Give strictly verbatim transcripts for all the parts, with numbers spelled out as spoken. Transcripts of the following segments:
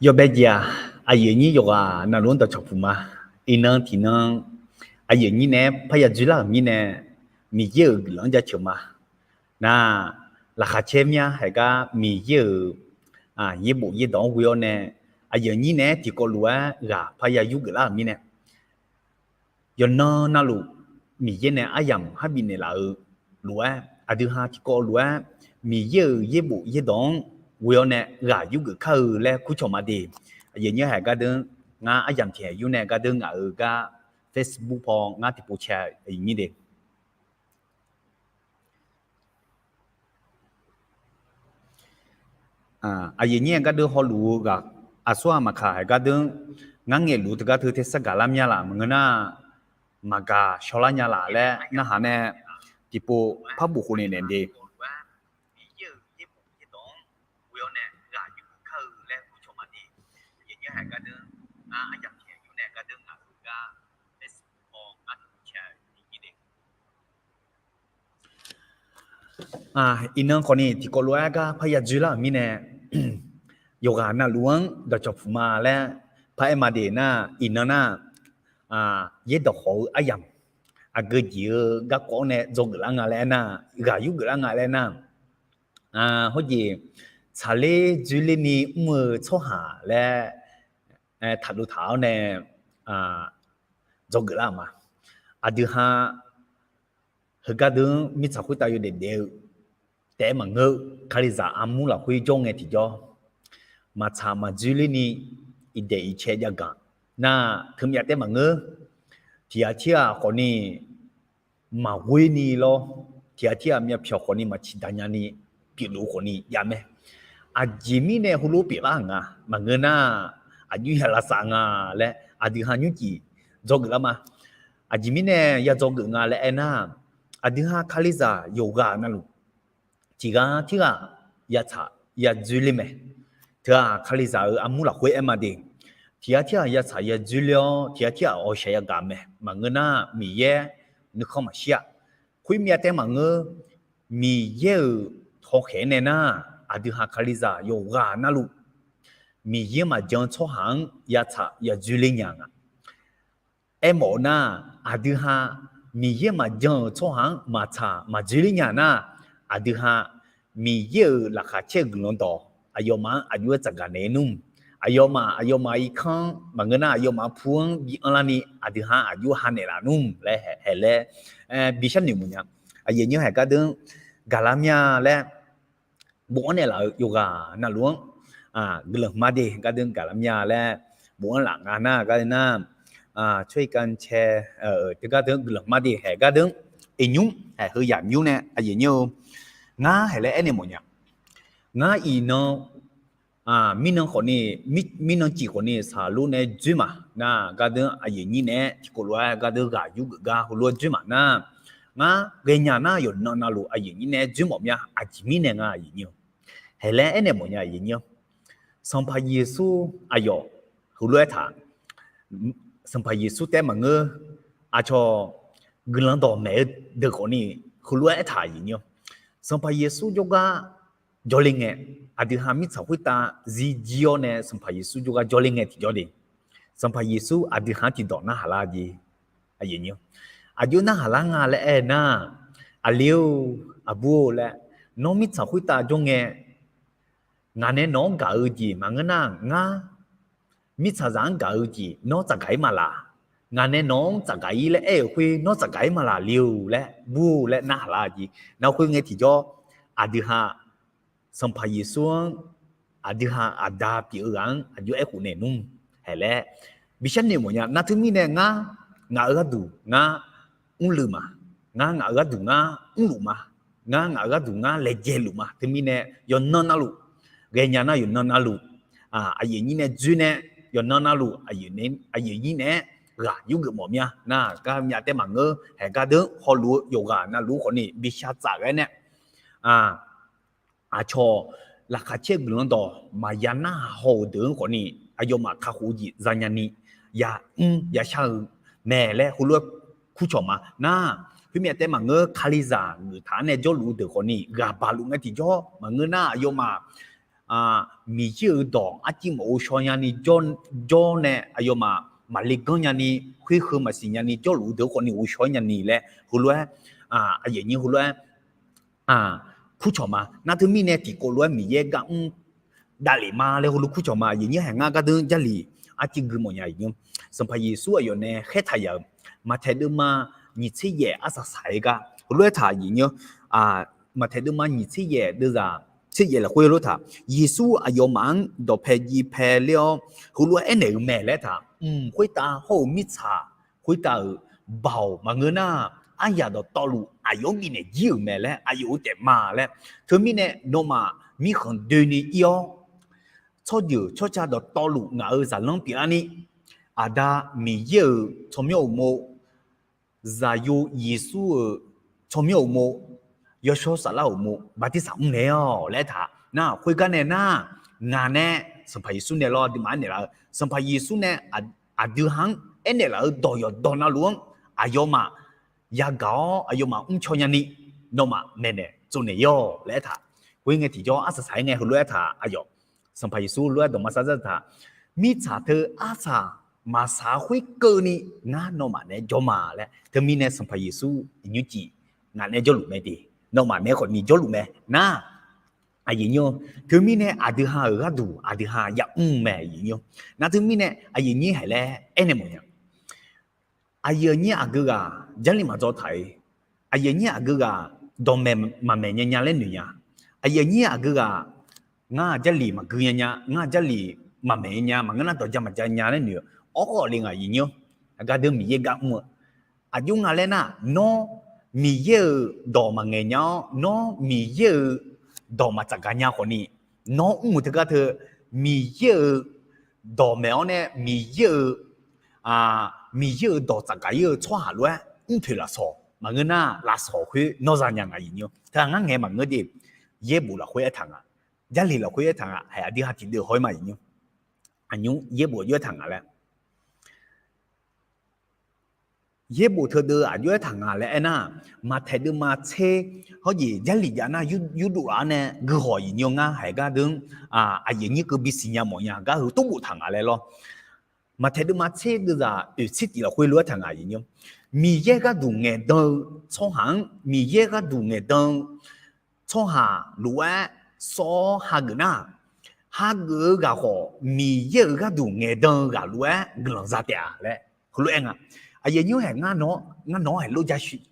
Yawbae jeq-aq, aqyuif aqnyir yawqghaq navluf-anr dawqcawq puq ma. Iqnan tiqnan aqyuif aqnyir naeq-aer parya dzoerlar-euq mirnae, Miqyaer-euq guiqlanq-anr jaceuq ma. Nar, laqkhaq caer mya haeq gar Miqyaer-euq yaerbof yaerdawq-anr ghoe-awr nae, aqyuif aqnyir naeq-aer tiqkawv lof-aer ghaq parya yurgeuf lar-euq mirnae, yawqnan navluf Miqyaer nae aryamq har bifnaeq laf-eu lof-aer, aqdui ha tiqkawv lof-aer Miqyaer-euq yaerbof yaerdawq-anr ghoe-awr nae ghaq yurgeuf kar-eu laer kurcawq ma de. Aqyuif aqnyir haeq gardeur, ngar aryamq tiq haeq yur nae gardeur ngaq-euq gar Facebook paw ngar tiqpov cae-eu aqyuif aqnyir de. Aqyuif aqnyir-aer gardeur hawluf-eu ghaq aqsur-aq maqkaq haeq gardeur, ngar ngaeqluf-eu teugar teu tersar gaqlar mya laf maqngeur nar, maqgaq shawrlar nya laf laer narhaq nae tiqpov par bof khofnaeq naeq de. Iqnan khawfni tiqkawv lof-aer gar parya dzoerlar-euq mirnae, yawqghaq navluf-anr dawqcawq puq ma laer paraer ma de nar, iqnan nar, yaerdawq khawf-eu aryamq aqgeu jeq-eu garkawv-anr nae dzawgeuf lar nga laer aernar, ghaq yurgeuf lar nga laer aernar, hawjeq tsaqler dzoerler ni mr-eu tsawrhaq laer taqdov taq-awr nae dzawgeuf lar-euq ma. Aqdui ha heugar deuq-anr mirtsaq khoertav yawdaef daef-eu taef-aer maqngeur. Kalizaq armur lafkhoer jawr ngae tiqjawr, maqtsaq maqdzoerler ni iqdaef iqcae jav gaq nar, teumyav taef-aer maqngeur. Tiq ghaq tir ghaq khawfni maqghoer ni lawr, tiq ghaq tir ghaq myavpyawq khawfni maqciq daq nya ni pyeufluf-eu khawfni jav mae. Aqjeq mirnae heulof-aer pyeuflar-euq nga maqngeur nar, aqjox ya lavsav nga laer aqdui ha nymrcif dzawgeuf lar ma. Aqjeq mirnae ya dzawgeuf nga laer aernar, aqdui ha Kalizaq yawqghaq navluf tiq ghaq tir ghaq yatsaq yadzoerler mae. Teu-aq Kalizaq-euq armur lafkhoer aer ma de. Tiq ghaq tir ghaq yatsaq yadzoerler-awr, tiq ghaq tir ghaq awqshaq yagaq mae. Maqngeur nar, Miqyaer nuikhanr maqshir-a. Khoermyav taef-aer maqngeur. Miqyaer-euq hawkhaeq-aer nae nar, aqdui ha Kalizaq yawqghaq navluf Miqyaer maqjan-eu tsawrhaq-anr yatsaq yadzoerler nya nga. Aermawf-eu nar, aqdui ha Miqyaer maqjan-euq tsawrhaq-anr maqtsaq maqdzoerler nya nar, aqdui ha Miqyaer-euq laqkhaq caer-eu guiqlanq dawq aqyawfmaf-anr aqjox-aer tsafgaq naeq-ir nmr. Aqyawfmaf aqyawfmaf irkanr-anr maqngeur nar, aqyawfmaf pu-anr bi anrlar ni aqdui ha aqjox ha naeqlaf nmr laer haeq laer bishar noeq mawf nya. Aqyuif aqnyir haeq gardeur gaqlar mya laer bofanr naeqlaf-eu yawqghaq navluf-anr guiqlanq hmq ma de. Gardeur gaqlar mya laer bofanr laf nga nar, gardeur nar, tsawrhaq cae teu gardeur guiqlanq hmq ma de. Haeq gardeur iqnymr haeq heu yamq nymr nae aqyuif aqnyir-eu, ngar haeq laer aernaeq mawf nya. Ngar iqnan mirnan khawfni, mirnan cif khawfni saqlor nae dzoer maq nar, gardeur aqyuif aqnyir naeq-aer tiqkawv lof-aer gardeur ghaq yurgeuf gar heulof-aer dzoer maq nar, ngar ghaenya nar yawqnan navluf aqyuif aqnyir naeq-aer dzoer mawf mya. Aqjeq mirnae nga aqyuif aqnyir-eu, haeq laer aernaeq mawf nya aqyuif aqnyir-eu, Sanqpaq Yeqsur aqyawf heulof-aer taq, Sanqpaq Yeqsur taef-aer maqngeur, aqcawq guiqlanq dawqmaeq-eu deuq khawfni heulof-aer aertaq aqyuif aqnyir-eu, Sanqpaq Yeqsur jawrgar jawrle ngae, aqdui ha mirtsaq khoertav zirjir-awr nae Sanqpaq Yeqsur jawrgar jawrle ngae tiqjawr de, Sanqpaq Yeqsur aqdui ha-anr tiqdawq narhaq lar jeq. Aqjox narhaq lar nga laer aer nar, aqli-or, aqbur-or laer, nawr mirtsaq khoertav jawr ngae, ngaq nae nawq-anr gaq-eu jeq maqngeur nar, ngar mirtsaqzaq-anr gaq-eu jeq nawr tsafgaq-ir maqlaq. Ngaq nae nawq-anr tsafgaq-ir laer aer-euq khoer nawr tsafgaq-ir maqlaq li-or laer bur-or laer narhaq lar jeq. Nar khoer ngae tiqjawr, aqdui ha Sanqpaq Yeqsur-anr, aqdui ha Aqda pyeuf-eu ghaq-anr aqjox aerkhof naeq nmr. Haeq laer bishar noeq mawf nya. Nar teumirnae ngar, ngaq-euq gharduq ngar mrluiv ma. Ngar ngaq-euq gharduq ngar mrluf ma. Ngar ngaq-euq gharduq ngar laejae luf ma. Teumirnae yawqnan navluf, ghaenya nar yawqnan navluf, aqyuif aqnyir nae dzoer nae, yawqnan navluf aqyuif aqnyir naeq-aer ghaq yurgeuf mawf mya nar, gar myav taef-aer maqngeur. Haeq gardeur hawluf-eu yawqghaq navluf khawfni bishar tsaf ghae nae, aqcawq laqkhaq caer-eu guiqlanq dawq maqya narhaq haw-euq deuq-anr khawfni aqyawfmaf kakhof-eu jeq zanya ni yamr yashar-eu mae laer heulof-aer kurcawq ma nar, khoermyav taef-aer maqngeur. Kalizaq geuftaq-anr nae jawrluf-eu deuq khawfni ghaq baq luf ngae tiqjawr maqngeur nar, aqyawfmaf Miqyaer-euq dawq arciv mawf ghovshaw nyani jawr nae aqyawfmaf maqle ganr nyani, khoer heu maqsiq nyani jawrluf-eu deuq khawfni ghovshaw-aer nyani laer heulof-aer aqyuif aqnyir heulof-aer kurcawq ma. Nar teumirnae tiqkawv lof-aer Miqyaer gar mr davlef ma laer heulof kurcawq ma. Aqyuif aqnyir haeq ngar gardeur Jarlif arciv gui mawf nya aqyuif aqnyir. Sanqpaq Yeqsur aqyawf nae khaertaq yaf-euq Maqtaeq deuvma nyiq tser yaef arsaq saq-aer gar heulof-aer taq aqyuif aqnyir. Maqtaeq deuvma nyiq tser yaef deuvzaq tser yaef lafkhoer heulof taq, Yeqsur aqyawfmaf-anr dawqpae jiv pae ler-awr heulof-aer aernaeq-euq mae laer taq, mq khoertav hawr-eu mirtsaq khoertav-euq baoq maqngeur nar, aryaq dawqtawvluf aqyawf-anr bifnaeq jir-euq mae laer aqyawf-euq taef ma laer. Teumirnae nawmaf mirkhanq doeni ir-awr, tsawrjeuq tsawrca dawqtawvluf ngaq-euq zaqlanr pyeuflarni, Aqda Miqyaer-euq tsawrmyanr uqmov, Zaqyo Yeqsur-euq tsawrmyanr uqmov, Yawshawr Saflar uqmov bartirsaq mr naeq-awq laer taq nar, khoergar nae nar, ngaq nae Sanqpaq Yeqsur nae lawr aqduimaf aernaeq laf-eu, Sanqpaq Yeqsur nae aqdui ha-anr aernaeq laf-euq dawq yawqdawq navluf-anr aqyawfmaf yagaq-awr aqyawfmaf mrcaw nyani nawmaf maeqnaeq tsovnaeq ir-awq laer aertaq. Khoerngae tiqjawr arsaq saq-aer ngae heulof-aer taq aqyawf, Sanqpaq Yeqsur lof-aer dawqma sar zar taq, mirtsaq teu arsaq maqsaq-eu khoerkeuvni ngar nawmaf naeq-aer jawr ma laer. Teumirnae Sanqpaq Yeqsur iqnymr cif ngaq naeq-aer jawrluf mae de, nawmaf naeq-aer khawfni jawrluf mae nar, aqyuif aqnyir-or, teumirnae aqdui ha-euq gharduq aqdui ha yamr mae aqyuif aqnyir-or. Nar teumirnae aqyuif aqnyir haeq laer aernaeq mawf nya. Aqyuif aqnyir aqgeu ghaq Jarlif maqdzaw taq-ir. Aqyuif aqnyir aqgeu ghaq dawqmaeq maqmaeq nya nya laer noeq nya. Aqyuif aqnyir aqgeu ghaq ngar Jarlif maqgui nya nya, ngar Jarlif maqmaeq nya nya maqngeur nar dawqja maqja nya laer noeq-eu. Awr le ngaq aqyuif aqnyir-or, aqgar deuq Miqyaer gar mr-eu aqjox nga laer nar, nawr Miqyaer-euq dawq maqngaeq nya-awr nawr Miqyaer-euq dawq maqtsafgaq nya khawfni, nawr mr-eu teugar teu Miqyaer-euq dawqmaeq-awr nae Miqyaer-euq, Miqyaer-euq dawq tsafgaq ir-eu tsawrhaq lof-aer mrpoeq lafsawq maqngeur nar lafsawq khoer nawr za nya ngaq aqyuif aqnyir-or. Teu-aq ngar ngaeq maqngeur de, yaerbof lafkhoer aertaq nga, Jarlif lafkhoer aertaq nga, haeq aqdui ha tiqdeuv haw-ir ma aqyuif aqnyir. Aqnyir yaerbof aqjox aertaq nga laer yaerbof teudeuv aqjox aertaq nga laer aernar, Maqtaeq deuvma tser hawr jeq Jarlif jav nar yurdov laf-awr nae guihaw aqyuif aqnyir-or, ngar haeq gar deuq-anr aqyuif aqnyir keuv bisiq nya mawf nya gar heu tov boftaq nga laer lawr. Maqtaeq deuvma tser deuvzaq oeq tser tif lafkhoer lof-aer taq nga aqyuif aqnyir-or, Miqyaer gharduq ngaeqdan-eu tsawrhaq-anr Miqyaer gharduq ngaeqdan-eu tsawrhaq lof-aer sawr-awr hageuf nar, hageuf-eu ghaq khawf Miqyaer-euq gharduq ngaeqdan-eu ghaq lof-aer guiqlanq za taef-a laer heulof-aer nga. Aqyuif aqnyir haeq ngar nawq-anr haeq lof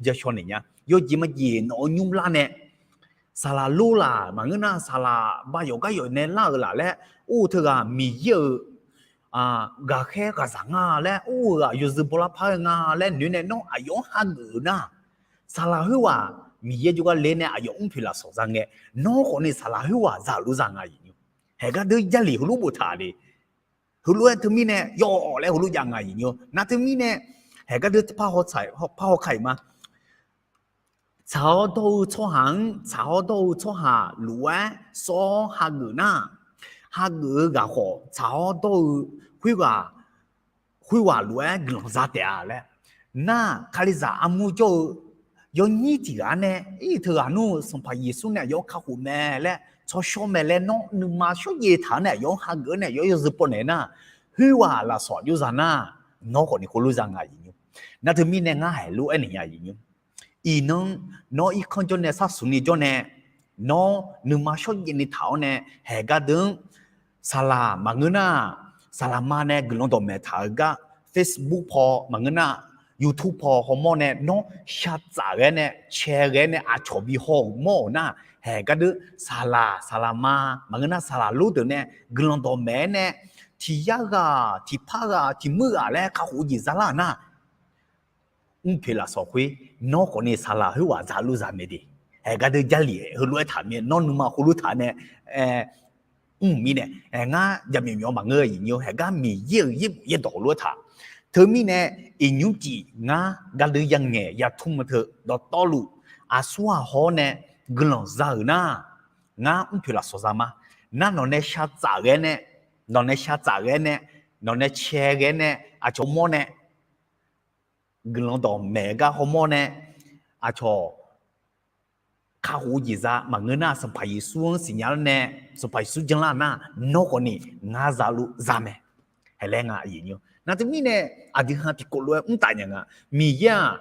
ja shaw naeq nya. Yawjeq majeq nawq-eu nymr lar nae saqlaq lor laq maqngeur nar saqlaq ba yawf gar yawf nae lar-euq laf laer or-eu teughaq Miqyaer-euq ghaqkhaer ghaqzaq nga laer or-eu ghaq yawzeu bawlar par-eu nga laer noeq nae nawr aqyawf-anr hageuf-eu nar, saqlaq khoerghaq Miqyaer jawrgar le nae aqyawf mrpoeq lafsawq za ngae, nawr khawfni saqlaq khoerghaq za-euq lof za nga aqyuif aqnyir-or. Haeq gar deuq Jarlif heulof boftaq de. Heulof-aer teumirnae yawf laer heulof jav nga aqyuif aqnyir-or. Nar teumirnae haeq gar deuq par haw ka-iq ma. Tsaq-awr dawr-eu tsawrhaq-anr tsaq-awr dawr-eu tsawrhaq lof-aer sawr-awr hageuf nar, hageuf-eu ghaq khawf tsaq-awr dawr-eu khoerghaq khoerghaq lof-aer guiqlanq za taef-a laer. Nar, Kalizaq armur jawr-eu yawnyir tiq ghaq-anr nae ir teughaq nmr-eu Sanqpaq Yeqsur nae aqyawf-anr kakhof mae laer tsawrshawr mae laer nawr nuima shawrjaev taq-anr nae aqyawf-anr hageuf-anr nae aqyawf-anr yawzeu pawv naeq nar, khoerghaq lafsawq aqjox za nar, nawr khawfni khoerlof za nga aqyuif aqnyir. Nar teumirnae ngar haeq lof-aer naeq nya aqyuif aqnyir. Iqnan nawr irkanr jawr nae sharsuq ni jawr nae, nawr nuima shawrjaev ni taq-awr nae haeq gar deuq-anr saqlaq maqngeur nar, saqlaq ma nae guiqlanq dawqmaeq taq-eu gar Facebook paw maqngeur nar, YouTube paw hawmawr nae nawr shar tsaf ghae nae cae ghae nae aqcawq bi haw-euq mawr-euq nar, haeq gar deuq saqlaq saqlaq ma maqngeur nar saqlaq lor deuq nae guiqlanq dawqmaeq-aer nae tiq yar ghaq tiq par ghaq tiq muir ghaq laer kakhof-eu jeq za lar-euq nar, mrpoeq lafsawq khoer nawr khawfni saqlaq khoerghaq za-eu lof za mae de. Haeq gar deuq Jarlif heulof-aer taq mir-aer nawr nuima khoerlof taq nae mr-euq mirnae, ngar jaqmyawf myawf maqngeur aqyuif aqnyir-or, haeq gar Miqyaer-euq yaerbof yaerdawq lof-aer taq. Teumirnae iqnymr cif ngar gar deuq yangaeq yatmr-eu teu dawqtawvluf aqsur ghaq haw-awr nae guiqlanq za-euq nar, ngar mrpoeq lafsawq za ma. Nar nawq nae shar tsaf ghae nae, nawq nae shar tsaf ghae nae, nawq nae cae ghae nae aqcawq mawr nae guiqlanq dawqmaeq gar hawmawr nae aqcawq kakhof-eu jeq za maqngeur nar, Sanqpaq Yeqsur-anr siqnya lar nae, Sanqpaq Yeqsur janlar nar, nawr khawfni ngar zaluf za mae. Haeq laer nga aqyuif nymr. Nar teumirnae, aqdui ha tiqkawv lof-aer mr taf nya nga. Miqyaer-aq,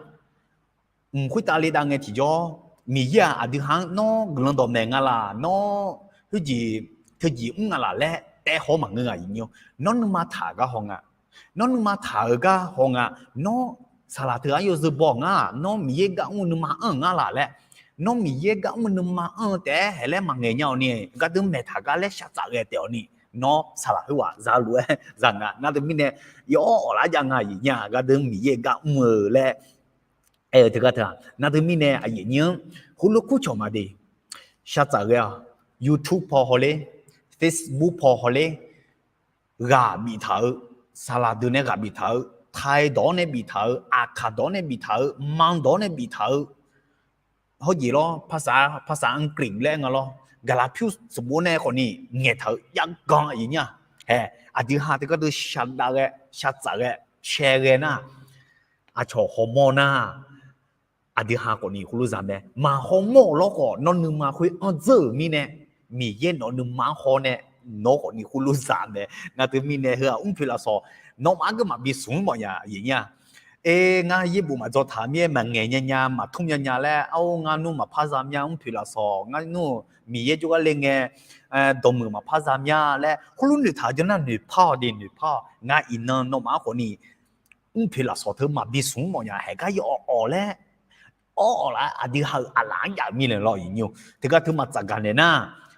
mq khoertav le dav ngae tiqjawr, Miqyaer-aq aqdui ha-anr nawr guiqlanq dawqmaeq nga laq, nawr khoerjeq teujeq mr nga laq laer taef haw maqngeur nga aqyuif nymr. Nawr nuima taq-euq gar haw nga. Nawr nuima taq-euq gar haw nga. Nawr saqlaq teu-aq yawzeu baw ngar-aq, nawr Miqyaer gar mr-eu nuima anr-euq ngar laq laer, nawr Miqyaer gar mr-eu nuima anr-eu taef-aer haeq laer maqngaeq nya-awq ni, gardeuv maeqtaq gar laer shaqtsaf ghae taef-awq ni, nawr saqlaq khoerghaq zaluf-aer za nga. Nar teumirnae, yawr awqlar jav nga aqyuif nymr-aq, gardeuv Miqyaer gar mr-eu laer aer-eu teugar teu-aq. Nar teumirnae aqyuif nymr, heulof kurcawq maqde, shaqtsaf ghae-awq. YouTube paw hawler, Facebook paw hawler, ghaq biftaq-eu, saqlaq deuq nae ghaq biftaq-eu, Thai dawq-awr nae biftaq-eu, Aqkaq dawq-awr nae biftaq-eu, Man dawq-awr nae biftaq-eu, hawjeq lawr, ภาษา ภาษาอังกฤษ laer nga lawr, gaqlaqpyur sanqbof nae khawfni ngaeqtaq-eu jav gan aqyuif nymr-aq. Haeq, aqdui ha teugar deuv shaqdav ghae, shaqtsaf ghae, cae ghae nar, aqcawq hawmawr nar, aqdui ha khawfni khoerlof za mae. Maqhawmawr-euq lawr khawf, nawr nuima khoer anr dzeur-euq mirnae, Miqyaer nawq-eu nuima-anr haw nae, nawr khawfni khoerlof za mae. Nar teumirnae heu-aq mrpoeq lafsawq, nawmaf-anr geur maqbi smq-anr mawfnya aqyuif nymr-aq. Aer, ngar yaerbof maqdzaw taq mir-aer maqngaeq nya nya, maqtmr nya nya laer, ar-or, ngar nmr maqpar za mya, mrpoeq lafsawq ngar nmr-euq Miqyaer jawrgar le ngae, dawqmuiq maqpar za mya laer, khoerlof noeqtaq-eu janr nar noeqpar-awq de, noeqpar-awq. Ngar iqnan nawmaf-anr khawfni mrpoeq lafsawq teu maqbi smq-anr mawfnya. Haeq gar yaw awq awq laer, awr awq laf-aer aqdui ha-euq aqlaf-anr jav-eu mirnae lawr aqyuif nymr-or. Teugar teu maqtsaf gaq naeq nar,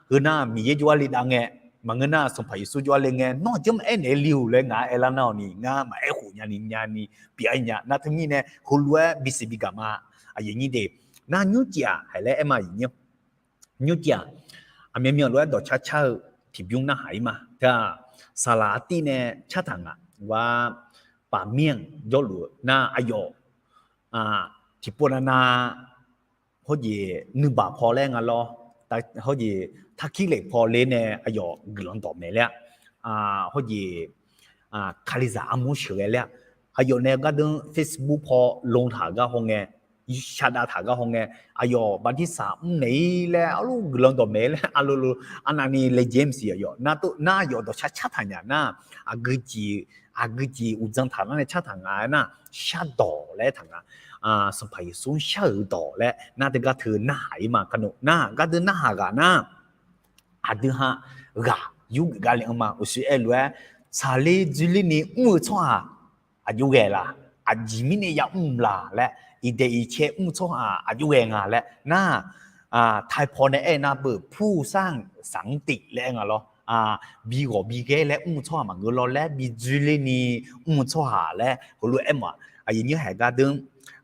heu nar Miqyaer jawrgar le dav ngae, maqngeur nar Sanqpaq Yeqsur jawrgar le ngae, nawr aqjeq maqaer naeq le-euq laer ngaq-anr aer lar nar-awq ni, ngar maqaer khof nyani nyani pyeuf-aer nya. Nar teumirnae heulof-aer bisiq bigaq ma. Aqyuif nymr de, nar nymrcif-aq haeq laer aer ma aqyuif nymr. Nymrcif-aq, aqmyanmyan lof-aer dawqcar car-eu tiqbymr narhaq-ir ma. Teu-aq, saqlaq artiv nae cartaq ngaq, gar paqmir-anr jawrluf-eu nar aqyawf tiqpov navnav, hawjeq nuibaq paw laer nga lawr, hawjeq tarkir lef paw ler nae aqyawf guiqlanq dawqmaeq ler-a, hawjeq kalizaq armur sheuqghae ler-a, aqyawf nae gardeuv Facebook paw lon taq-euq gar hawngae, shaqdav taq-euq gar hawngae, aqyawf bartirsaq mrnaeq-ir laer arluf guiqlanq dawqmaeq laer arlolo, arnavni le James aqyawf nar aqyawf dawqcar cartaq nya nar, aqgeujeq, aqgeujeq uqdzan taq lar nae cartaq nga-aer nar, shardawq laer aertaq nga. Sanqpaq Yeqsur-anr shar-euq dawq laer nar teugar teu narhaq-ir ma. Kanoq nar gardeuv narhaq ghaq nar, aqdui ha ghaq yurgeuf gar le anr ma. Uqshoe aerlof-aer, tsaqler dzoerler ni mr-eu tsawrhaq aqjox ghae laq, aqjeq mirnae yamr laq laer, iqdaeq iqcae mr-eu tsawrhaq aqjox ghae nga laer nar, Thai paw nae aer nar beu ผู้สร้างสถิติ laer aer nga lawr, bi ghawq bi ghaer laer mr-eu tsawrhaq maqngeur lawr laer, bi dzoerler ni mr-eu tsawrhaq laer heulof-aer mawf-aq. Aqyuif nymr haeq gardeuv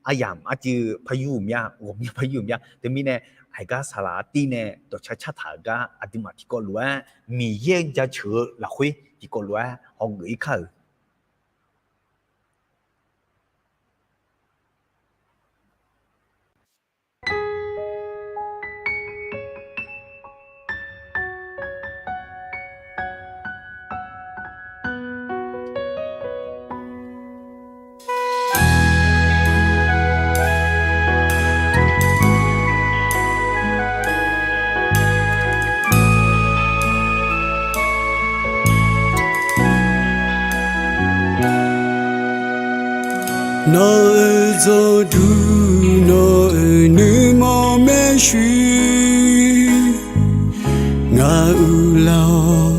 aryamq arcuiv par yur-euq mya, ghawqmya par yur-euq mya. Teumirnae haeq gar saqlaq artiv nae dawqcar cartaq-euq gar aqduimaf tiqkawv lof-aer Miqyaer-anr jaceuq-eu lafkhoer tiqkawv lof-aer hawgeuf-ir kar-euq. Nawq-euq jawrduq nawq-euq nuima maershuir, ngaq uiqlar-awr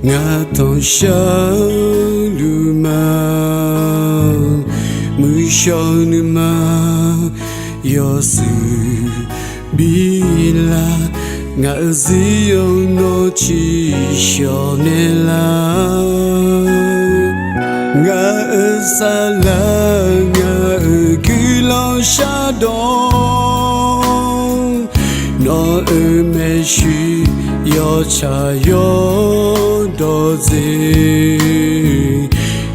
ngaq tanqshar luf ma. Muiqshawr nuima yawshuif bilar, ngaq-euq zir-anr nawr ciqshawq naeqlar. Ngaq-euq saqlaq ngaq-euq guiqlanq shardawq, nawq-euq maershuir yawtsaq yawdawq dzer.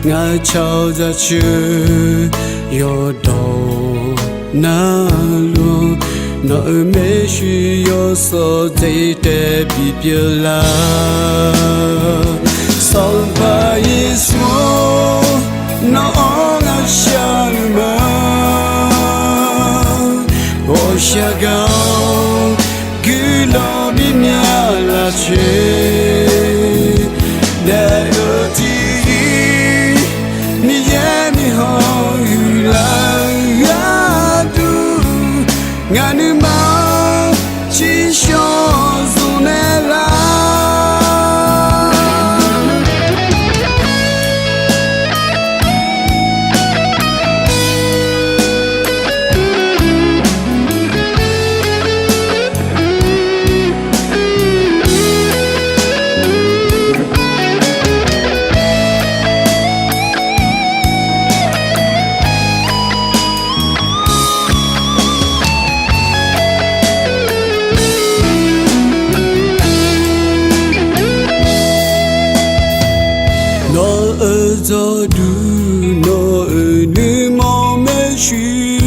Ngaq cawq jaceuq yawdawq navluf, nawq-euq maershuir yawsawq dzer taev bipyeuf lar. Sanqpaq Yeqsur-or, nawq-anr ngaq shar luf ma. Ghawqshaq gaq-awr bimya lafcoer daef-eu tiq ir, Miqyaer miqhawq huiqlar-eu gharduq, ngaq nuima tsiqshawq zmq naeq lar. Nawq-euq jawrduq, nawq-euq nuima maershuir,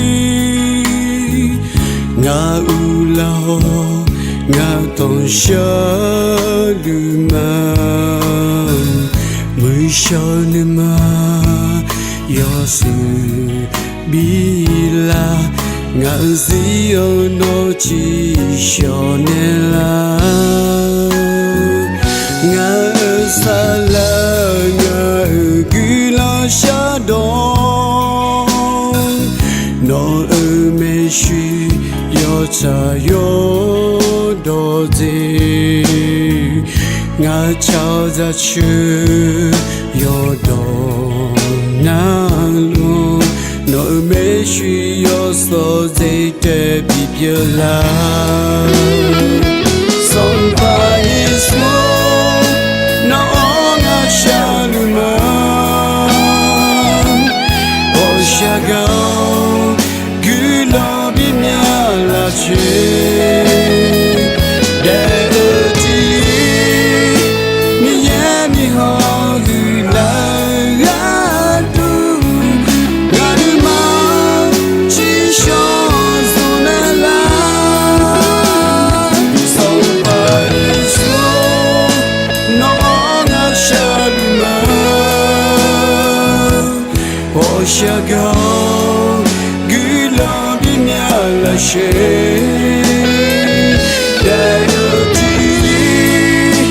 ngaq uvlar-awr ngaq tanqshar luf ma. Muiqshawr nuima yawshuif bilar, ngaq-euq zir-eu nawr tsiqshawq naeq lar. Ngaq-euq saqlaq, ngaq-euq guiqlanq shardawq, nawq-euq maershuir yawtsaq yawdawq dzae, ngaq cawq zaqceuq yawdawq navluf, nawq-euq maershuir yawsawq dzae taef bipyeuf lar. Sanqpaq Yeqsur, nawq-anr ngaq shar luf ma. Ghawqshaq gaq-awr guiqlanq bimya lafcoer daef-eu tiq ir, Miqyaer miqhawq huiqlar-eu gharduq, ngaq nuima tsiqshawq zmq naeq lar. Sanqpaq Yeqsur, nawq-anr ngaq shar luf ma. Ghawqshaq gaq-awr guiqlanq bimya lafcoer daef-eu tiq ir,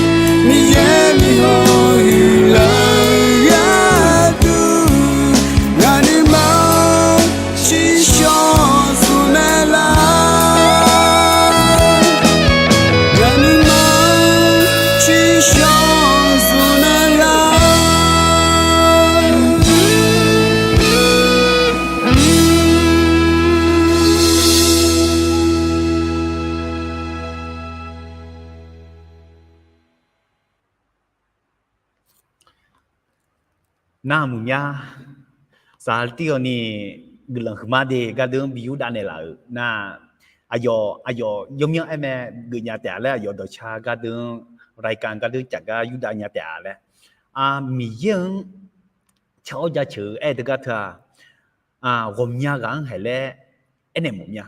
Miqyaer miqhawq huiqlar-eu gharduq, ngaq nuima tsiqshawq zmq naeq lar. Ngaq nuima tsiqshawq zmq naeq lar. Nar muiqmya saqlaq tirghawni guiqlanq huiqma de gardeuv bi yurdav naeqlaf-euq nar, aqyawf aqyawf yawmyanr aer mae geufnya taef-a laer aqyawf dawqcar gardeuv, raikan gardeuv caf gar yurdav nya taef-a laer, Miqyaer-anr car-awr jaceuq-eu aer-eu teugar teu-aq, ghawqmya ghaq-anr haeq laer aernaeq mawf mya.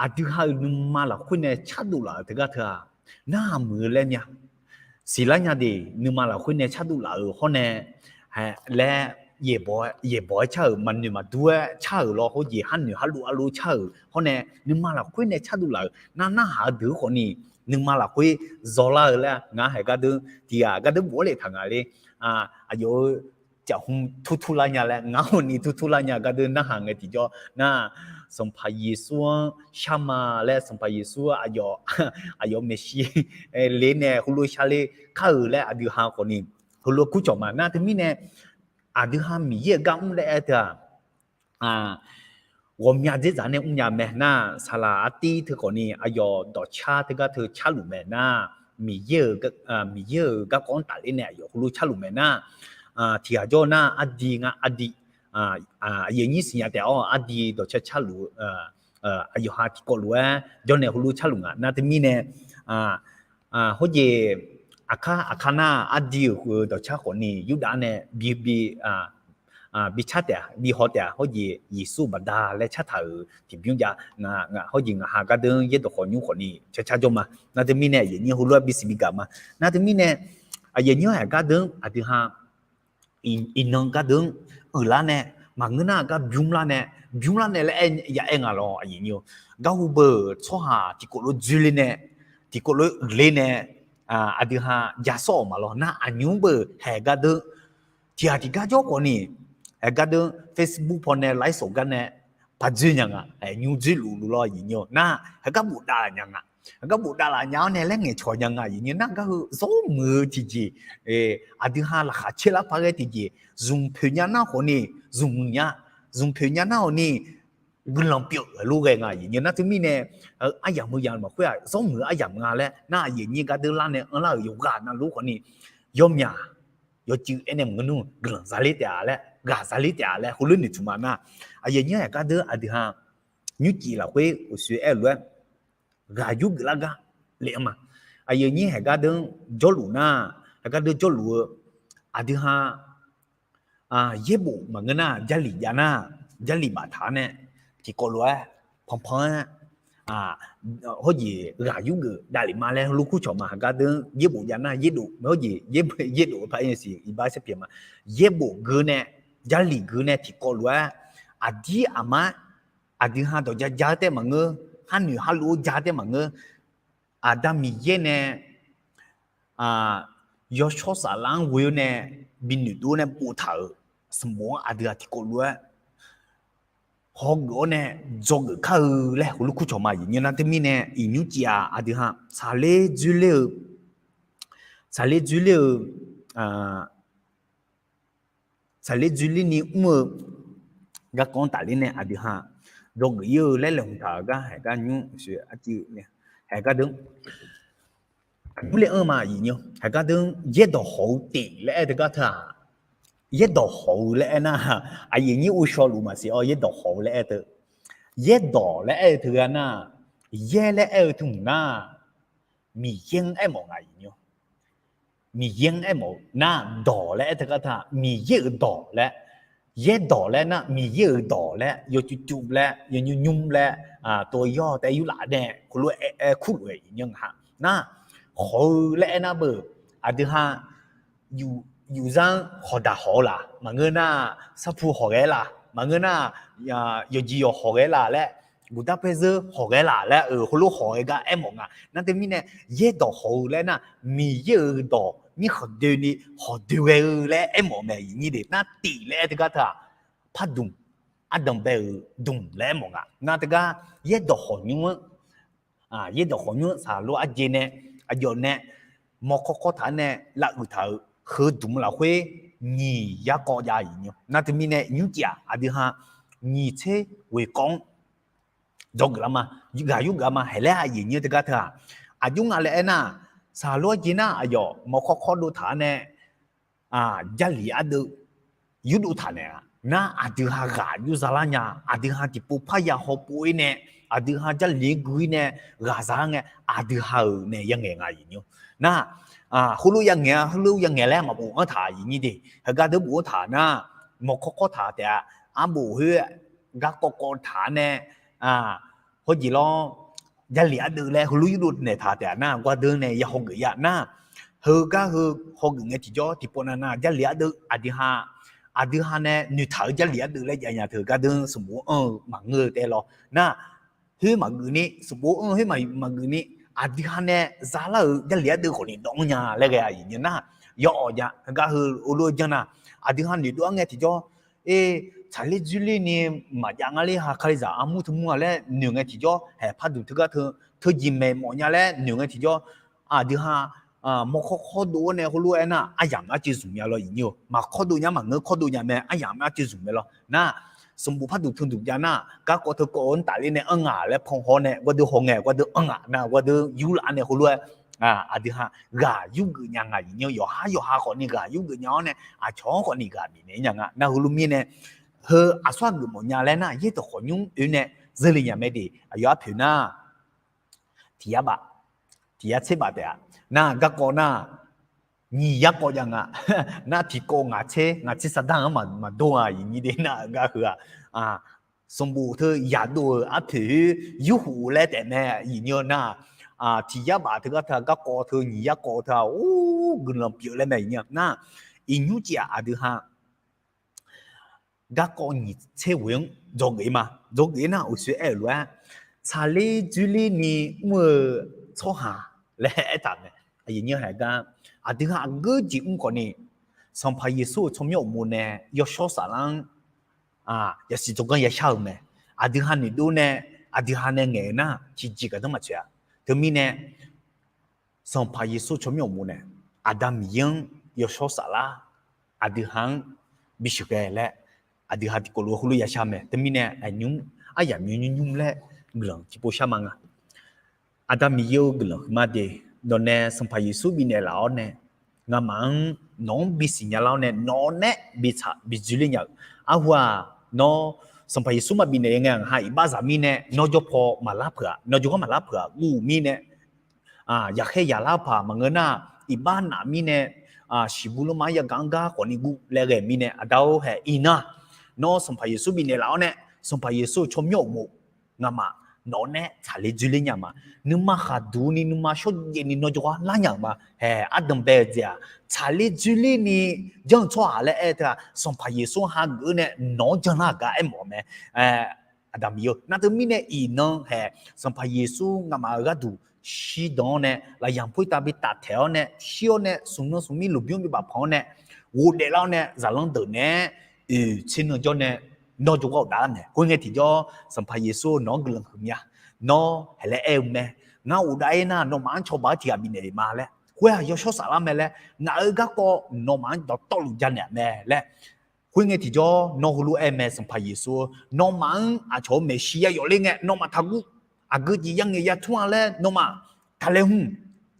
Aqdui ha-euq nuima lafkhoer nae cardov laf-euq teugar teu-aq, narhaq muiq-eu laer mya. Siqlar nya de, nuima lafkhoer nae cardov laf-euq hawr nae laer, yaeqbawq-aer car-euq maqnoeq maqdur-aer car-euq law, hawjeq harnoeq harluf arluf car-euq hawr nae nuima lafkhoer nae cardov laf-euq nar, narhaq-eu deuq-anr khawfni nuima lafkhoer zawlar-eu laer ngar haeq gardeuv tiq ghaq gardeuv bof-awr le taq nga le. Aqyawf-eu caf hmq turtur lar nya laer, ngar hawni turtur lar nya gardeuv narhaq ngae tiqjawr nar, Sanqpaq Yeqsur-anr shar ma laer, Sanqpaq Yeqsur aqyawf, aqyawf maeqshi le nae heulof sharler kar-euq laer aqdui ha khawfni heulof kurcawq ma. Nar teumirnae aqdui ha Miqyaer-euq gar mr laer aer teu-aq, ghawqmya dzerzaq nae mrnya mae nar, saqlaq artiv teu khawfni aqyawf dawqcar teugar teu carluf mae nar, Miqyaer-euq, Miqyaer-euq garkawv-anr tafler nae aqyawf heulof carluf mae nar, tiq ghaq jawr nar ardi nga ardi, aqyuif aqnyir siqnya taef-awr ardi dawqcar carluf-eu, aqyawf ha tiqkawv lof-aer jawr nae heulof carluf nga. Nar teumirnae hawjeq aqkar aqkar nar ardi-euq dawqcar khawfni yurdav nae bi, bi, bi car taef-a, bi haw taef-a, hawjeq Yeqsur baqda laer car taq-euq tiqbymr jav. Hawjeq ngaq ha gardeuv-anr yaerdawq khawf nymr khawfni car car jawr ma. Nar teumirnae aqyuif aqnyir heulof-aer bisiq bigaq ma. Nar teumirnae aqyuif aqnyir-anr haeq gardeuv-anr aqdui ha iqnan gardeuv-anr uiqlar nae, maqngeur nar gar bymr lar nae, bymr lar nae laer ya aer nga lawr aqyuif aqnyir-or. Garhu beu-euq tsawrhaq tiqkawv lof dzoerler nae tiqkawv lof-aer uiqler nae aqdui ha jasawr-awq maqlawr nar, aqnymr beuq haeq gar deuq tiqghaq tiqgar jawr khawf ni, haeq gar deuq Facebook paw nae ไลฟ์สด gar nae paq dzoer nya nga, nymr dzoerluf luf lawr aqyuif nyir-awr nar, haeq gar bofdav laf nya nga. Haeq gar bofdav laf nya-awr nae laer ngaeqcawq nya nga aqyuif nyir nar, gar heu zawr muiq-eu tiqjeq aqdui ha laqkhaq caer lar paq ghae tiqjeq zmq poeq nya nar khawf ni, zmq muiq nya, zmq poeq nya nar khawf ni guiqlanq pyeuf-euq lof ghae nga aqyuif nyir nar. Teumirnae aryamq heu yamq maqkhoer-aq, zawr muiq-eu aryamq nga laer nar, aqyuif nyir gar deuq lar nae anrlar-euq yawqghaq navluf khawf ni, yawmyaq yawcuiv aernaeq maqngeur nmr guiqlanq zaler taef-a laer, ghaq zaler taef-a laer heulof noeqtmq ma nar, aqyuif nyir haeq gar deuq aqdui ha nymrcif lafkhoer uqshoe aer-eu lof-aer ghaq yurgeuf lar gar le-anr ma. Aqyuif nyir haeq gar deuq jawrluf nar, haeq gar deuq jawrluf-eu aqdui ha yaerbof maqngeur nar, Jarlif jav nar, Jarlif baftaq-anr nae tiqkawv lof-aer panpan-aer hawrjeq ghaq yurgeuf davlef ma laer heulof kurcawq ma. Haeq gar deuq yaerbof jav nar yaerdof, hawrjeq yaerdof-eu par siq iqbax saerpyeuf ma. Yaerbof geu nae, Jarlif geu nae tiqkawv lof-aer aqdir aqmar aqdui ha dawq ja ja-eu taef maqngeur, khar noeq khar lof-aer ja taef maqngeur, Aqda Miqyaer nae yawshawr saflar-anr ghoe-awr nae bi noeqdov nae boftaq-euq sanqbof-anr aqdui ha tiqkawv lof-aer hawgeuf-awr nae dzawgeuf kar-eu laer heulof kurcawq ma aqyuif nyir nar. Teumirnae iqnymr cif-aq aqdui ha saqler dzoerler-eu, saqler dzoerler-eu, saqler dzoerler ni mr-eu garkawv-anr tafler nae aqdui ha dzawgeuf ir-eu laer laeqhmq taq-euq gar haeq gar nymr uqshoe arcuiv nae haeq gar deuq mrler anr ma aqyuif nyir. Haeq gar deuq yaerdawq hawq-eu tif laer aer-eu teugar teu-aq, yaerdawq hawq-eu laer aer nar, aqyuif nyir ghovshaw luf maqsiq-awr yaerdawq hawq-eu laer aer teu. Yaerdawq laer aer-eu teugar nar, yaer laer aer-eu teu hmq nar, Miqyaer-anr aermawf nga aqyuif nyir. Miqyaer-anr aermawf-eu nar, dawq laer aer teugar teu-aq Miqyaer-euq dawq laer, yaerdawq laer nar Miqyaer-euq dawq laer yawcuiv cuvlaer yawnymr nymr laer tov yawr taef yurlaf nae heulof-aer aer kurluf-eu aqyuif nyir nga nar, hawq-eu laer aer nar beuq aqdui ha yufzar-anr hawqdaq hawq-eu laf maqngeur nar, sarpu hawq ghae laf maqngeur nar, yawqjeq yawq hawq ghae laf laer, guqdar paerzeur hawq ghae laf laer-euq heulof hawq-eu gar aermawf nga. Nar teumirnae yaerdawq hawq-eu laer nar, Miqyaer-euq dawq mirkhanq doeni hawq doe ghae-eu laer aermawf mae aqyuif nyir de. Nar tif laer aer teugar teu-aq, pardmq, ardanq bae-euq dmq laer aermawf nga. Nar teugar yaerdawq hawq nymr-anr yaerdawq hawq nymr-anr saqlof arjeq nae aqyawf nae mawrkawr kawr taq-anr nae lavuiq taq-euq heudmq lafkhoer nyiq yarkawv jav aqyuif nyir. Nar teumirnae nymrcif-aq aqdui ha nyiq tser ghoeq kawv-anr dzawgeuf lar ma, ghaq yurgeuf-a ma. Haeq laer aqyuif nyir teugar teu-aq, aqjox nga laer aer nar, saqlof arjeq nar aqyawf mawrkawr kawr dov taq-anr nae Jarlif ardeuv yurdov taq naeq-a nar, aqdui ha ghaq yurza lar nya, aqdui ha tiqpov parya hawpov-ir nae, aqdui ha Jarlif-anr gui-ir nae ghaqzaq-ar ngae, aqdui ha-euq nae yangaeq nga aqyuif nyir. Nar, heulof yangaeq-a, heulof yangaeq laer maqbof-anr taq aqyuif nyir de. Heugar deuq bof-anr taq nar, mawrkawr kawr taq taef-a, arbof khoer garkawv kawv taq-a nae hawjeq lawr, Jarlif ardeuv laer heulof yurdov naeq taq taef-a nar, gardeuv nae ya hawgeuf ya nar, heugar heu hawgeuf ngae tiqjawr tiqpov nav nav Jarlif ardeuv aqdui ha, aqdui ha nae noeqtaq-eu Jarlif ardeuv laer jav nya teu gardeuv sanqbof anr-eu maqngeur-eu taef lawr nar, khoer maqgeuf ni, sanqbof anr-eu khoer maqgeuf ni, aqdui ha nae zalar-euq Jarlif ardeuv khawf ni dawv-anr nya laer ghae aqyuif nyir nar, yawawq ja heugar heu heulof-aer janr nar, aqdui ha noeqdov-ar ngae tiqjawr, e, tsaqler dzoerler ni maqjav ngar ler ha, kalizaq armur teu mur-a laer noeq ngae tiqjawr, haeq pardmq teugar teu, teujeq maeq mawf nya laer noeq ngae tiqjawr, aqdui ha mawrkawr kawr dov-awr nae heulof-aer nar, aryamq arcuiv zmq nya lawr aqyuif nyir-eu. Maqkawr dov nya maqngeur, kawr dov nya mae, aryamq arcuiv zmq mae lawr nar, sanqbof pardmq teu duq jav nar, garkawv teu kawv-anr tafler nae anr ngaq laer pan haw nae gardeuv haw ngae, gardeuv anr ngaq nar, gardeuv yurlaf nae heulof-aer aqdui ha ghaq yurgeuf nya nga aqyuif nyir-eu. Yawqhar yawqha khawf ni ghaq yurgeuf nya-awr nae, aqcawq-anr khawf ni ghaq bifnaeq nya nga nar, heulof mirnae heu aqsur aqgeuf mawf nya laer nar, yaerdawq khawf nymr oe nae zeurle nya mae de. Aqyawf arpoeq nar, tiq yar baf, tiq yar tser baf taef-a nar, garkawv nar, nyiq yar kawv jav nga nar, tiqkawv ngaq tser, ngaq tser saqdar-anr maqdov-a aqyuif nyir de nar, gar heu-aq, sanqbof teu yadov-euq arpoeq yurkhof laer taef mae aqyuif nyir-eu nar, tiq yar baf teugar teu-aq, garkawv teu nyiq yar kawv teu-aq, or, guiqlanq pyeuf laer mae aqyuif nyir nar, iqnymr cif-aq aqdui ha garkawv nyiq tser ghoeq-anr dzawgeuf-ir ma. Dzawgeuf-ir nar, uqshoe aer-euq lof-aer, tsaqler dzoerler ni mr-eu tsawrhaq laer aertaq mae. Aqyuif aqnyir haeq gar, aqdui ha aqgeu jeq mr khawfni, Sanqpaq Yeqsur-euq tsawrmyanr uqmov nae yawshawr saflar-anr yasiq tsawrganr yashar-eu mae. Aqdui ha noeqdov nae, aqdui ha nae ngaeq-eu nar tiqjeq gaqdanr maqtsoeq-a. Teumirnae, Sanqpaq Yeqsur tsawrmyanr uqmov nae Aqda Miqyaer-anr yawshawr saflar, aqdui ha-anr bisheuqghae laer, aqdui ha tiqkawv lof-aer heulof yashar mae. Teumirnae aqnymr aryamq nymr nymr nymr laer guiqlanq tiqpov shar ma nga. Aqda Miqyaer-eu guiqlanq huiqma de, nawq nae Sanqpaq Yeqsur bifnaeq laf-awr nae, ngamaf-anr nawq-anr bisiq nya lar-awr nae nawq nae bitsaq bidzoerler nya-euq. Arhu-aq, nawr Sanqpaq Yeqsur maqbifnaeq ngae, ngaq ha iqbax zaq mirnae nawr jawr paw maqlar peuq-aq, nawr jawrgar maqlar peuq-aq guv mirnae, yaqkhaer yaqlar paq maqngeur nar, iqbax naf mirnae, shiqbuq lorma-anr yagaq-anr gar khawfni guv laer ghae mirnae, aqda-or haeq iqnan, nawr Sanqpaq Yeqsur bifnaeq laf-awr nae, Sanqpaq Yeqsur-eu tsawrmyanr uqmov ngamaf nawq nae tsaqler dzoerler nya ma. Nuima khaqduq ni nuima shawrjaev ni nawr jawrgar lar nya-euq ma. Haeq ardanq bae-eu jeq-aq, tsaqler dzoerler ni janr-eu tsawrhaq laer aer-eu teu-aq, Sanqpaq Yeqsur hageuf-eu nae nawq-anr janlar-euq gar aermawf-eu mae. Aqda Miqyaer-eu, nar teumirnae iqnan haeq Sanqpaq Yeqsur ngamaf-euq gharduq shirdan-awr nae, lafyamq poertav bi taftaeq-awr nae, shir-awr nae, smq nan smq mir lmqbymr bi bafpanq-awr nae, ghofdaef lar-awr nae, zaqlanr deuq naeq-aer oeq tser nan jawr nae nawr jawrgar ghofdaef-a mae. Khoerngae tiqjawr, Sanqpaq Yeqsur nawq-anr guiqlanq huiqmya. Nawr haeq laer aer-eu mae. Ngar ghofdaef-aer nar, nawmaf-anr cawba-eu tiq ghaq bifnaeq-euq ma laer, khoer-aq yawshawr saflar mae laer, ngaq-euq garkawv nawmaf-anr dawqtawvluf janaeq-a mae laer, khoerngae tiqjawr nawr heulof-aer mae, Sanqpaq Yeqsur-or, nawmaf-anr aqcawq-euq maeqshi ya yawf ler ngae nawmaf taqguv. Aqgeu jeq ya ngaeq ya tmr-a laer nawmaf taqlaeqhmq,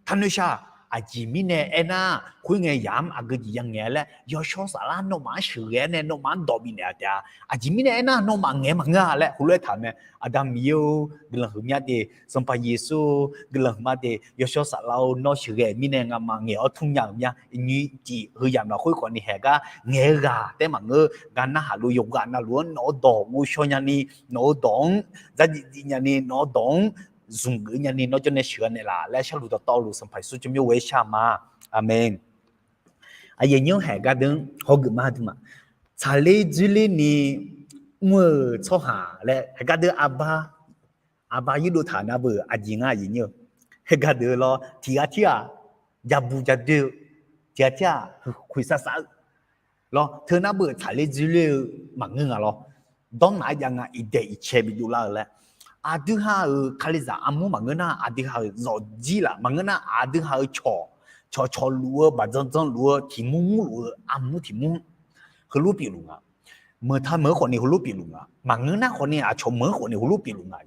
taqnoeqshaq. Aqjeq mirnae aernar, khoerngae yamq-anr aqgeu jeq ya ngaeq-a laer yawshawr saflar nawmaf-anr sheuqghae-aer nae nawmaf-anr dawq bifnaeq-a taef-a. Aqjeq mirnae aernar, nawmaf ngaeq-aer maqngeur-a laer heulof-aer taq-euq mae. Aqda Miqyaer-or, guiqlanq huiqmya de, Sanqpaq Yeqsur-or, guiqlanq huiqma de, yawshawr saflar-or, nawr sheuqghae mirnae ngamaf ngaeq-awr tmr nya-euq mya. Iqnymr tiq heu yamq lafkhoer khawfni haeq gar ngaeq-eu ghaq taef maqngeur, gar narhaq lof yawqghaq navluf-anr nawq-eu dawq ghovshaw nyani, nawq-eu dawq-anr dzardziv dziv nyani, nawq-eu dawq-anr zmq geuf nyani nawr jawr nae sheuqghae naeqlaf laer sharluf dawqtawvluf Sanqpaq Yeqsur tsawrmyanr ghoe-aer shar ma. Aqmeq. Aqyuif aqnyir haeq gardeuv hawgeuf ma aqduimaf, tsaqler dzoerler ni mr-eu tsawrhaq laer haeq gardeuv arbar, arbar yurdov taq nar beu aqjeq nga aqyuif aqnyir-eu. Haeq gardeuv lawr tiq ghaq tir-aq, jabu jadoer-eu, tiq ghaq tir-aq, khoeqsav sav-eu lawr, teu nar beu tsaqler dzoerler-eu maqngeur nga lawr. Dawrnaq-aer jav nga, iqdaeq iqcae bidov lar-eu laer, aqdui ha-euq Kalizaq armur maqngeur nar, aqdui ha-euq zawqjir laf maqngeur nar, aqdui ha-euq cawq, cawqcawq luf-eu, baqdzandzan luf-eu, tiq mur mur luf-eu armur tiq mur heulof pyeufluf nga. Meuq ta meuq-anr khawfni heulof pyeufluf nga. Maqngeur nar khawfni aqcawq meuq-anr khawfni heulof pyeufluf nga.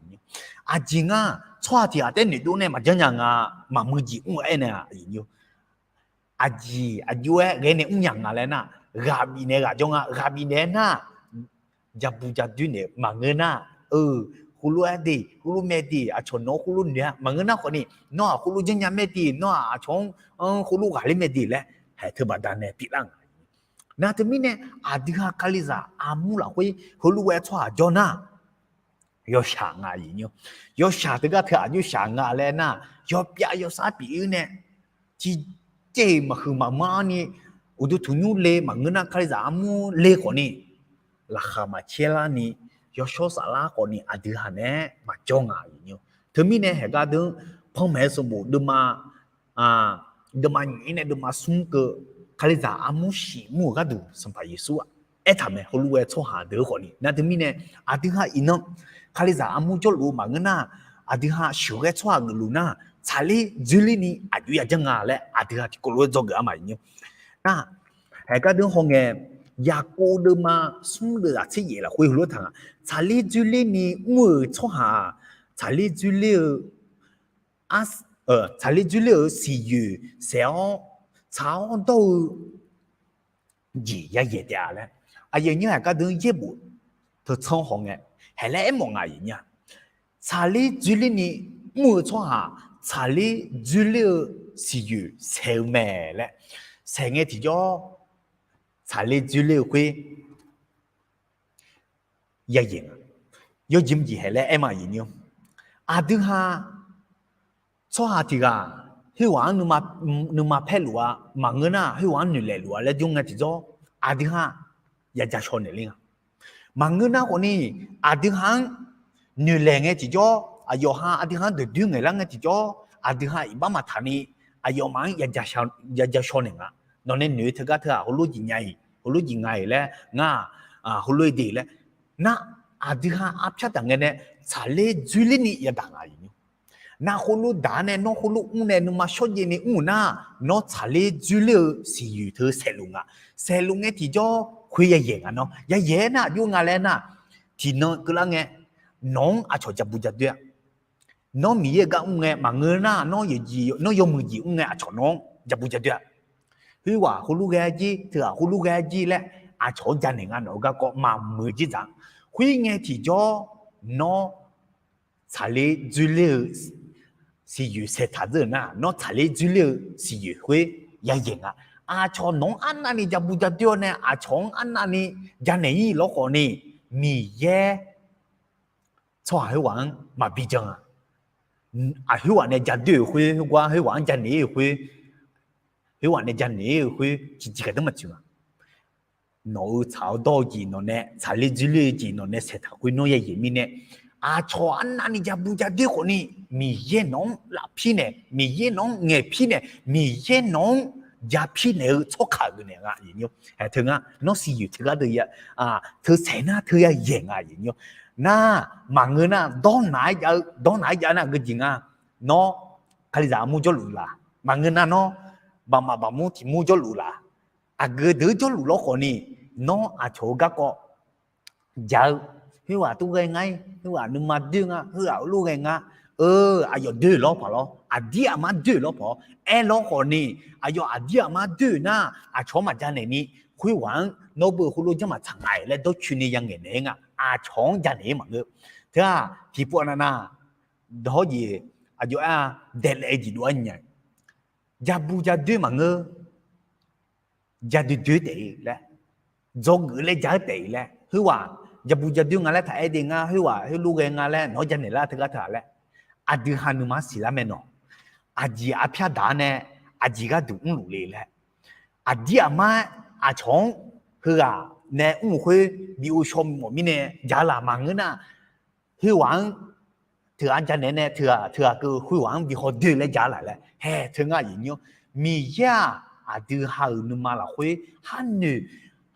Aqjeq nga, tsawrhaq tiq ghaq taef noeqdov nae maqjanr nya nga, maqmuiq jeq mr-eu aernaeq-a. Aqjeq aqjox-aer ghae nae mrnya nga laer nar, ghaq bifnaeq ghaq jawr nga, ghaq bifnaeq-aer nar, jabu jadoer naeq maqngeur nar, eu, khoerlof-aer de, khoerlof mae de, aqcawq nawq-anr khoerlof noeq-a maqngeur nar khawfni, nawr-aq khoerlof janrnya mae de, nawr-aq aqcawq-anr khoerlof ghaqler mae de laer, haeq teu baqdanae pyeuflar nga. Nar teumirnae, aqdui ha Kalizaq armur lafkhoer heulof-aer tsawrhaq jawr nar, yawshaq nga aqyuif aqnyir-eu. Yawshaq teugar teu aqjox shaq nga laer nar, yawpyav yawsar pyeuf-ir nae, tiqjeq-iq maqhuiq maqmanr ni, uqduq tuqnymr le maqngeur nar Kalizaq armur le khawfni, laqkhaq maqcaer larni, yawshawr saflar khawfni aqdui ha naeq-aer maqjawr nga aqyuif aqnyir-eu. Teumirnae haeq gardeuv-anr panmaeq-eu sanqbof deuvma deuvma nyiq-ir nae deuvma smr keuv, Kalizaq armur shif mr-euq gharduq Sanqpaq Yeqsur aertaq mae. Heulof-aer tsawrhaq deuq-eu khawfni nar teumirnae, aqdui ha iqnan Kalizaq armur jawrluf-eu maqngeur nar, aqdui ha sheuqghae tsawrhaq geufluf nar, tsaqler dzoerler ni aqjox yajanr nga laer aqdui ha tiqkawv lof-aer dzawgeuf-a ma aqyuif aqnyir-eu. Nar, haeq gardeuv-anr hawngae, Yaqkov deuvma smr deuvzaq tser yaef lafkhoer heulof-aer taq nga, tsaqler dzoerler ni mr-euq tsawrhaq-aq, tsaqler dzoerler-eu tsaqler dzoerler-euq siqyoeq saef-awr tsaq-awr dawr-eu jeq yayaeq taef-a laer, aqyuif aqnyir haeq gardeuv-anr yaerbof teu tsanr hawngae, haeq laer aermawf nga aqyuif aqnyir-a. Tsaqler dzoerler ni mr-eu tsawrhaq, tsaqler dzoerler-eu siqyoeq saef-eu mae laer, saeq ngae tiqjawr tsaqler dzoerler-eu khoer yayaeq nga. Yawjeq maqjeq haeq laer aer ma aqyuif aqnyir-eu. Aqdui ha tsawrhaq tiq ghaq khoerghaq-anr nuima paerluf-a maqngeur nar, khoerghaq-anr noeqlaeq luf-a laer jmr ngae tiqjawr, aqdui ha yajaq shaw naeq ler nga. Maqngeur nar khawfni, aqdui ha-anr noeqlaeq ngae tiqjawr, aqyawf ha aqdui ha-anr deuq doer ngaeqlar ngae tiqjawr, aqdui ha iqbax maqtaq ni aqyawfmaf-anr ya ja shaw naeq nga. Nawq nae noeq-eu teugar teu-aq, heulof jeq nya-iq, heulof jeq nga-iq laer, ngar-aq, heulof-aer de laer. Nar, aqdui ha arpyar daq ngae nae tsaqler dzoerler ni yadaq nga. Nar khoerlof daq-ar nae nawr khoerlof mr nae nuima shawrjaev ni mr-euq nar, nawr tsaqler dzoerler-eu siqyoeq teu saeqluf nga. Saeqluf ngae tiqjawr khoer yayaeq nga nawr. Yayaeq-aer nar aqjox nga laer nar, tiqnan keuvlar ngae, nawq-anr aqcawq jabu jadoer-a. Nawr Miqyaer-euq gar mr ngae maqngeur nar, nawr yawmuiq jeq mr ngae aqcawq nawq-anr jabu jadoer-a. Khoerghaq heulof ghae-ar jir, teughaq heulof ghae-ar jir laer aqcawq-anr janaeq nga nawq-eu garkawv maqmuiq-eu jir dzaq. Khoerngae tiqjawr nawr tsaqler dzoerler-eu siqyoeq saeqtaq dzeur-euq nar, nawr tsaqler dzoerler-eu siqyoeq khoer yayaeq nga. Aqcawq nawq-anr arnavni jabu jadoer-awr nae aqcawq-anr arnavni janaeq-ir lawrkhawf ni, Miqyaer tsawrhaq khoerghaq-anr maqbi jan-a. Aqkhoerghaq nae jadoer-euq khoer, khoergar khoerghaq-anr janaeq-ir-euq khoer, khoerghaq nae janaeq-ir-euq khoer tiqjeq gaqdmr maqtsoeq ma. Nawq-euq tsaq-awr dawr-eu jeq nawq nae, tsaqler dzoerler-eu jeq nawq nae saeqtaq khoer nawr yayaeq mirnae, aqcawq arnavni jabu jadoer khawf ni, Miqyaer nawq-anr lafpir naeq, Miqyaer nawq-anr ngaeqpir naeq, Miqyaer nawq-anr japir naeq-eu tsawrkaq-euq naeq nga. Teu ngar nawr siqyoeq teugar deuq teu saeq nar teu yayaeq nga. Nar, maqngeur nar dawrnaq-aer jav-eu, dawrnaq-aer jav nar geujeq nga. Nawr kalizaq armur jawrluf laf, maqngeur nar nawr baqmaf baqmur tiq mur jawrluf laf, aqgeu deuq jawrluf lawrkhawf ni, nawr aqcawq-eu garkawv ja-eu, khoerghaq tov ghae nga-ir, khoerghaq nuima doer nga, khoerghaq heulof ghae nga, eu, aqyawf doer-euq lawr paq lawr, aqdir aqmar doer-euq lawr paq-awr aer lawrkhawf ni, aqyawf aqdir aqmar doer-euq nar aqcawq-anr maqjanaeq ni, khoerghaq-anr nawr beu heulof janr maqtsaq nga-iq laer dawrcoeni yangaeq naeq-aer nga. Aqcawq-anr janaeq-ir maqngeur. Teu-aq tiqpov aqnav nav dawr jeq aqjox-aer-a, daeqlaef-eu jeq dov-aer nya-iq, jabu jadoer maqngeur, jadoer doer taef-ir laer, dzawgeuf laer ja-aer taef-ir laer, khoerghaq jabu jadoer nga laer taq aer de ngar, khoerghaq heulof ghae nga laer nawq-anr janaeq lar teugar teu-aq laer, aqdui ha nuima-anr siqlar mae nawq. Aqjeq arpyar daq-ar nae aqjeq gharduq mrluf le laer, aqdir aqmar aqcawq-anr heughaq nae mr-euq khoer bi ghovshaw mawf mirnae ja-eu laf maqngeur nar, khoerghaq-anr teughaq-anr janaeq nae teughaq teughaq keuv khoerghaq-anr bi hawdoer laer ja-ar laf laer. Hae teu ngar aqyuif nyir-awr, Miqyaer-aq aqdui ha-euq nuima lafkhoer har noeq,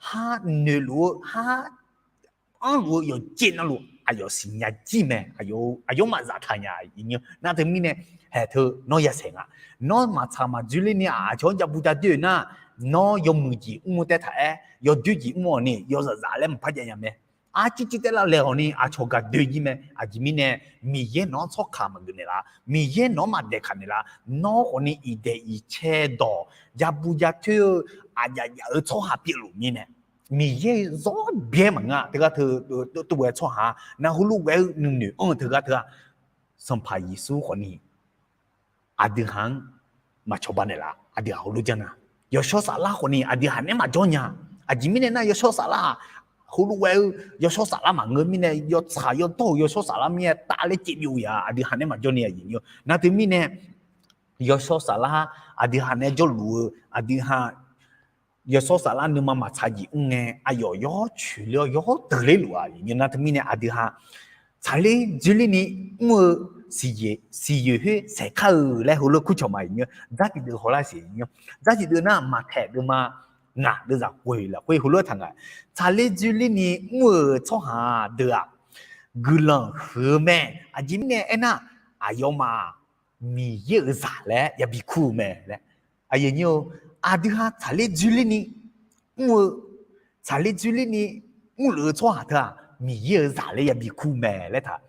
har noeqluf-eu, har anrluf-eu yawqjeq navluf aqyawf siqnya jir mae. Aqyawf maqzaf taq nya-a. Nar teumirnae hae teu nawr yasaeq nga. Nawr maqtsaq maqdzoerler ni aqcawq-anr jabu jadoer-euq nar, nawr yawmuiq jeq mr-eu taef taq-aer, yawdoer jeq mr-awq ni yawzaf zaf laer maqpar jav nya mae. Arcir cir taev lar laeq-awq ni aqcawq gaqdoe jir mae. Aqjeq mirnae Miqyaer nawq-anr tsawrkaq maqgeuf naeqlaf, Miqyaer nawq-anr maqdaeqkaq naeqlaf, nawr khawf ni iqdaeq iqcae dawq jabu jatoer-eu aqjaf jaf-eu tsawrhaq pyeufluf mirnae, Miqyaer-eu zawr byaer maqngeur-a. Teugar teu tov-aer tsawrhaq-a nar heulof ghae-eu nuinoeq anr-eu teugar teu-aq, Sanqpaq Yeqsur khawf ni aqdui ha-anr maqcawba naeqlaf, aqdui ha heulof janr nar, yawshawr saflar khawf ni aqdui ha naeq-aer maqjawr nya. Aqjeq mirnae nar yawshawr saflar-aq, heulof ghae-eu yawshawr saflar maqngeur mirnae, yawtsaq yawdawr-euq yawshawr saflar mirnae tavler caev byov ya, aqdui ha naeq-aer maqjawr ni aqyuif nyir-awr. Nar teumirnae yawshawr saflar aqdui ha naeq-aer jawrluf-eu, aqdui ha yawshawr saflar nuima maqtsaq jeq mr ngae aqyawf yawcoeq ler-awr yawdeuq ler luf-aq. Nar teumirnae aqdui ha tsaqler dzoerler ni mr-eu siqyoeq khoer saeqkar-eu laer heulof kurcawq ma. Aqyuif nyir-awr, dzartiq deuv hawlar siq nyir-awr, dzartiq deuv nar maqtaeq deuv ma, ngaq deuv zaq khoeq lafkhoer heulof-aer taq nga. Tsaqler dzoerler ni mr-euq tsawrhaq deuq-aq guiqlanq huiq-eu mae. Aqjeq mirnae aernar, aqyawfmaf Miqyaer-euq zaq laer yabi kur-eu mae laer. Aqyuif nyir-awr, aqdui ha tsaqler dzoerler ni mr-eu, tsaqler dzoerler ni mrluf-eu tsawrhaq teu-aq Miqyaer-euq zaq laer yabi kur mae laer taq.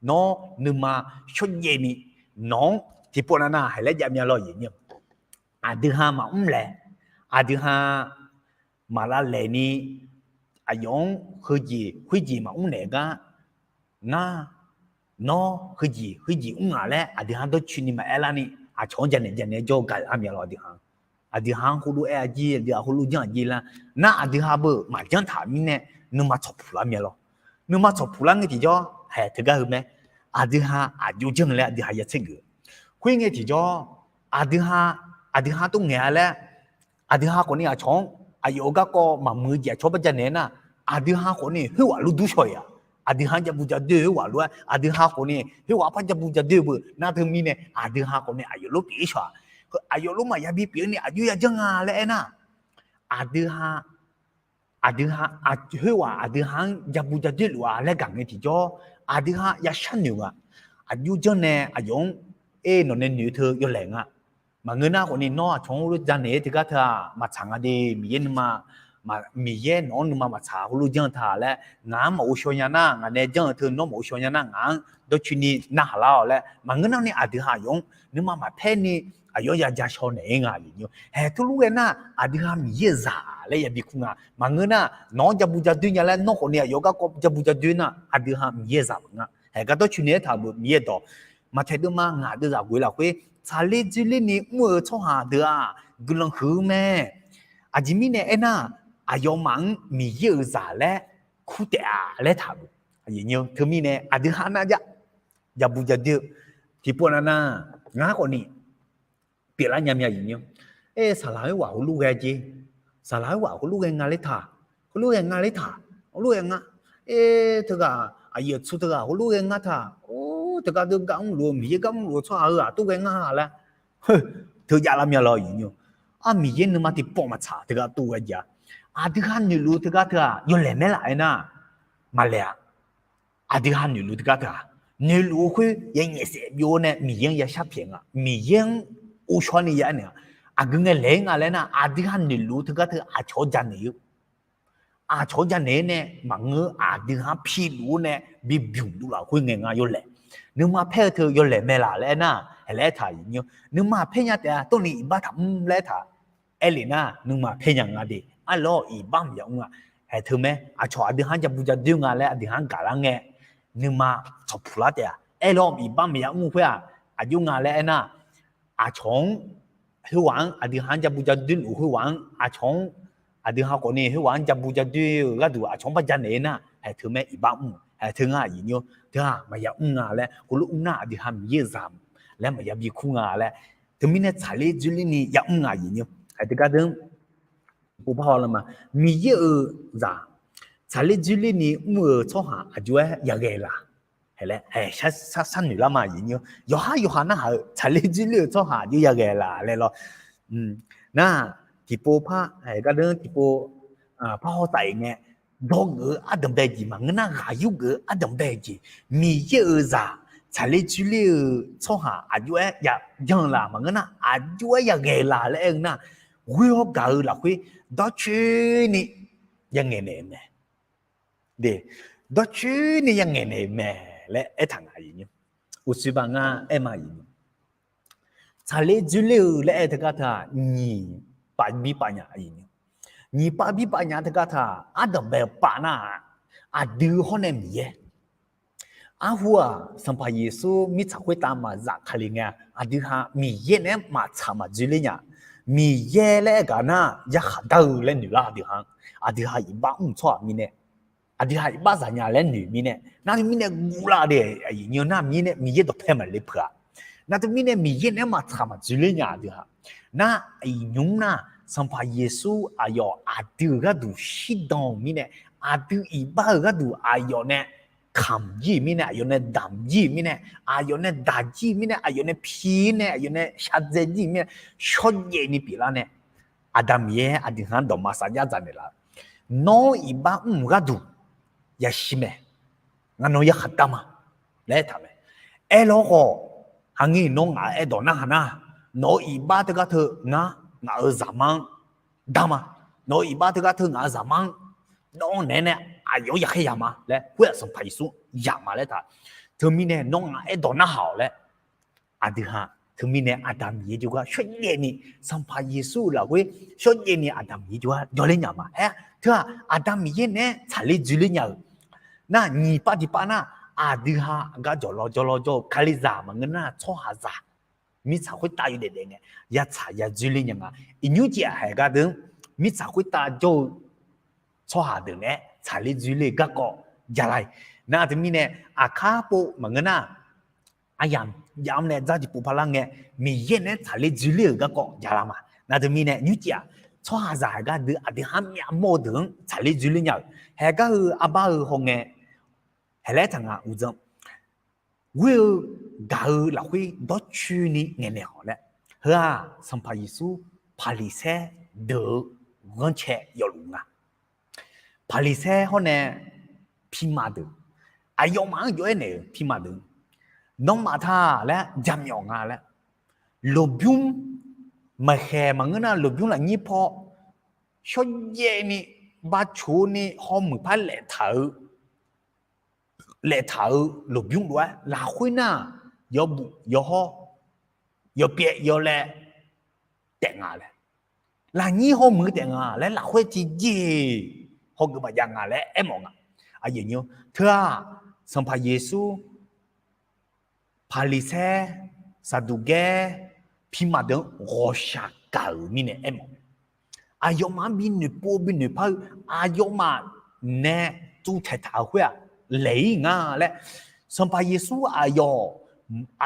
Nawr nuima shawrjaev ni nawq-anr tiqpov nav nav haeq laer jav mya lawr. Aqdui ha maqmr laeq, aqdui ha maqlav laeq ni aqyawf-anr heujeq khoerjeq maqmr naeq gar, ngar, nawr heujeq khoerjeq mr ngaq laer aqdui ha dawrcoeni maqaer larni aqcawq-anr janaeq janaeq-aer jawr-eu gaq lar mya lawr. Aqdui ha, aqdui ha heulof aer-a jir, aqdui ha heulof janr-a jir lar, nar aqdui ha beu maqjanr taq mirnae nuima tsawqpuq lar mya lawr. Nuima tsawqpuq lar ngae tiqjawr haeq teugar heu mae. Aqdui ha aqjox janr laer aqdui ha ya tser geuf. Khoerngae tiqjawr aqdui ha, aqdui ha tov ngaeq-a laer, aqdui ha khawf ni aqcawq-anr aqyawf-euq garkawv maqmuiq-eu jeq aqcawq-anr bar janaeq nar, aqdui ha khawf ni khoerghaq lof dur shaw-iq-aq, Aqdui ha-anr jabu jadoer-eu khoerghaq lof-aer, aqdui ha khawf ni khoerghaq-anr par jabu jadoer-eu beu nar teumirnae, aqdui ha khawf ni aqyawf lof pyeuf-ir shawq-aq, aqyawf lof maqya bi pyeuf-ir ni aqjox ya janr nga laer aernar, aqdui ha, aqdui ha, khoerghaq aqdui ha-anr jabu jadoer luf-a laer gaq ngae tiqjawr, aqdui ha ya sharnoeq nga. Aqjox janr nae aqyawf-anr aer nawq nae noeq-eu teu yawlaeq nga. Maqngeur nar khawf ni nawr aqcawq-anr heulof janaeq-aer teugar teu-aq maqtsaq nga de, Miqyaer nuima, Miqyaer nawq-anr nuima maqtsaq heulof janr-eu ta laer ngaq-anr maqghovshaw nya nar, ngaq nae janr-eu teu nawr maqghovshaw nya nar ngaq-anr dawrcoeni narhaq lar-awq laer maqngeur nar ni aqdui ha aqyawf-anr nuima maqpaer ni aqyawf-anr ya ja shaw naeq-aer nga aqyuif nymr. Haeq turlur ghae nar aqdui ha Miqyaer-euq zaq laer yabi kur nga. Maqngeur nar nawq-anr jabu jadoer nya laer nawr khawf ni aqyawf garkawv jabu jadoer nar aqdui ha Miqyaer-euq zaq maqnga. Haeq gar dawrcoeni aertaq-euq beu Miqyaer dawq, Maqtaeq deuvma ngaq deuvzaq ghoeq lafkhoer tsaqler dzoerler ni mr-eu tsawrhaq deuq-aq guiqlanq huiq-eu mae. Aqjeq mirnae aernar, aqyawfmaf-anr Miqyaer-euq zaq laer kur taef-a laer taq-euq. Teumirnae aqdui ha nar jav, jabu jadoer-eu tiqpov nav nar, ngar khawf ni pyeuflar nya mya aqyuif nymr. Aer saqlaq khoerghaq heulof ghae jeq, saqlaq khoerghaq heulof ghae nga ler taq, heulof ghae nga ler taq, heulof ghae nga. Aer teughaq aqyuif aqtsu teughaq heulof ghae ngar taq, or teugar deuv gar mrluf-eu Miqyaer gar mrluf-eu tsawrhaq heughaq tov ghae ngar laer teujav lar mya lawr aqyuif nymr. Ar Miqyaer nuima tiqpawf maqtsaq teugar tov ghae jav-a. Aqdui ha noeqluf-eu teugar teu-aq yawlaeq maer laf aernar, maqlaeq-a. Aqdui ha noeqluf teugar teu-aq, noeqluf-eu khoer ya nyaefsaef byov-awr nae Miqyaer-anr ya sharpyaeq nga, Miqyaer-anr ghovshaw ni ya aer naeq-a. Aqgeu ngae laeq-aer nga laer nar aqdui ha noeqluf-eu teugar teu aqcawq-anr janaeq-eu aqcawq-anr janaeq-aer nae maqngeur aqdui ha-anr piluf-awr nae bi bymq duvlaf khoer ngae nga yawlaeq. Nuima paer-eu teu yawlaeq mae laf laer aernar, haeq laer aertaq aqyuif nymr. Nuima paer nya taef-a, tawrni iqbax taqmr laer aertaq. Aerlef nar nuima paer nya nga de, arlawr iqbax maqya mr-a. Haeq teu mae, aqcawq aqdui ha-anr jabu jadoer nga laer aqdui ha-anr gaqlar ngae, nuima tsawqpuq lar taef-a. Aerlawr iqbax maqya mr khoer-aq, aqjox nga laer aernar, aqcawq-anr, khoerghaq-anr aqdui ha-anr jabu jadoer luf khoerghaq-anr aqcawq-anr, aqdui ha khawf ni khoerghaq-anr jabu jadoer-eu gharduq aqcawq-anr bar janaeq-aer nar, haeq teu mae iqbax mr, haeq teu ngar aqyuif nymr, teu-aq maqya mr nga laer heulof mr nar aqdui ha Miqyaer-euq zaq laer maqya bi kur nga laer, teumirnae tsaqler dzoerler ni ya mr nga aqyuif nymr. Haeq teugar deuq-anr tiqpov par haw lar ma. Miqyaer-euq zaq tsaqler dzoerler ni mr-eu tsawrhaq aqjox-aer yaghae laf? Haeq laer, haeq sharnoeq lar ma aqyuif nymr. Yawqhar yawqha narhaq-eu tsaqler dzoerler-eu tsawrhaq aqjox yaghae laf laer lawr. Nar, tiqpov par haeq gar deuq-anr tiqpov par haw taf-euq ngae, dawrgeuf-eu ardanqbae jeq maqngeur nar ghaq yurgeuf-eu ardanqbae jeq, Miqyaer-euq zaq tsaqler dzoerler-eu tsawrhaq aqjox-aer ya janr-eu laf maqngeur nar aqjox-aer yaghae laf laer aer-eu nar, ghoer-awr gaq-eu lafkhoer dawrcoeni ya ngaeqnaeq-eu mae. De, dawrcoeni ya ngaeqnaeq-eu mae laer aertaq nga aqyuif nymr. Uqshoe baq ngar aer ma aqyuif nymr. Tsaqler dzoerler-eu laer aer teugar teu-aq nyiq paf bi paf nya aqyuif nymr. Nyiq paf bi paf nya teugar teu-aq ardanqbae-eu paf nar-aq, aqdui hawr nae Miqyaer. Arhu-aq Sanqpaq Yeqsur mirtsaq khoertav maqzaf Kali ngae-a, aqdui ha Miqyaer naeq-aer maqtsaq maqdzoerler nya. Miqyaer laer aer gaq nar yarkhaq dar-eu laer noeq lar aqdui ha, aqdui ha iqbax mr tsawrhaq mirnae, aqdui ha iqbax zaq nya laer noeq mirnae, nar teumirnae guvlar de, aqyuif nymr nar mirnae Miqyaer dawqpae maqle peuq-a. Nar teumirnae Miqyaer naeq-aer maqtsaq maqdzoerler nya aqdui ha. Nar iqnymr nar Sanqpaq Yeqsur aqyawf aqdui-euq gharduq shirdan-euq mirnae, aqdui iqbax-euq gharduq aqyawf nae kamq jir-euq mirnae, aqyawf nae damq jir-euq mirnae, aqyawf nae daq jir-euq mirnae, aqyawf nae pi nae, aqyawf nae shardzae jir-euq mirnae, shawrjaev ni pyeuflar nae, Aqda Miqyaer aqdui ha-anr dawqma sar jar dzaq naeqlaf-eu, nawr iqbax mr-euq gharduq yashir mae. Ngar nawr yarkhaq dar ma laer aertaq mae. Aerlar khawf, haqngi nawr ngaq-euq aerdawq narhaq nar, nawq-euq iqbax teugar teu ngar ngaq-euq zaqmar-anr dar ma. Nawq-euq iqbax teugar teu ngaq-euq zaqmar-anr dawr naeq-aer nae aqyawf-anr yaqkhaer yaq ma laer khoer-aq Sanqpaq Yeqsur yaq ma laer taq. Teumirnae nawr ngaq aerdawq narhaq-awq laer aqdui ha, teumirnae Aqda Miqyaer jawrgar shawrjaev ni, Sanqpaq Yeqsur-euq lafkhoer shawrjaev ni Aqda Miqyaer jawrgar jawrler nya ma. Aer, teu-aq Aqda Miqyaer naeq-aer tsaqler dzoerler nya-euq nar nyiq pav tiqpav nar, aqdui ha gar jawqlawr jawrlawr jawr-eu Kalizaq maqngeur nar tsawrhaqzaq mirtsaq khoertav yawdaef daef ngae yatsaq ya dzoerler nya nga. Iqnymr jeq-aq haeq gar deuq-anr mirtsaq khoertav jawr-eu tsawrhaq deuq naeq-aer tsaqler dzoerler-eu garkawv jalar-iq. Nar teumirnae aqkar pov maqngeur nar, aryamq jav-anr nae dzar tiqpov parlar ngae, Miqyaer naeq-aer tsaqler dzoerler-euq garkawv jalar ma. Nar teumirnae nymrcif-aq, tsawrhaqzaq haeq gar deuq aqdui ha-anr myavmawr-eu deuq-anr tsaqler dzoerler nya-euq, haeq gar-eu arbar-eu haw ngae, Haeqlaer taq nga uqdzan. Ghoer-eu gaq-eu lafkhoer dawrcoeni ngaeqnaeq-awq laer. Heu-aq, Sanqpaq Yeqsur Paqliqsaer deuq-eu ghanrcae yawfluf nga. Paqliqsaer hawr nae pirma deuq, aqyawfmaf-anr jov-aer naeq-euq pirma deuq, nawmaf taq laer jaqmyawf nga laer. Lmqbymr, maqkhaeq maqngeur nar lmqbymr lafnyir paw shawrjaev ni, bavcoq ni hawmuiq par laeftaq-eu laeftaq-eu lmqbymr lof-aer lafkhoer nar, yawbuf yawhawr, yawpyaev yawlaev taef nga laer, lafnyir hawmuiq taef nga laer lafkhoer tiqjeq hawgeuf maqjav nga laer aermawf nga. Teu-aq, Sanqpaq Yeqsur Paqliqsaer, Saqduqgaer, pirma deuq-anr ghawqshaq gaq-euq mirnae aermawf. Aqyawfmaf-anr bi noeqpov bi noeqpar-eu, aqyawfmaf nae tsuvtaeq taq-euq khoer-aq, laeq-ir nga laer, Sanqpaq Yeqsur aqyawf,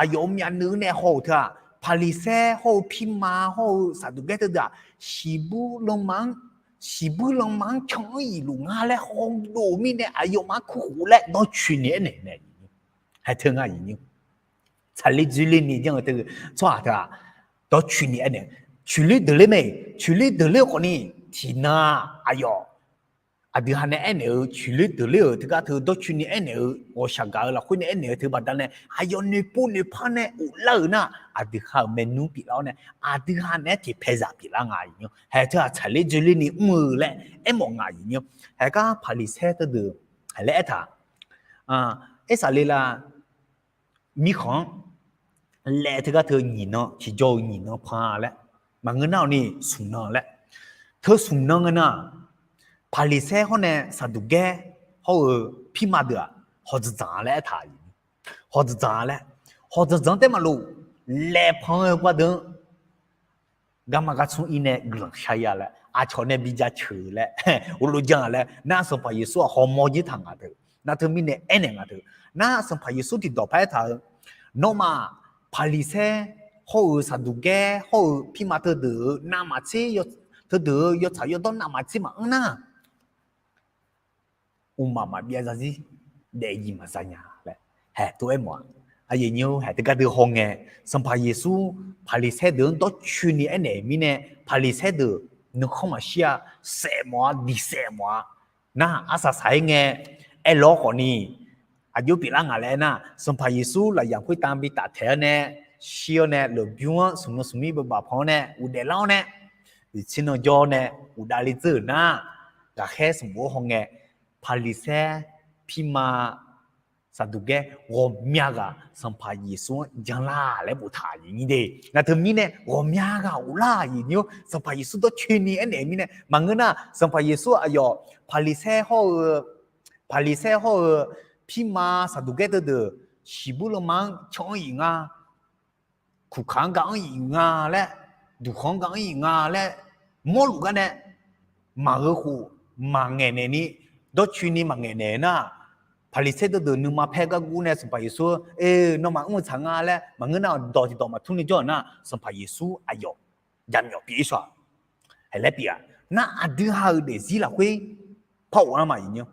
aqyawf-euq myavnuiv nae haw-euq teu-aq, Paqliqsaer hawr-eu pirma hawr-eu Saqduqgaer teudeuq-aq, shiqbuir lanma-anr, shiqbuir lanma-anr can-anr iq luf nga laer hawdov-eu mirnae aqyawfmaf-anr kurkhof laer dawrcoeni aernaeq nae, haeq teu nga iq nymr. Tsaqler dzoerler ni janr-eu teu tsawrhaq teu-aq, dawrcoeni aernaeq, coeqler deuqler mae, coeqler deuqler khawfni, tiqnan aqyawf aqdui ha nae aernaeq-eu coeqler deuqler-euq teugar teu dawrcoeni aernaeq-eu ghawqshaq gaq-eu lafkhoer nae aernaeq-eu teu baqdanae aqyawf noeqpov noeqpar nae ghoflar-euq nar, aqdui ha-euq maernmr pyeuflar-awr nae, aqdui ha naeq-aer tiqpaeq zaq pyeuflar nga iq nymr. Haeq teu-aq tsaqler dzoerler ni mr-eu laer aermawf nga iq nymr. Haeq gar Paqliqsaer teudeuq haeq laer aertaq, aersaq le la, mirkhanq-anr laev teugar teu nyiq nan, tiqjawr-eu nyiq nan pan laer, maqngeur nar-awq ni smq nan laer, teu smq nan ngae nar, Paqliqsaer hawr nae Saqduqgaer hawr-eu pirma deuq-aq, hawq dzanqdzanq-a laer aertaq, hawq dzanqdzanq-a laer, hawq dzanqdzanq-anr taef maqlof, laev pan-eu gardeuq-anr garma gartsmr ir nae guiqlanq shar-ir-a laer, aqcawq nae bi jaceuq laer, heulof jan-a laer nar, Sanqpaq Yeqsur-aq hawmawr jir taq nga teu, nar teumirnae aernaeq nga teu, nar Sanqpaq Yeqsur tiqdawq par aertaq-eu, nawmaf Paqliqsaer hawr-eu Saqduqgaer hawr-eu pirma teudeuq-eu navmaqtser, teudeuq-eu yawtsaq yawdawr navmaqtser maqanr nar, mqmaq maqbyav zarzir daefzir maqza nya laer haeq tov-aer mawf-a. Aqyuif nymr haeq teugar dui hawngae, Sanqpaq Yeqsur Paqliqsaer deuq-anr dawrcoeni aernaeq mirnae, Paqliqsaer deuq nuikhanr maqshir-a, saef mawf-a, diqsaef mawf-a. Nar arsaq saq-aer ngae, aerlawr khawfni, aqjox pyeuflar nga laer aernar, Sanqpaq Yeqsur lafyaq khoertav bi taftaeq-awr nae, shir-awr nae lmqbymr-anr smq nan smq mir beuv baf pan-awr nae ghofdaef lar-awr nae, uqtser nan jawr-awr nae ghofdav le dzeur-euq nar, ghaqkhaer sanqbof-anr hawngae, Paqliqsaer, pirma, Saqduqgaer ghawqmya ghaq Sanqpaq Yeqsur-anr janlar laer boftaq aqyuif nymr de. Ngaq teumirnae ghawqmya ghaq ghoflar aqyuif nymr-or, Sanqpaq Yeqsur dawrcoeni aernaeq mirnae maqngeur nar, Sanqpaq Yeqsur aqyawf Paqliqsaer hawr-eu, Paqliqsaer hawr-eu pirma Saqduqgaer teudeuq shiqbuir lanma-anr can-anr iq nga, kuqkaq-anr ga-anr iq nga laer, duqkhanq-anr ga-anr iq nga laer mawrluf gar nae maqgheu khof maqngaeq naeq ni, dawrcoeni maqngaeq naeq nar, Paqliqsaer teudeuq nuima paer gar gur nae Sanqpaq Yeqsur, e, nawmaf mr-eu tsaq nga laer maqngeur nar, dawq tiqdawq maqtmr ni jawr-euq nar, Sanqpaq Yeqsur aqyawf jaqmyawf pyeuf-ir shawr-aq. Haeq laer pyeuf-a. Nar aqdui ha-euq daefzir lafkhoer par of-ar ma iq nymr.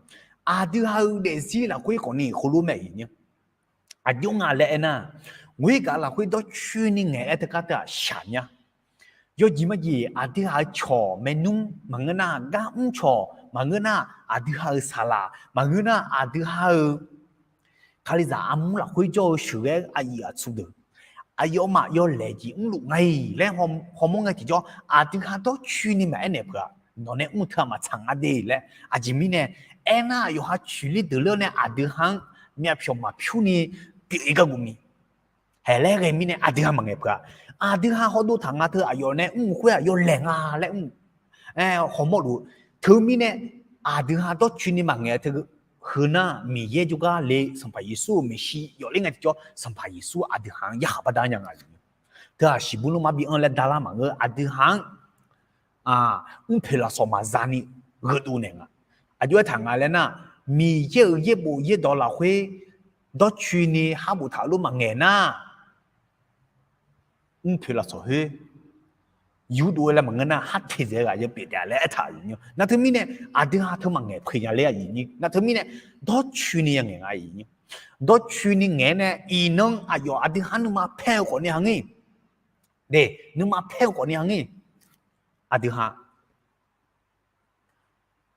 Aqdui ha-euq daefzir lafkhoer khawfni heulof mae iq nymr. Aqjox nga laer aernar, ghoer gaq lafkhoer dawrcoeni ngaeq-aer teugar teu-aq shaq mya. Yawjeq majeq aqdui ha-euq cawq maernmr maqngeur nar, gar mr cawq maqngeur nar, aqdui ha-euq saqlaq maqngeur nar, aqdui ha-eu Kalizaq armur lafkhoer jawr-eu sheuqghae-eu aqyuif aqtsu deuq, aqyawfmaf yawlaeq jeq mrluf nga-iq laer hawmawr ngae tiqjawr, aqdui ha dawrcoeni maqaer naeq peuq-aq, nawq nae mr teu-aq maqtsaq nga de laer. Aqjeq mirnae aernar, yawqha coeqler deuqler-awr nae aqdui ha-anr myavpyawq maqpyur ni pyeuf-ir gar guv mi. Haeq laer ghae mirnae aqdui ha maqngaeq peuq-aq, aqdui ha hawdov taq nga teu aqyawf nae mr-eu khoer-aq yawlaeq nga laer mr hawmawr luf-eu. Teumirnae aqdui ha dawrcoeni maqngaeq teu heu nar, Miqyaer jawrgar le Sanqpaq Yeqsur-euq maeqshi yawf ler ngae tiqjawr, Sanqpaq Yeqsur aqdui ha-anr yarkhaq baqda nya nga. Teu-aq shiqbuir lanma bi anr laer dalar maqngeur, aqdui ha-anr mrpoeq lafsawq maqza ni gheudov naeq nga. Aqjox-aer taq nga laer nar, Miqyaer-euq yaerbof yaerdawq lafkhoer dawrcoeni har boftaq-eu lof maqngaeq nar, mrpoeq lafsawq khoer yurdov-aer laer maqngeur nar, har teqdzaeq-eu ghaq yawpyeuf taef-a laer aertaq-euq nymr. Nar teumirnae aqdui ha teu maqngaeq peuq nya ler aqyuif nymr. Nar teumirnae dawrcoeni ya ngaeq nga aqyuif nymr. Dawrcoeni ngaeq-aer nae iqnan aqyawf aqdui ha nuima paer-eu khawfni ha ngir, de, nuima paer-eu khawfni ha ngir, aqdui ha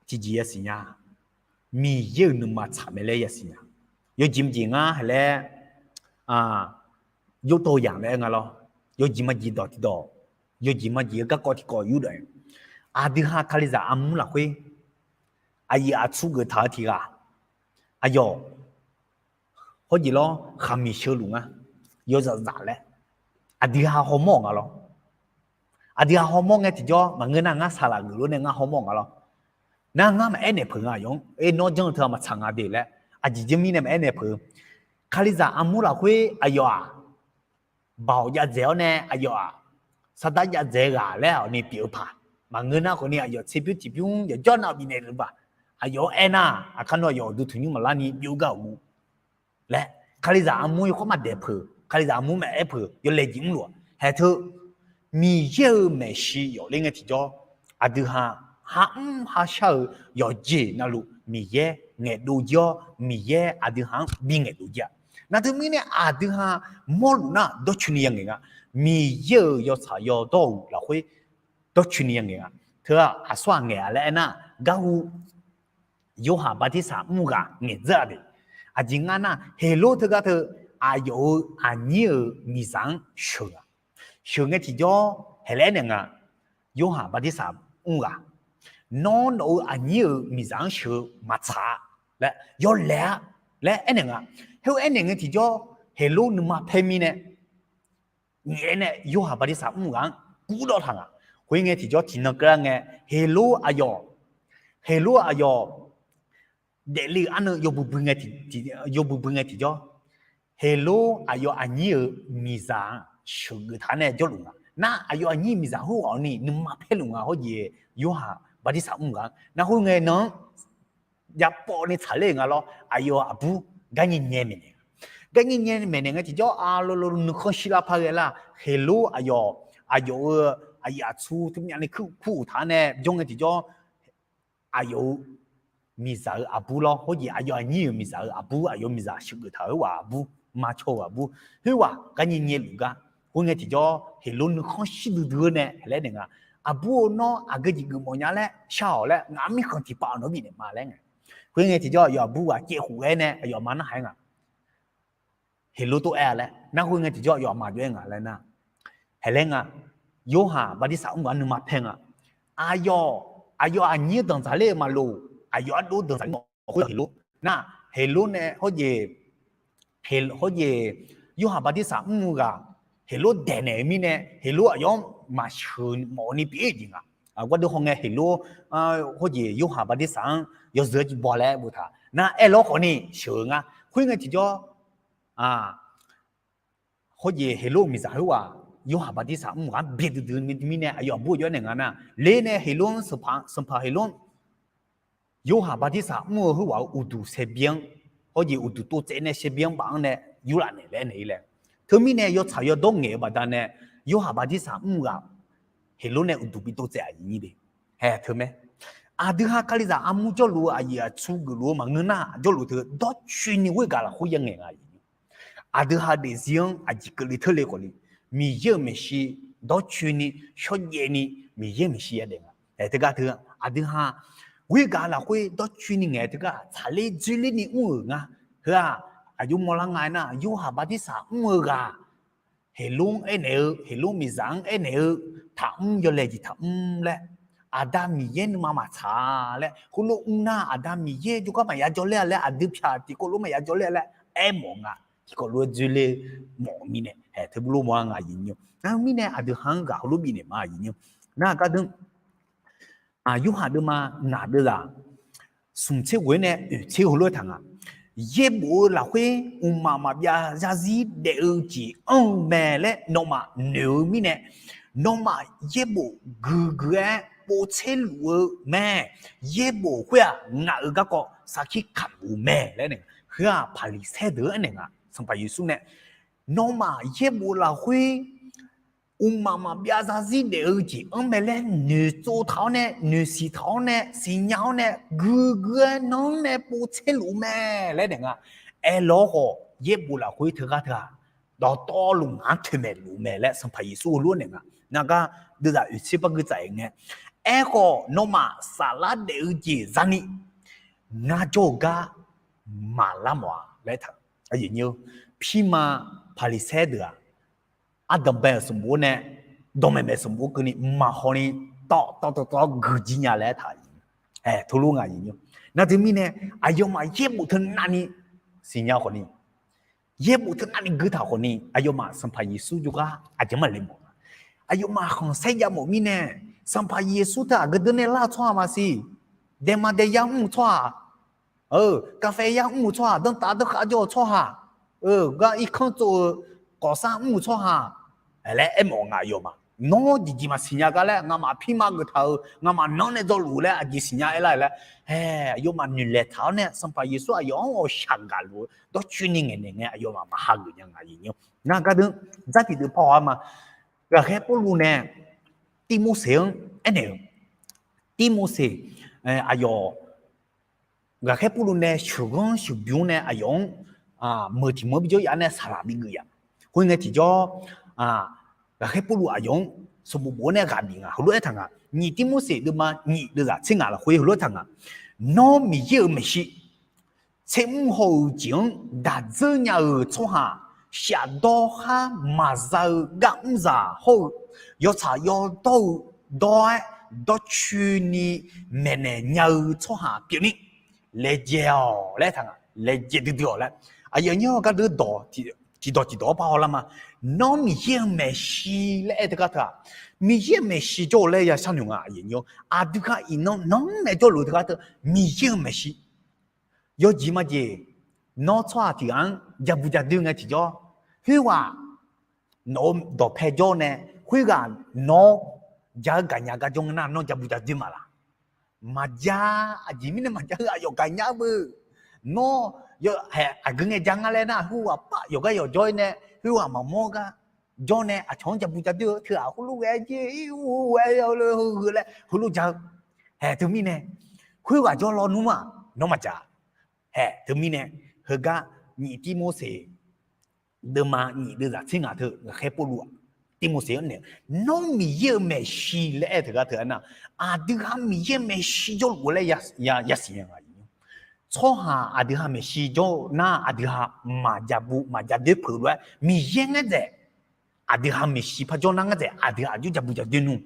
tiqjeq yasiq nya, Miqyaer-euq nuima tsaq mae laer yasiq nya. Yawjeq maqjeq ngar hae laer, yawtawv yamq laer aer nga lawr. Yawjeq maqjeq dawq tiqdawq, yawjeq maqjeq-eu garkawv tiqkawv yurdov-aer, aqdui ha Kalizaq armur lafkhoer aqyuif aqtsu geuf taq-eu tiq ghaq, aqyawf hawjeq lawr khaqmiq sheu luf ngar, yawzaf zaf laer aqdui ha hawmawr-euq nga lawr. Aqdui ha hawmawr ngae tiqjawr maqngeur nar, ngar saqlaq geuflof nae ngar hawmawr-euq nga lawr. Nar ngar maqaer naeq peuq nga, aqyawf-anr aer nawr janr-eu teu-aq maqtsaq nga de laer, aqjeq jir mirnae maqaer naeq peuq. Kalizaq armur lafkhoer aqyawf-aq, baoq jav dzaeq-awr nae aqyawf-aq, sardar jav dzaeq ghaq laer-awq ni pyeuf-eu paq, maqngeur nar khawfni aqyawf tserbymr tiqbymr yawqjawr nav bifnaeq luf baq. Aqyawf-anr aernar, aqkar nawr aqyawf uqduq tanqnymr maqlar ni byov gar-awq gu laer, Kalizaq armur yawkawr maqdaeq peuq, Kalizaq armur maqaer peuq, yawlaeq jeq mrluf-aq haeq teu, Miqyaer-euq maeqshi yawf ler ngae tiqjawr, aqdui ha, ha mr ha shar-eu yawqjeq navluf Miqyaer ngaeqdov jir-awr, Miqyaer aqdui ha-anr bi ngaeqdov jir-a. Nar teumirnae aqdui ha mawrluf nar dawrcoeni ya ngaeq nga. Miqyaer-euq yawtsaq yawdawr-euq lafkhoer dawrcoeni ya ngaeq nga. Teu-aq aqsur-aq ngaeq-a laer aernar, garhu Yorhaq bartirsaq mr ghaq ngaeq dzeur-a de. Aqjeq nga nar, Heqlor teugar teu aqyawf-euq aqnyir-euq miqzaq-anr sheuq-a. Sheuq ngae tiqjawr haeq laer aernaeq nga, Yorhaq bartirsaq mr ghaq, nawr nawq-euq aqnyir-euq miqzaq-anr sheuq-eu maqtsaq-a laer yawlaeq-a laer aernaeq nga. Heu aernaeq ngae tiqjawr Heqlor nuima paer mirnae nyaef nae Yorhaq bartirsaq mr ghaq-anr guvdawv taq nga. Khoerngae tiqjawr tiqnan keuvlar ngae, Heqlor aqyawf, Heqlor aqyawf daefle-eu arnan yawbui bui ngae tiqjawr, Heqlor aqyawf aqnyir-euq miqzaq-anr sheuqgeuf taq nae jawrluf nga. Nar aqyawf aqnyir miqzaq khoerghaq-awr ni nuima paerluf nga hawr jeq, Yorhaq bartirsaq mr ghaq-anr. Nar khoerngae nan-anr jav pawv ni tsaqler-euq nga lawr, aqyawf aqbur garnyae nyae maeqnaeq nga. Garnyae nyae maeqnaeq ngae tiqjawr aqlawq lawq nuikhanr shirlar par ghae lar, Heqlor aqyawf, aqyawf-euq aqyuif aqtsu teu myavni kur uq taq nae jawr ngae tiqjawr, aqyawf-euq miqzaq-euq aqbur lawr, hawr jeq aqyawf aqnyir-euq miqzaq-euq aqbur, aqyawf miqzaq sheuqgeuf taq-euq khoerghaq aqbur, ma caw-euq aqbur, khoerghaq garnyae nyae luf gar. Khoerngae tiqjawr Heqlor nuikhanr shir duidui-eu nae laer naeq nga, Aqbur-eu, nawr aqgeu jeq geufmawf nya laer shar-awq laer, ngaq-anr mirkhanq tiqpav nawq-anr bifnaeq ma laer ngae. Khoerngae tiqjawr aqyawf aqbur ghaq caev khof ghae nae aqyawf aqma narhaq-aer nga. Heqlor tov aer-a laer nar, khoerngae tiqjawr aqyawf aqma jov-aer nga laer nar, haeq laer nga, Yorhaq bartirsaq mr ghaq-anr nuima paer nga. Aqyawf, aqyawf aqnyir danqdzaq ler-euq maqloq, aqyawf ardov danqdzaq ler-euq khoer Heqlor nar, Heqlor nae hawr jeq, hawr jeq Yorhaq bartirsaq mr-eu ghaq Heqlor daeqnaeq-eu mirnae Heqlor aqyawf-anr maqsheuq mawf ni pyeuf-ir jeq nga. Gardeuv hawngae Heqlor hawr jeq Yorhaq bartirsaq-anr yawzeu-aer jiv baw laer boftaq nar, aerlawr khawfni sheuq-eu nga. Khoerngae tiqjawr hawr jeq Heqlor-euq miqzaq khoerghaq Yorhaq bartirsaq mr ghaq-anr byaerdui dui mirnae aqyawf aqbur jawr naeq nga nar, ler nae Heqlor-anr, sanqpaq Heqlor-anr Yorhaq bartirsaq mr-eu khoerghaq-euq uqduq saevbir-anr, hawr jeq uqduq tov tsaev nae saevbir-anr baf-anr nae yurlaf naeq laer naeq-ir laer. Teumirnae yawtsaq yawdawr ngaeq-eu baqdanae Yorhaq bartirsaq mr ghaq Heqlor nae uqduq bi tov tsaev aqyuif nyir de. Haeq teu mae. Aqdui ha Kalizaq armur jawrluf-eu aqyuif aqtsu geufluf-eu maqngeur nar jawrluf teu dawrcoeni ghoer gaq lafkhoer ya ngaeq nga aqyuif nyir. Aqdui ha daefzir-anr aqjeq keuvle teurle khawfni, Miqyaer-euq maeqshi dawrcoeni shawrjaev ni Miqyaer maeqshi yadaef nga. Aer teugar teu aqdui ha ghoer gaq lafkhoer dawrcoeni ngaeq teugar tsaqler dzoerler ni mr-euq nga. Heu-aq aqjox mawrlar nga aernar, Yorhaq bartirsaq mr-eu ghaq Heqlor-anr aernaeq-eu, Heqlor miqzaq-anr aernaeq-eu, taqmr yawlaeq jeq taqmr laer, Aqda Miqyaer nuima maqtsaq laer, heulof mr nar Aqda Miqyaer jawrgar maqya jawrler-a laer, aqdui pyaq tiqkawv lof maqya jawrler-a laer aermawf nga. Tiqkawv lof-aer dzoerler mawf-eu mirnae, haeq teu bu lof mawr-a nga aqyuif nyir. Nar mirnae aqdui ha-anr ghaq heulof bifnaeq ma aqyuif nyir. Nar gardeur Yorhaq deuvma ngaq deuvzaq smq tser ghof-ir nae oeq tser heulof-aer taq nga. Yaerbof-eu lafkhoer mqmaq maqbyav zarzir daef-eu jeq anr-eu mae laer nawmaf noeq-eu mirnae, nawmaf yaerbof guiqguiq-aer povtser luf-eu mae. Yaerbof khoer-aq ngaq-euq garkawv sarkir kamq-eu mae laer naeq. Heu-aq Paqliqsaer deuq-anr aernaeq nga. Sanqpaq Yeqsur nae nawmaf yaerbof lafkhoer Mqmaq maqbyav zarzir daef-eu jeq-anr mae laer noeqtsov taq-awr nae, noeqsiq taq-awr nae, siqnya-awr nae, guiqguiq-aer nan-anr nae povtser luf mae laer daef nga. Aerlawr khawf, yaerbof lafkhoer teugar teu-aq, dawqtawvluf ngaq-anr toeqmaeq luf mae laer Sanqpaq Yeqsur heulof-aer naeq nga. Ngar gar deuvzaq oeqtser par guiv tsaf-aer ngae, aerkhawf nawmaf saflar daef-eu jeq zani ngar jawr-eu gar maqlar mawf-a laer taq. Pirma Paqliqsaer deuq-aq, ardanqbae-euq sanqbof-anr nae dawqmaeq maeq sanqbof-anr keuvni maqhaw ni tawv tawv tawv tawv-awr guiqjir nya laer taq. Aer, teulof nga. Nar teumirnae aqyawfmaf yaerbof teu navni siqnya khawfni, yaerbof teu navni guitaq khawfni aqyawfmaf Sanqpaq Yeqsur jawrgar aqjeq maqle mawf. Aqyawfmaf khanqsaer jav mawf mirnae, Sanqpaq Yeqsur teu aqgeu deuq nae lar-eu tsawrhaq maqsiq. Daema daeyar mr-eu tsawrhaq, kavfae yar mr-eu tsawrhaq, danrtav danrkhav jawr-eu tsawrhaq, gar irkanr tsov-eu kawfsar mr-eu tsawrhaq laer aermawf nga aqyawfmaf. Nawr jeqjeq maqsiqnya gar laer, ngamaf pirma geuftaq-euq, ngamaf nanr nae dzawluf laer aqjeq siqnya aerlar laer, aer, aqyawfmaf noeqlaeq taq-awr nae Sanqpaq Yeqsur aqyawf-anr ghawqshaq gaqluf-eu dawrcoeni ngaeqnaeq ngae aqyawfmaf maqha geuf nya nga. Ngar gardeuv dzartiq deuq par haw-ar ma. Ghaqkhaer Pawrluv nae Tirmorseq-anr aernaeq-eu, Tirmorseq, aqyawf, ghaqkhaer Pawrluv nae sheuqghanr sheuqbymr nae aqyawf-anr meuq tiq meuq-anr bijawr yaf-anr nae saqlaq bigeuf yaf. Khoerngae tiqjawr, ghaqkhaer Pawrluv aqyawf-anr sanqbof bof-awr nae ghaq bif nga. Heulof-aer taq nga. Nyiq Tirmorseq deuvma nyiq deuvzaq tser ngaq lafkhoer heulof-aer taq nga. Nawr Miqyaer-euq maeqshi tser mr haw-eu jeq-anr daq dzeur nya-euq tsawrhaq, shafdawr khar maqza-eu gar mrzaq hawr-eu, yawtsaq yawdawr-eu dawr-aer dawrcoeni maeqnaeq nya-eu tsawrhaq pyeufni laejae-awq laer taq nga. Laejae duidui-awq laer, aqyawf nymr-eu gardeuv dawq tiqdawq tiqdawq-anr par hawlar ma. Nawr Miqyaer-euq maeqshi laer aer teugar teu-aq, Miqyaer-euq maeqshi jawr-eu laer ya sharnoeq nga. Aqduighaq iqnan nanr nae jawrluf-eu teugar teu, Miqyaer-euq maeqshi yawjeq majeq, nawr tsawrhaq tiq ghaq-anr jabu jadoer ngae tiqjawr, khoerghaq nawq-eu dawqpae jawr nae, khoerghaq nawr ja-eu gaqnya gar jawr nga nar, nawr jabu jadoer maqlaq? Maqja. Aqjeq mirnae maqja, heu aqyawf gaqnya beu. Nawr yawhae aqgeu ngae ja nga laer nar, khoerghaq paf yawqgar yawqjawr-ir nae, khoerghaq maqmawr gar jawr nae aqcawq-anr jabu jadoer-eu teu-aq, heulof ghae-aer jir-ir ur ghae-aer heu heu laer heulof ja-eu. Hae teumirnae, khoerghaq jawr lawnmr-aq nawr maqja. Hae teumirnae, heugar nyiq Tirmorseq deuvma nyiq deuvzaq tser ngaq teu ghaqkhaer Pawrluv-aq, Tirmorseq-anr naeq, nawr Miqyaer-euq maeqshi laer aer teugar teu aernar, aqduighaq Miqyaer-euq maeqshi jawrluf-eu laer yasiq nya nga. Tsawrhaq aqduighaq maeqshi jawr-eu nar, aqduighaq maqjabu maqjadoer peuq lof-aer Miqyaer ngaerdzaeq, aqduighaq maeqshi par jawr nar ngaerdzaeq aqduighaq aqjox jabu jadoer nmr.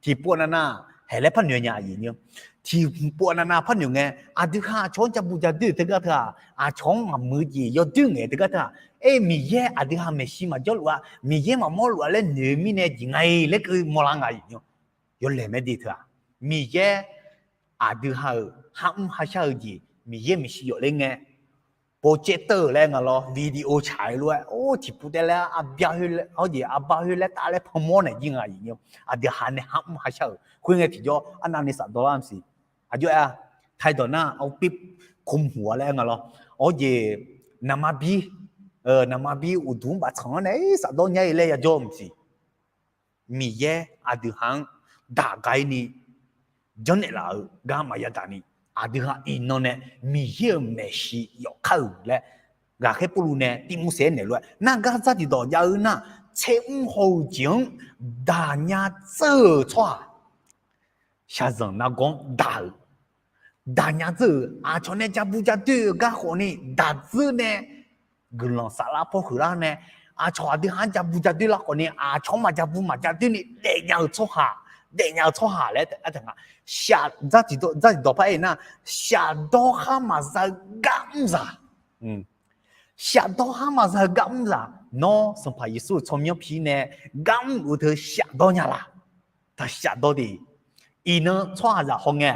Tiqpov navnav haeq laer par noeq nya aqyuif nymr. Tiqpov navnav par noeq ngae, aqduighaq aqcawq-anr jabu jadoer-eu teugar teu-aq, aqcawq-anr maqmuiq-eu jeq yawdoer ngaeq teugar teu-aq, aer, Miqyaer aqduighaq maeqshi maqjawrluf-a, Miqyaer maqmawrluf-a laer noeq-eu mirnae jeq nga-i laer keuv mawrlar nga aqyuif nymr. Yawlaeq maerde teu-aq, Miqyaer aqduighaq-euq kharmr kharshar-eu jeq Miqyaer maeqshi yawf ler ngae, projector laer nga lawr, video tsaq-eu lof-aer or tiqpov taev laer arbar khoer laer, hawr jeq arbar khoer laer tav laer panmawr naeq jir nga aqyuif nymr. Aqduighaq nae kharmr kharshar-euq khoerngae tiqjawr arnavni safdawr lar maqsiq. Aqjox-aer-a, taedawq nar awr pir komq huq-a laer nga lawr, hawr jeq naqma bir, naqma bir uqduq-anr baftsanq-anr nae safdawr nya-ir laer yajawr maqsiq. Miqyaer aqduighaq-anr daq ga-ir ni janrnaeq laf-eu gar maqya daq ni, aqduighaq iqnan nae Miqyaer-euq maeqshi yawf kar-euq laer, ghaqkhaer Pawrluv nae Tirmorseq-aer naeq lof-aer nar, gar dzartiq dawq jav-eu nar, tser mr haw-eu jeq-anr daq nya dzeur-euq tsawrhaq, shaqzanq nargawr-anr daq-euq, daq nya dzeur-euq, aqcawq nae jabu jadoer-eu gar khawf ni daq dzeur nae guiqlanq saflar pawr huiqlar nae, aqcawq aqduighaq-anr jabu jadoer lar khawf ni aqcawq-anr maqjabu maqjadoer ni daefnya-eu tsawrhaq, daefnya-eu tsawrhaq laer aertaq nga. Dzartiq dawq par aer-eu nar, shafdawr khar maqza-eu gar mrzaq. Shafdawr khar maqza-eu gar mrzaq, nawr Sanqpaq Yeqsur-euq tsawrmyanr pi nae gar mrluf-eu teu shafdawr nya laq? Taq shafdawr de. Iqnan tsawrhaqzaq hawngae,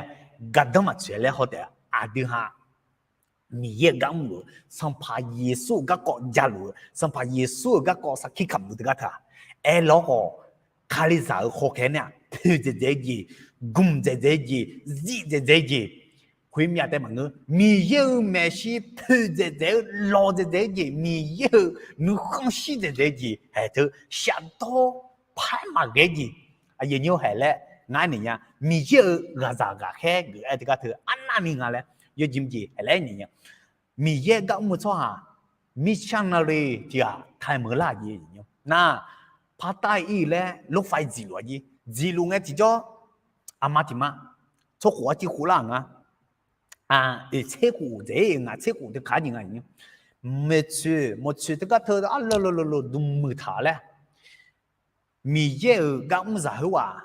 gardanr maqtsoeq laer haw taef-a. Aqduighaq Miqyaer-euq gar mrluf-eu, Sanqpaq Yeqsur-euq garkawv jaluf-eu, Sanqpaq Yeqsur-euq garkawv sarkir kamq-eu teugar teu-aq, aerlawr khawf, Kalizaq-euq hawkhaeq nae-aq poeqdzaeqdzaeq-eu jeq, gmqdzaeqdzaeq-eu jeq, zifdzaeqdzaeq-eu jeq, khoermyav taef maqngeur. Miqyaer-euq maeqshi poeqdzaeqdzaeq-eu lawqdzaeqdzaeq-eu jeq, Miqyaer-euq nuikhanr shirdzaeqdzaeq-eu jeq haeq teu shafdawr par maqghae jeq, aqyuif aqnyir-eu haeq laer ngar aernaeq nya. Miqyaer-euq ghaqzaq ghaqkhaer geuf-aer teugar teu arnavni nga laer yawjeq jeq haeq laer aernaeq nya. Miqyaer gar mr-eu tsawrhaq missionary tiq ghaq taemeuq lar jeq nar, par tar-ir laer lorfav dziqluf-a jeq. Dziqluf ngae tiqjawr aqma tiq ma tsawrkhof arciv khof lar nga. Tser khof dzaeq-ir ngaq tser khof teu kaq-ar jeq nga. Maeqtsoeq mawqtsoeq teugar teu arlawr lawr lawr duq muiq taq laer Miqyaer-euq gar mrzaq khoerghaq,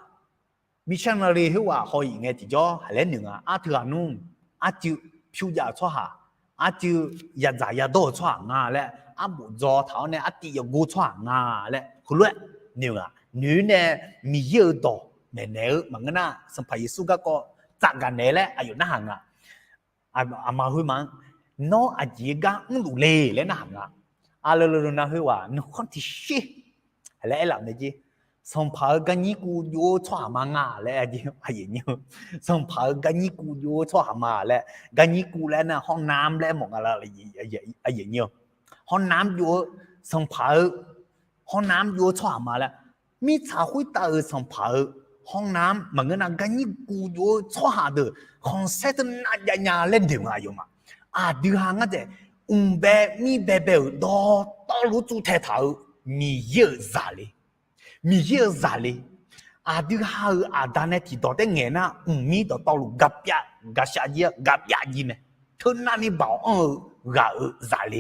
missionary khoerghaq haw-iq ngae tiqjawr haq laer noeq nga. Arteughaq nmr, arcuiv pyur jav-eu tsawrhaq, arcuiv yadzaq yadawr-eu tsawrhaq nga laer, arbof dzaw taq-awr nae artiv yawgor tsawrhaq nga laer heulof-aer noeq nga. Noeq-ir nae Miqyaer-euq dawq maeqnaeq-eu maqngeur nar, Sanqpaq Yeqsur garkawv tsafgaq naeq laer aqyawf narhaq nga. Aqma khoerma-anr, nawr aqjeq gar mrluf le laer narhaq nga. Aqlawr lawr lawr nar khoerghaq nuikhanr tiqshir laer aerlaf mae jeq. Sanqpaq-euq garnyir kuv jov-eu tsawrhaq ma nga laer, aqyuif aqnyir-eu, Sanqpaq-euq garnyir kuv jov-eu tsawrhaq ma laer, garnyir kuv laer nar hawrnamr laer mawf nga la, aqyuif aqnyir-eu, hawrnamr jov-eu, Sanqpaq-euq hawrnamr jov-eu tsawrhaq ma laer, mirtsaq khoertav-euq Sanqpaq-euq hawrnamr maqngeur nar garnyir kuv jov-eu tsawrhaq deuq khanqsaer teunav jav nya laer noeq nga aqyawfmaf. Aqdui ha ngar dzaeq mqbae mirbae bae-euq dawqtawvluf-anr tsuvtae taq-eu Miqyaer-euq zaq le. Miqyaer-euq zaq le. Aqdui ha-euq aqda nae tiqdawq taef ngaeq nar, mqmir dawqtawvluf gaqpyav gaqshav jir-a, gaqpyav jir mae. Teunavni baoq anr-eu ghaq-euq zaq le.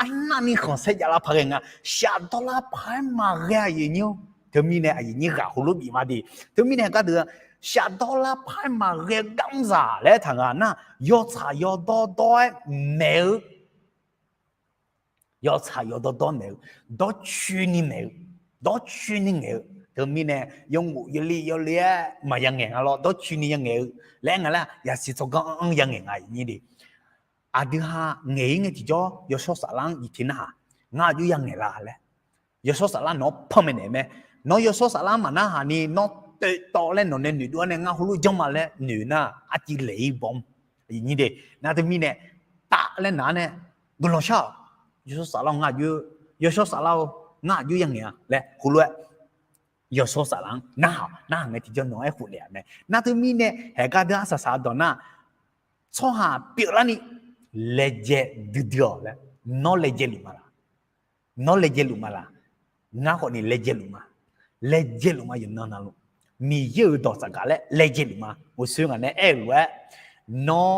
Arnavni khanqsaer javlar paq ghae nga. Shafdawr lar paq-aer maqghae aqyuif aqnyir-or. Teumirnae aqyuif aqnyir ghaq heulof bif ma de. Teumirnae gardeuq-a, shafdawr lar paq-aer maqghae gar mrzaq laer taq nga nar, yawtsaq yawdawr dawr-aer maeq-eu yawtsaq yawdawr dawr maeq-eu, dawrcoeni maeq-eu, dawrcoeni ngaeq-eu. Teumirnae yawngof yawli yawle-aer maqya ngaeq nga lawr, dawrcoeni ya ngaeq-eu laer nga laer yasiq tsawrganr anr ya ngaeq nga nyir de. Aqdui ha ngaeq-ir ngae tiqjawr yawshawr saflar-anr jiq tiq narhaq, ngar aqjox ya ngaeq la laer. Yawshawr saflar nawq-anr panmaeq naeq mae. Nawr yawshawr saflar maqnarhaq ni nawr toeqtawv laer nawq nae noeqdov-aer nae ngar heulof janr ma laer noeq nar, arciv laeq-ir baw mr. Nar teumirnae, taf laer naq-ar nae guiqlanq shar-awq. Yawshawr saflar-eu ngar aqjox, yawshawr saflar-eu ngar aqjox ya ngaeq-a laer heulof-aer yawshawr saflar-anr narhaq, narhaq ngae tiqjawr nawq-aer khofnaeq-a mae. Nar teumirnae haeq gardeuq arsaq saq dawq nar, tsawrhaq pyeuflarni laejae duidui-awq laer, nawr laejae luf ma laq? Nawr laejae luf ma laq? Ngar khawfni laejae luf ma. Laejae luf ma yawqnan navluf. Miqyaer-euq dawq tsafgaq laer laejae luf ma. Uqsoer ngaq nae aer-euq lof-aer, nawr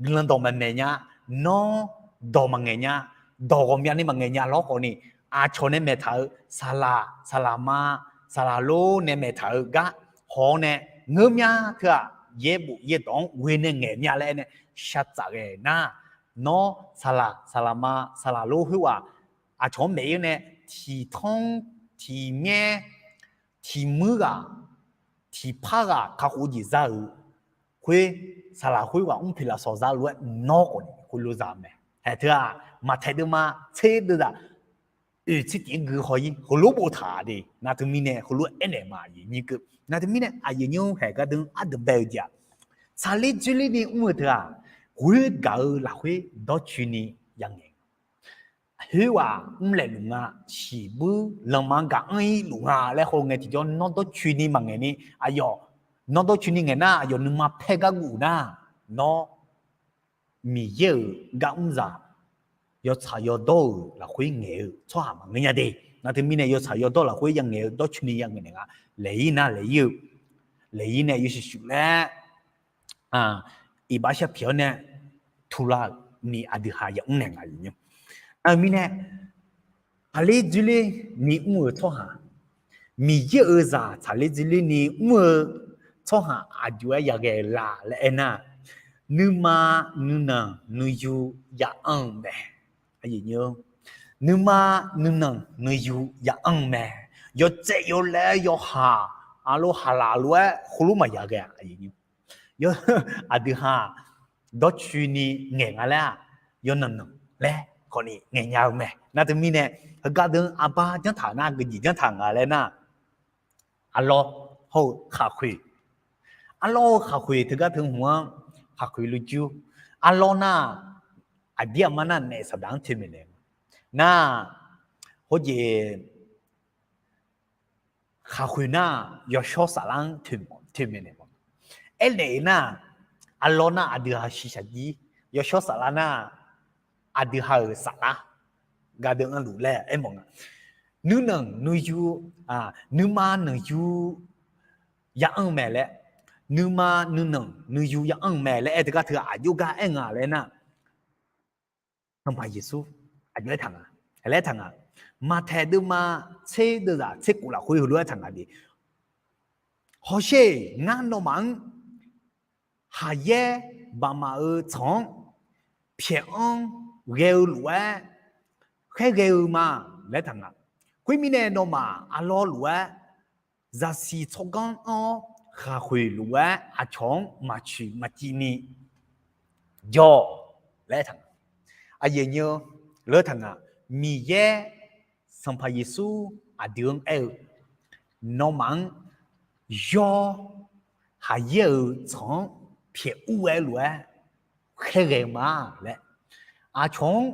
guiqlanq dawq maqmaeq nya, nawr dawq maqngaeq nya, dawq ghawqmyani maqngaeq nya lawr khawfni, aqcawq nae maeqtaq-eu saqlaq, saqlaq ma, saqlaq lor nae maeqtaq-eu gar haw-awr nae, ngeur mya teu-aq, yaerbof yaerdawq-anr ghoe nae ngaeq mya laer aer nae shartsaf ghae nar, nawr saqlaq, saqlaq ma, saqlaq lor khoerghaq aqcawq-anr maeq-ir nae, tiqtanr, tiqmyaer, tiqmuir ghaq, tiqpar ghaq kakhof jeq za-euq khoer, saqlaq khoerghaq mr piqlaf sawq za lof-aer nawr khawfni khoerlof za mae. Haeq teu-aq, maqtaeq deuvma tser deuvzaq oeq tser tiq-aer gui haw-ir heulof boftaq de. Nar teumirnae heulof aernaeq ma aqyuif nyir keuv. Nar teumirnae aqyuif nyir-anr haeq gardeuq ardeuq bae-eu jeq-aq, tsaqler dzoerler ni mr-eu teu-aq, ghoer gaq-eu lafkhoer dawrcoeni ya ngaeq khoerghaq mrlaeq luf nga, siqbuir lanma gaq anr-ir luf nga laer haw ngae tiqjawr nawr dawrcoeni maqngaeq ni, aqyawf, nawr dawrcoeni ngaeq nar aqyawf nuima paer gar guv nar, nawr Miqyaer-euq gar mrzaq yawtsaq yawdawr-euq lafkhoer ngaeq-eu tsawrhaq maqngeur nya de. Nar teumirnae yawtsaq yawdawr lafkhoer ya ngaeq-eu dawrcoeni ya ngaeq naeq nga. Laeq-ir nar laeq-ir-eu, laeq-ir nae yawshuif shuif laer iqbax sharpiq-awr nae tular-euq ni aqdui ha yamr naeq nga. Nar mirnae, tsaqler dzoerler ni mr-eu tsawrhaq, Miqyaer-euq zaq tsaqler dzoerler ni mr-eu tsawrhaq aqjox-aer yaghae la laer aernar, nuima nuinanq nuiyu ya anr-eu mae. Nuima nuinanq nuiyu ya anr-eu mae. Yawtsaev yawlaeq-aer yawhaq, aqlof haqlaf lof-aer heulof maqya ghae-a. Aqdui ha dawrcoeni ngaeq nga laer-aq, yawnanq nanq laer khawfni ngaeq nya-eu mae. Nar teumirnae, heugar deuq-anr arbar janrtaq nar geujeq janrtaq nga laer nar, arlawr hawr-eu khaqkhoeq, arlawr-eu khaqkhoeq teugar teu hmq-anr khaqkhoeq lujur, arlawr nar, aqdir aqma nar naef saqdaq-anr toeqmaeq naeq nar, hawjeq, khaqkhoeq nar-aq, yawshawr saflar-anr toeqmaeq naeq mawf. Aernaeq-eu nar-aq, arlawr nar aqdui ha shiqshaq jir, yawshawr saflar nar-aq, aqdui ha-euq saflar gardeuv anrluf laer aermawf nga. Nuinanq nuiyu, nuima nanqyu ya anr-eu mae laer, nuima nuinanq nuiyu ya anr-eu mae laer aer teugar teu-aq, aqjox gar aer nga laer nar, Sanqpaq Yeqsur aqjox aertaq nga, laer aertaq nga. Maqtaeq deuvma tser deuvzaq tser khof lafkhoer heulof-aer aertaq nga de. Hawsher-eq, ngar nawmaf-anr haqyaer baqmaf-eu tsanq-anr pyaeq-anr ghae-eu lof-aer khaerghae-eu ma laer aertaq nga. Khoermirnae, nawmaf arlawr lof-aer zaqsiq tsawrganr anr-awr khaqkhoeq lof-aer aqcawq-anr maqcoeq maqciv ni jawr-awq laer aertaq nga. Aqyuif aqnyir-eu, laer aertaq nga. Miqyaer Sanqpaq Yeqsur aqdui-anr aer-eu, nawmaf-anr yawr haqyaer-euq tsanq-anr pyaeq ur-aer lof-aer khaerghae-eu ma laer, aqcawq-anr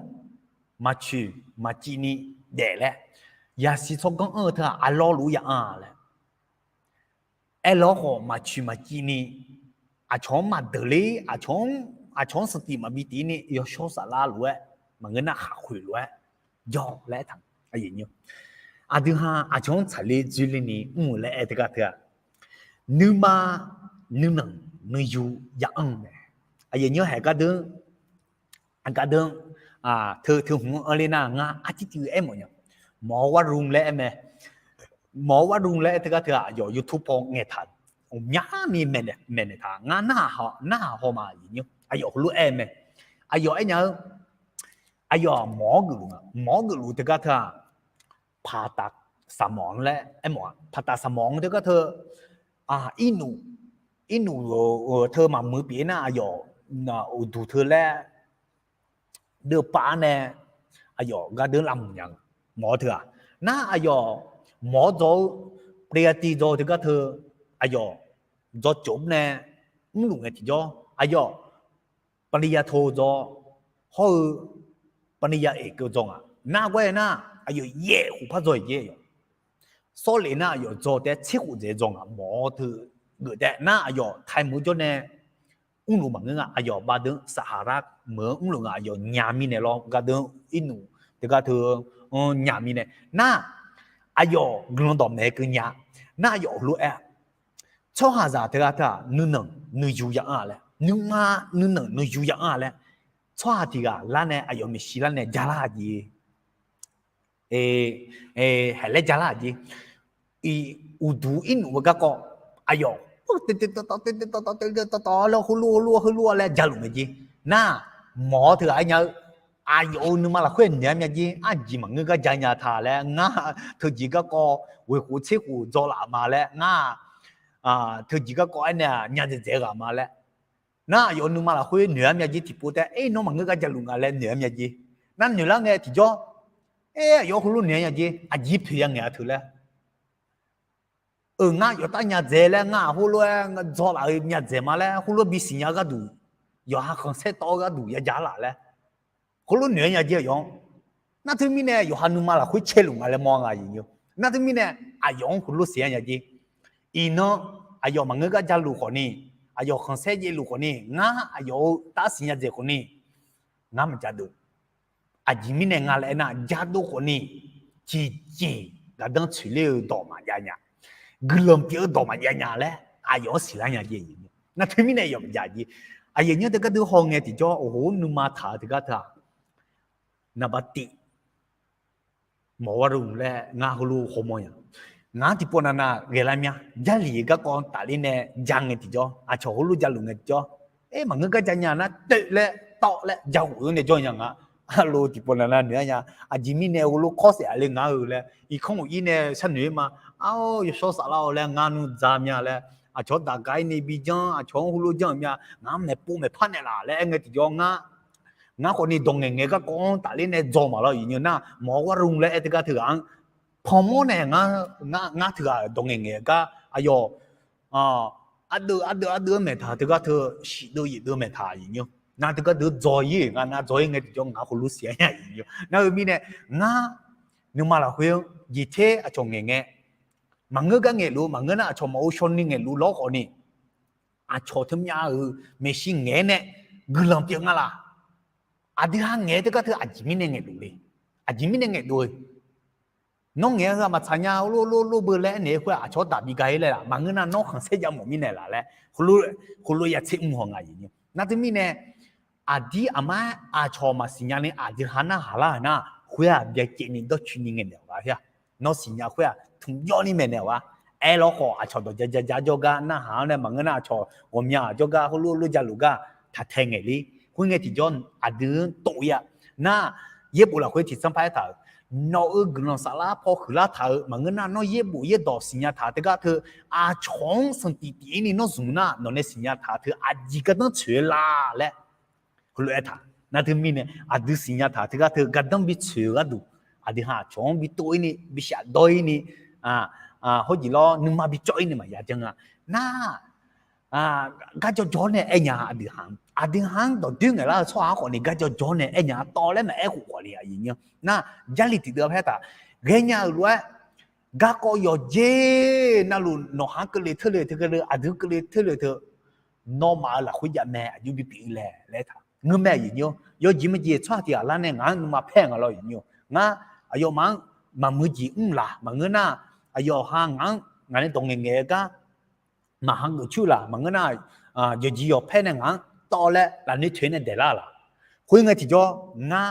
maqcoeq maqciv ni daef laer, zaqsiq tsawrganr anr-eu teu-aq, arlawr lof-aer ya anr-a laer, aerlawr khawf maqcoeq maqciv ni, aqcawq-anr maqdeuq ler, aqcawq-anr sanqtif maqbi tif ni yawshawr saflar lof-aer, maqngeur nar khaqkhoeq lof-aer jawr laer aertaq. Aqdui ha aqcawq-anr tsaqler dzoerler ni mr-eu laer aer teugar teu-aq, nuima nuinanq nuiyu ya anr-eu mae. Aqyuif aqnyir-eu, haeq gardeuv gardeuv, teu teu hmq-anr anrler nar ngar arcir civ aermawf nya. Mawq-awr war lm laer aer mae. Mawq-awr war lm laer aer teugar teu-aq, aqyawf YouTube paw ngaeqtaq, ghawqmyani maeqnaeq taq. Ngar narhaq haw ma aqyuif aqnyir, aqyawf heulof-aer mae. Aqyawf aernya-eu, aqyawf-aq mawq-awr geufluf nga. Mawq-awr geufluf teugar teu-aq, paqtaf saqmawq-anr laer aermawf-a. Paqtaf saqmawq-anr teugar teu, irnuf, irnuf-euq teu maqmuiq pyeuf nar aqyawf uqduq teu laer deuvpav-anr nae aqyawf gardeuv lavmuiq nya nga. Mawq-awr teu-aq, nar aqyawf mawq-awr dzaw-eu, pyaeqyativ dzaw-eu teugar teu, aqyawf dzaw cof-anr nae mrluf ngae tiqjawr, aqyawf pyaeqyato dzaw hawr-eu pyaeqya eq keuv dzaw nga. Nar ghae nar, aqyawf yaef khof par dzaw-iq jer aqyawf. Sawrlef nar aqyawf dzaw taef-aer tser khof dzaeq dzaw nga. Mawq-awr teu geuf taef nar aqyawf taimuq jawr nae mrluf maqngeur nga. Aqyawf bardeuv saqhaqlar meuq-anr mrluf nga. Aqyawf nya mirnae lawr gardeuv irnuf teugar teu nya mirnae nar, aqyawf guiqlanq dawqmaeq keuv nya. Nar aqyawf heulof-aer, tsawrhaqzaq teugar teu-aq nuinanq nuiyu ya anr-a laer, nuima nuinanq nuiyu ya anr-a laer, tsawrhaq tiq ghaq lar nae aqyawf maeqshi lar nae jalar-a jeq. Haeq laer jalar-a jeq. Uqduq irnuf-eu garkawv aqyawf tawv tawv tawv tawv tawv tawv tawv laer heulof heulof heulof laer jaluf mae jeq. Nar, mawq-awr teughaq aernya-eu, aqyawf-euq nuima lafkhoer noeq-aer mya jeq. Aqjeq maqngeur gar ja nya ta laer ngar, teujeq garkawv ghoeq khof tser khof dzaw laf ma laer ngar, teujeq garkawv aernaeq-aq nya dzaeqdzaeq ghaq ma laer. Nar aqyawf-euq nuima lafkhoer noeq-aer mya jeq tiqpov taef-aer, nawr maqngeur gar jaluf nga laer noeq-aer mya jeq. Nar noeqlar ngae tiqjawr, aer, aqyawf heulof noeq-aer nya jeq, aqjeq poeq ya ngaeq-a teu laer. Euq, ngar yawf tar nya dzaeq laer, ngar-aq heulof-aer dzaw laf-eu nya dzaeq ma laer, heulof bisiq nya-eu gharduq, yawqha khanqsaer tawv-eu gharduq ya ja laf laer, heulof noeq-aer nya jeq aqyawf-anr. Nar teumirnae yawqha nuima lafkhoer caeluf nga laer mawr nga aqyuif aqnyir. Nar teumirnae aqyawf-anr heulof siq-aer nya jeq. Iqnan aqyawf maqngeur gar jaluf khawfni, aqyawf khanqsaer jaevluf khawfni, ngar aqyawf-euq tar siq nya dzaeq khawfni, ngar maqjadov. Aqjeq mirnae nga laer aernar, jadov khawfni tiqjeq gaqdanr tsoeqler-eu dawq maqjav nya, guiqlanq pyeuf-eu dawq maqjav nya laer aqyawf-anr siqlar nya jeq. Nar teumirnae yawf maqjav jeq. Aqyuif aqnyir teu gardeuv haw ngae tiqjawr, oqhof-anr nuima taq-eu teugar teu-aq, naqba tiv mawq-awr war lm laer ngar heulof hawmawr nya. Ngaq-anr tiqpov navnav ghaelar mya. Jarlif garkawv tafler nae ja ngae tiqjawr, aqcawq heulof jaluf ngae tiqjawr, aer, maqngeur gar ja nya nar toev laer tawv laer ja ghof-eu nae jawr nya nga. Arlov tiqpov navnav noeq-aer nya. Aqjeq mirnae heulof kawr saef-a le ngar-eu laer irkanr uq ir nae sharnoeq-aer ma. Ar, yawshawr saflar-awq laer ngar nmr dza mya laer, aqcawq-anr daqga ir ni bi janr, aqcawq-anr heulof janr-euq mya, ngaq-anr maeqpov maeqpar naeqlaf laer aer ngae tiqjawr, ngar khawfni dawq ngaeq ngaeq garkawv-anr tafler nae dzaw maqlawr. Iqnan nar, mawq-awr war lm laer aer teugar teughaq-anr panmawr nae ngar teughaq dawq ngaeq ngaeq gar aqyawf ardeuv ardeuv ardeuv-anr maeqtaq teugar teu, shif deuv yif deuv maeqtaq aqyuif aqnyir. Nar teugar deuv dzaw ir, ngar nar dzaw ir ngae tiqjawr ngaq heulof siq-aer nya aqyuif aqnyir. Nar-eu mirnae ngar nuima lafkhoer-anr jeqter aqcawq ngaeq ngae Maqngeur gar ngaeqluf, maqngeur nar aqcawq maqghov shaw ni ngaeqluf lawr khawf ni, aqcawq teu myav-euq maeqshi ngaeq-aer nae guiqlanq pyeuf nga laq. Aqdui ha ngaeq-eu teugar teu aqjeq mirnae ngaeqluf le. Aqjeq mirnae ngaeqluf-eu, nawr ngaeq-eu heu-aq maqtsaq nya lor lor lor beu laer aernaeq-eu khoer-aq, aqcawq-anr daqbi ga-ir laer laq. Maqngeur nar nawr khanqsaer jav mawf mirnae laf laer, heulof yatsaq mr haw nga. Nar teumirnae, aqdir aqmar-aer aqcawq maqsiq nya ni aqdui ha narhaq lar-euq nar, khoer-aq byacaevni dawrcoeni ngaeqnaeq-awq gar-a. Nawr siqnya khoer-aq tmqjawr ni maeqnaeq-awq gar. Aerlawr khawf aqcawq dawq ja ja ja jawrgar narhaq-awr nae maqngeur nar aqcawq ghawqmya-aq jawrgar heulof lof ja luf gar taq tae ngaeq ler. Khoerngae tiqjawr aqdui-anr tov-ir-a. Nar, yaerbof lafkhoer tiqtsanr par aertaq-euq, nawq-euq guiqlanq saflar paw huiqlar taq-euq maqngeur nar nawr yaerbof yaerdawq siqnya taq teugar teu, aqcawq-anr sanqtif tif-ir ni nawr zmq nar nawq nae siqnya taq teu aqjeq gardanr tsoeq-eu la laer heulof aertaq. Nar teumirnae aqdui siqnya taq teugar teu gardanr bitsoeq-eu gharduq, aqdui ha aqcawq-anr bitov-ir ni bishaf dawr-ir ni, hawrjeq lawr nuima bicawv-ir ni maqya janr-a. Nar, garjawr jawr nae aernya aqdui ha-anr, aqdui ha-anr dawqdoer ngaeqlar-eu tsawrhaq-anr khawf ni garjawr jawr nae aernya tawv laer maqaer khof khawf ni aqyuif nymr. Nar, Jarlif tiqdeuv-a paer taq, ghaenya-euq lof-aer garkawv yawqjeq navluf nawq ha-anr keuvle teurle teu keuvle aqdui keuvle teurle teu, nawmaf-euq lafkhoer jav mae aqjox bipyeuf-eu lae laer taq ngeur mae aqyuif nymr. Yawjeq maqjeq tsawrhaq tiq ghaq lar nae ngaq-anr nuima paer nga lawr aqyuif nymr. Ngar aqyawfmaf-anr maqmuiq jeq mr laf maqngeur nar, aqyawf ha ngaq-anr ngaq nae dawq ngaeqngaeq-eu gar maqha geuf coer laf maqngeur nar, yawqjeq yawqpaer nae ngaq-anr tawv laer lafnoer toeq nae daeqlar laf. Khoerngae tiqjawr ngar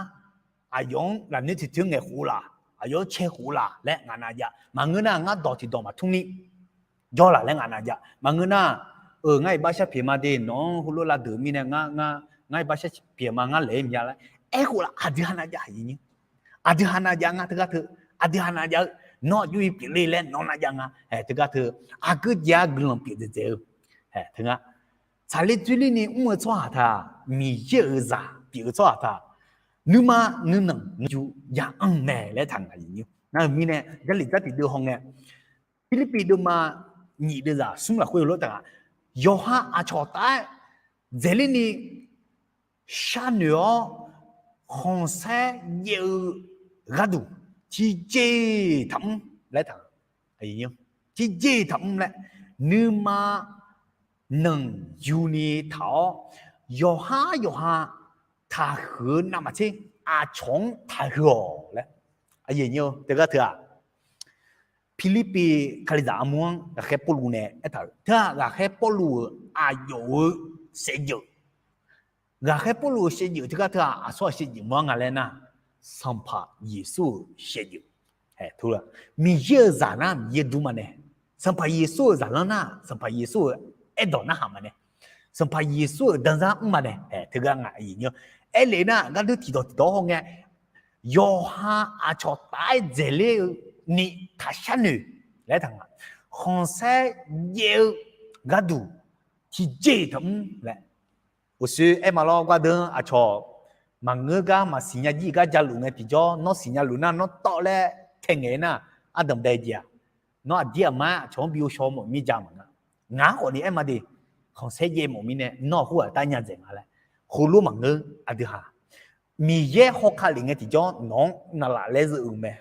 aqyawf-anr lafnoer toeq toeq ngaeq khof laf, aqyawf-anr cae khof laf laer ngaq nav jav maqngeur nar ngar dawq tiqdawq maqtmr ni jawr laf laer ngaq nav jav maqngeur nar, ngar iqbax sharpyaeq ma de nawq-anr heulof lavdeuq mirnae ngar, ngar iqbax sharpyaeq ma ngar laeq-aer mya laer aerkhof laf aqdui ha nav jav aqyuif nymr. Aqdui ha nav jav ngar teugar teu, aqdui ha nav jav-eu, nawr aqjox-ir pyeufle laer nawr nav jav nga. Teugar teu, aqgeu jeq-a guiqlanq pyeuf dzaeqdzaeq-eu, teu nga. Tsaqler dzoerler ni mr-eu tsawrhaq taq, Miqyaer-euq zaq pyeuf-eu tsawrhaq taq, nuima nuinanq nuiju ya anr mae laer taq ngaq aqyuif nymr. Nar-euq mirnae Jarlif dzartiq deuv hawngae, Pirlirpiv deuvma nyiq deuvzaq smr lafkhoer heulof taq nga. Yawqha aqcawq taef-aer dzaeqler ni sharnoeq-awr khanqsaer jaev-eu gharduq tiqjeq-iq taqmr laer taq. Tiqjeq-iq taqmr laer, nuima nanq yuni taq-awr yawqhar yawqha taqhuiq-eu navmaqtser aqcawq-anr taqhuiq-awq laer. Teugar teu-aq, Pirlirpiv kalizaq armur-anr ghaqkhaer Pawrluv nae aertaq-euq teu-aq, ghaqkhaer Pawrluv-euq aqyawf-euq shaevdzeuf, ghaqkhaer Pawrluv-euq shaevdzeuf teugar teu-aq, aqsur aqshaevdzeuf mawr-ar nga laer nar, Sanqpaq Yeqsur-euq shaevdzeuf. Miqyaer-euq zaq nar Miqyaer dur maqnae, Sanqpaq Yeqsur-euq zaqlanr nar Sanqpaq Yeqsur-euq aerdawq narhaq maqnae, Sanqpaq Yeqsur-euq danzar mr maqnae. Teugar ngaq aqyuif nymr, aerlef nar gardeur tiqdawq tiqdawq hawngae, yawqha aqcawq taef-aer dzaeqler-eu ni taq sharnoeq laer taq nga. Khanqsaer jaev-eu gharduq tiqjeq-iq taqmr laer. Uqshoe aer ma lawr, gardeur-anr aqcawq maqngeur gar maqsiqnya jir gar jaluf ngae tiqjawr, nawr siqnya luf nar nawr tawv laer tae ngaeq-aer nar, ardanq bae jeq-aq, nawr aqdir aqmar aqcawq-anr bi ghovshaw mawf mir ja maqnga. Ngaq-anr khawf ni aer ma de, khanqsaer jaev mawf mirnae nawr-aq khoerghaq tar nya dzaeq nga laer. Heulof maqngeur aqdui ha. Miqyaer hawkale ngae tiqjawr nawq-anr navlaf laer zeuv-eu mae.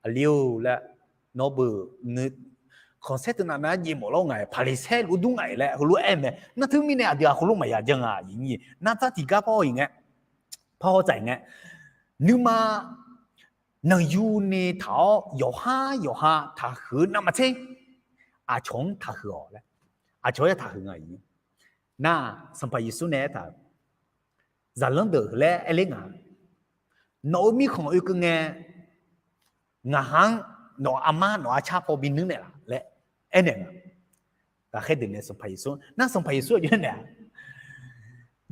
Aqli-or laer, nawr beu, khanqsaer teunav nav-aer jaev mawf lawr ngaq-iq, Paqliqsaer luf dur ngaq-iq laer heulof aer mae. Nar teumirnae aqdui-aq heulof maqya janr-a. Nar dzar tiqgar par haw-iq ngae, par haw tsaf-iq ngae, nuima nanqyuni taq-awr yawqhar yawqha taqhuiq-eu navmaqtser aqcawq-anr taqhuiq-awq laer, aqcawq-anr ya taqhuiq nga. Nar Sanqpaq Yeqsur nae aertaq-euq, zaqlanr deuq laer aer ler ngaq, nawq-euq mirkhanq oekeuv ngae, ngaq ha-anr nawq-euq armar nawq-euq arcar paw binuir naeqlaf laer aernaeq nga. Ghaqkhaer deuq nae Sanqpaq Yeqsur, nar Sanqpaq Yeqsur aqjox-aer naeq-a,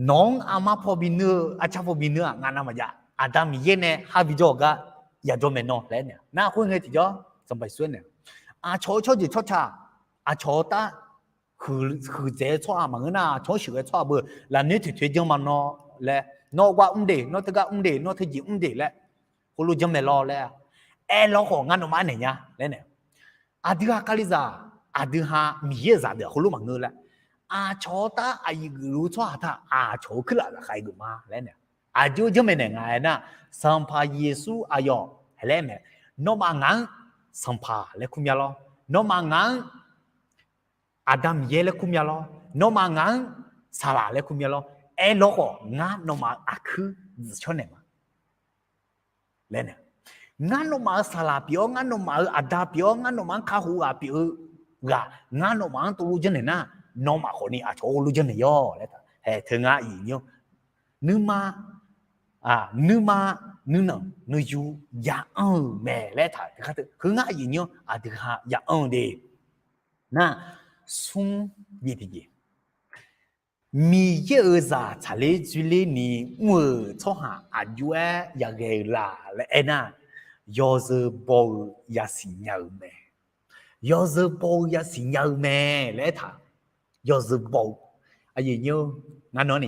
nawq-anr armar paw binuir-eu arcar paw binuir-aq ngaq navmaqjav, Aqda Miqyaer nae har bijawr-eu gar yajawr mae nawr laer aernaeq-a. Nar khoerngae tiqjawr Sanqpaq Yeqsur aernaeq-a, aqcawq-eu tsawrjeuq tsawrca, aqcawq-eu tar huiqdzaeq-eu tsawrhaq maqngeur nar, aqcawq-anr sheuqghae tsawrhaq beu lafnoer toeqtoeq janr ma nawr laer, nawr gar mr de, nawr teugar mr de, nawr teujeq mr de laer, heulof janr mae lawr laer, aerlawr khawf ngar nawmaf-aer naeq nya laer naeq. Aqdui ha kalizaq, aqdui ha Miqyaer-euq zaqdeuq-aq heulof maqngeur laer, aqcawq-eu tar aqyuif geufluf-eu tsawrhaq taq aqcawq-eu kuirlaf laqkhaq-iq geuf ma laer naeq. Aqjox janr mae naeq nga aernar, Sanqpaq Yeqsur aqyawf laer mae, nawmaf ngaq-anr Sanqpaq laer kur mya lawr. Nawmaf ngaq-anr Aqda Miqyaer laer kur mya lawr, nawmaf ngaq-anr saqlaq laer kur mya lawr, aerlawr khawf ngar nawmaf-euq aqkuir dzuif cawr naeq ma laer nae, ngar nawmaf-euq saqlaq pyeuf-awr, ngar nawmaf-euq aqda pyeuf-awr, ngar nawmaf-anr kakhof ghaq pyeuf-eu ghaq, ngar nawmaf-anr tov lof janrnaeq nar, nawmaf khawfni aqcawq-anr lof janrnaeq yawr laer taq. Hae teu ngar aqyuif nyir-awr, nuima, nuima nuinanq nuiyu ya anr-eu mae laer taq. Teu khar teu heu ngar aqyuif nyir-awr aqdui ha ya anr-eu de. Nar, smr jeq tiqjeq, Miqyaer-euq zaq tsaqler dzoerler ni mr-euq tsawrhaq aqjox-aer yaghae-eu la laer aernar, yawzeu baw-eu yasiq nya-eu mae. Yawzeu baw-eu yasiq nya-eu mae laer aertaq. Yawzeu baw-eu, aqyuif nyir-awr, ngar nawr ni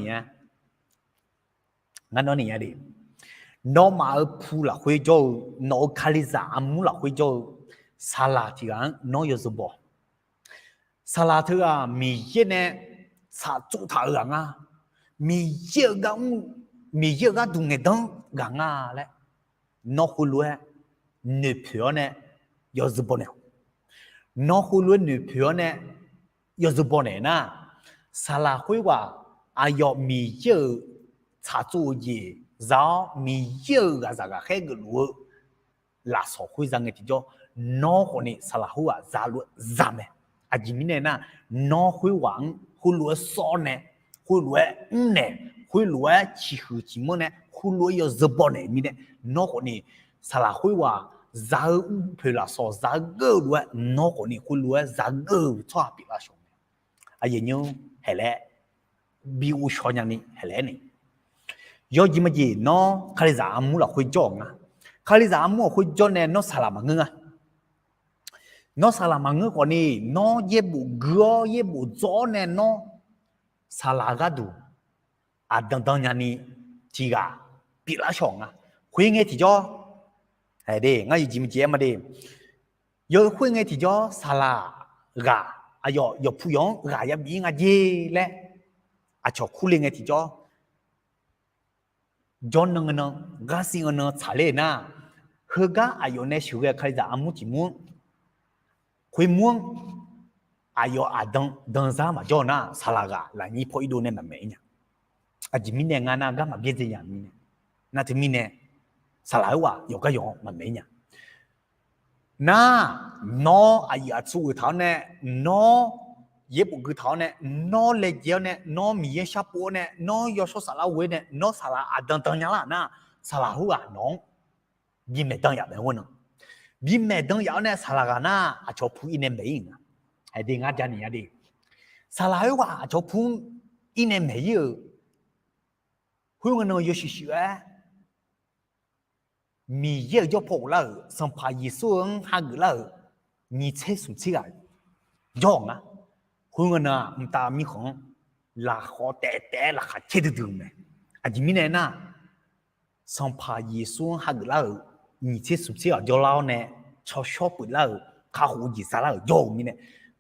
ngar nawr ni nya de. Nawmaf-euq pu lafkhoer jawr-eu, nawq-euq Kalizaq armur lafkhoer jawr-eu saqlaq tiq ghaq-anr nawr yawzeu baw. Saqlaq teughaq Miqyaer nae tsaqtsov taq-eu ghaq nga, Miqyaer-euq gar mr, Miqyaer-euq gharduq ngaeqdanr ghaq nga laer, nawr heulof-aer noeqpoeq-awr nae yawzeu baw naeq-awq. Nawr heulof-aer noeqpoeq-awr nae yawzeu baw naeq nar, saqlaq khoerghaq aqyawf Miqyaer-euq tsaqtsov-eu jeq za-awr, Miqyaer-euq ghaqzaq ghaqkhaer geufluf-eu lafsawq khoer za ngae tiqjawr, nawr khawfni saqlaq khoerghaq za lof-aer za mae. Aqjeq mirnae nar, nawr khoerghaq-anr heulof-aer sawr nae, khoerlof-aer mrnaeq, khoerlof-aer ciqhuiq ciqmanr nae, khoerlof-aer yawzeu baw naeq mirnae, nawr khawfni saqlaq khoerghaq za-eu mrpoeq lafsawq za-eu geur-eu lof-aer, nawr khawfni khoerlof-aer za geur-eu tsawrhaq pyeuflar shawq mae. Aqyuif nyir-awr, haeq laer bi ghovshaw nyani haeq laer ni, yawjeq majeq nawr Kalizaq armur lafkhoer jawr-awq nga. Kalizaq armur lafkhoer jawr nae nawr saqlaq maqngeur nga. Nawr saqlaq maqngeur khawfni, nawr yaerbof gui-awr yaerbof dzawr-awr nae nawr saqlaq gharduq aqdan dan nyani tiq ghaq pyeuflar shawq nga. Khoerngae tiqjawr, haeq de, ngar yawjeq majeq-aer ma de, yawkhoer ngae tiqjawr saqlaq ghaq aqyawf yawqpu yawq-anr ghaq yabif-ir nga jer laer aqcawq kurle ngae tiqjawr, jawrnan nan, gharsiq nan nan tsaqler nar, heugar aqyawf nae sheuqghae Kalizaq armur tiq mur-anr khoermur-anr aqyawf aqdan danzar maqjawr nar, saqlaq ghaq lafnyir paw irdov nae maqmaeq-ir nya. Aqjeq mirnae nga nar, garma byaerdzae nya mirnae, nar teumirnae saqlaq khoerghaq yawqgar yawq-anr maqmaeq-ir nya. Nar, nawr aqyuif aqtsu ghoeq taq-awr nae, nawr yaerbof gui taq-awr nae, nawr laejae-awr nae, nawr Miqyaer sharpov-awr nae, nawr yawshawr saflar ghoe nae, nawr saqlaq aqdan dan nya lar nar, saqlaq khoerghaq nawq-anr bimaeq dan yaf mae ghoer nan. Bimaeq dan yaf-awr nae saqlaq ghaq nar, aqcawq pu-ir nae maeq-ir nga. Aqdui ngar jani nya de, saqlaq khoerghaq aqcawq pu-anr ir nae maeq-ir-euq khoerngae nan yawshuif shuif-aer Miqyaer-euq jawr paw ghoflar-euq Sanqpaq Yeqsur-anr hageuf lar-euq nyiq tser smq tser ghaq jawr-awq nga. Khoerngae nan-aq, mqtav mirkhanq-anr laqkhawf taef taef-aer laqkhaq caer duidui-eu mae. Aqjeq mirnae aernar, Sanqpaq Yeqsur-anr hageuf lar-euq nyiq tser smq tser ghaq jawrlar-awr nae, tsawrshawr pyeuflar-euq, kakhof-eu jeq zalar-euq jawr-eu mirnae,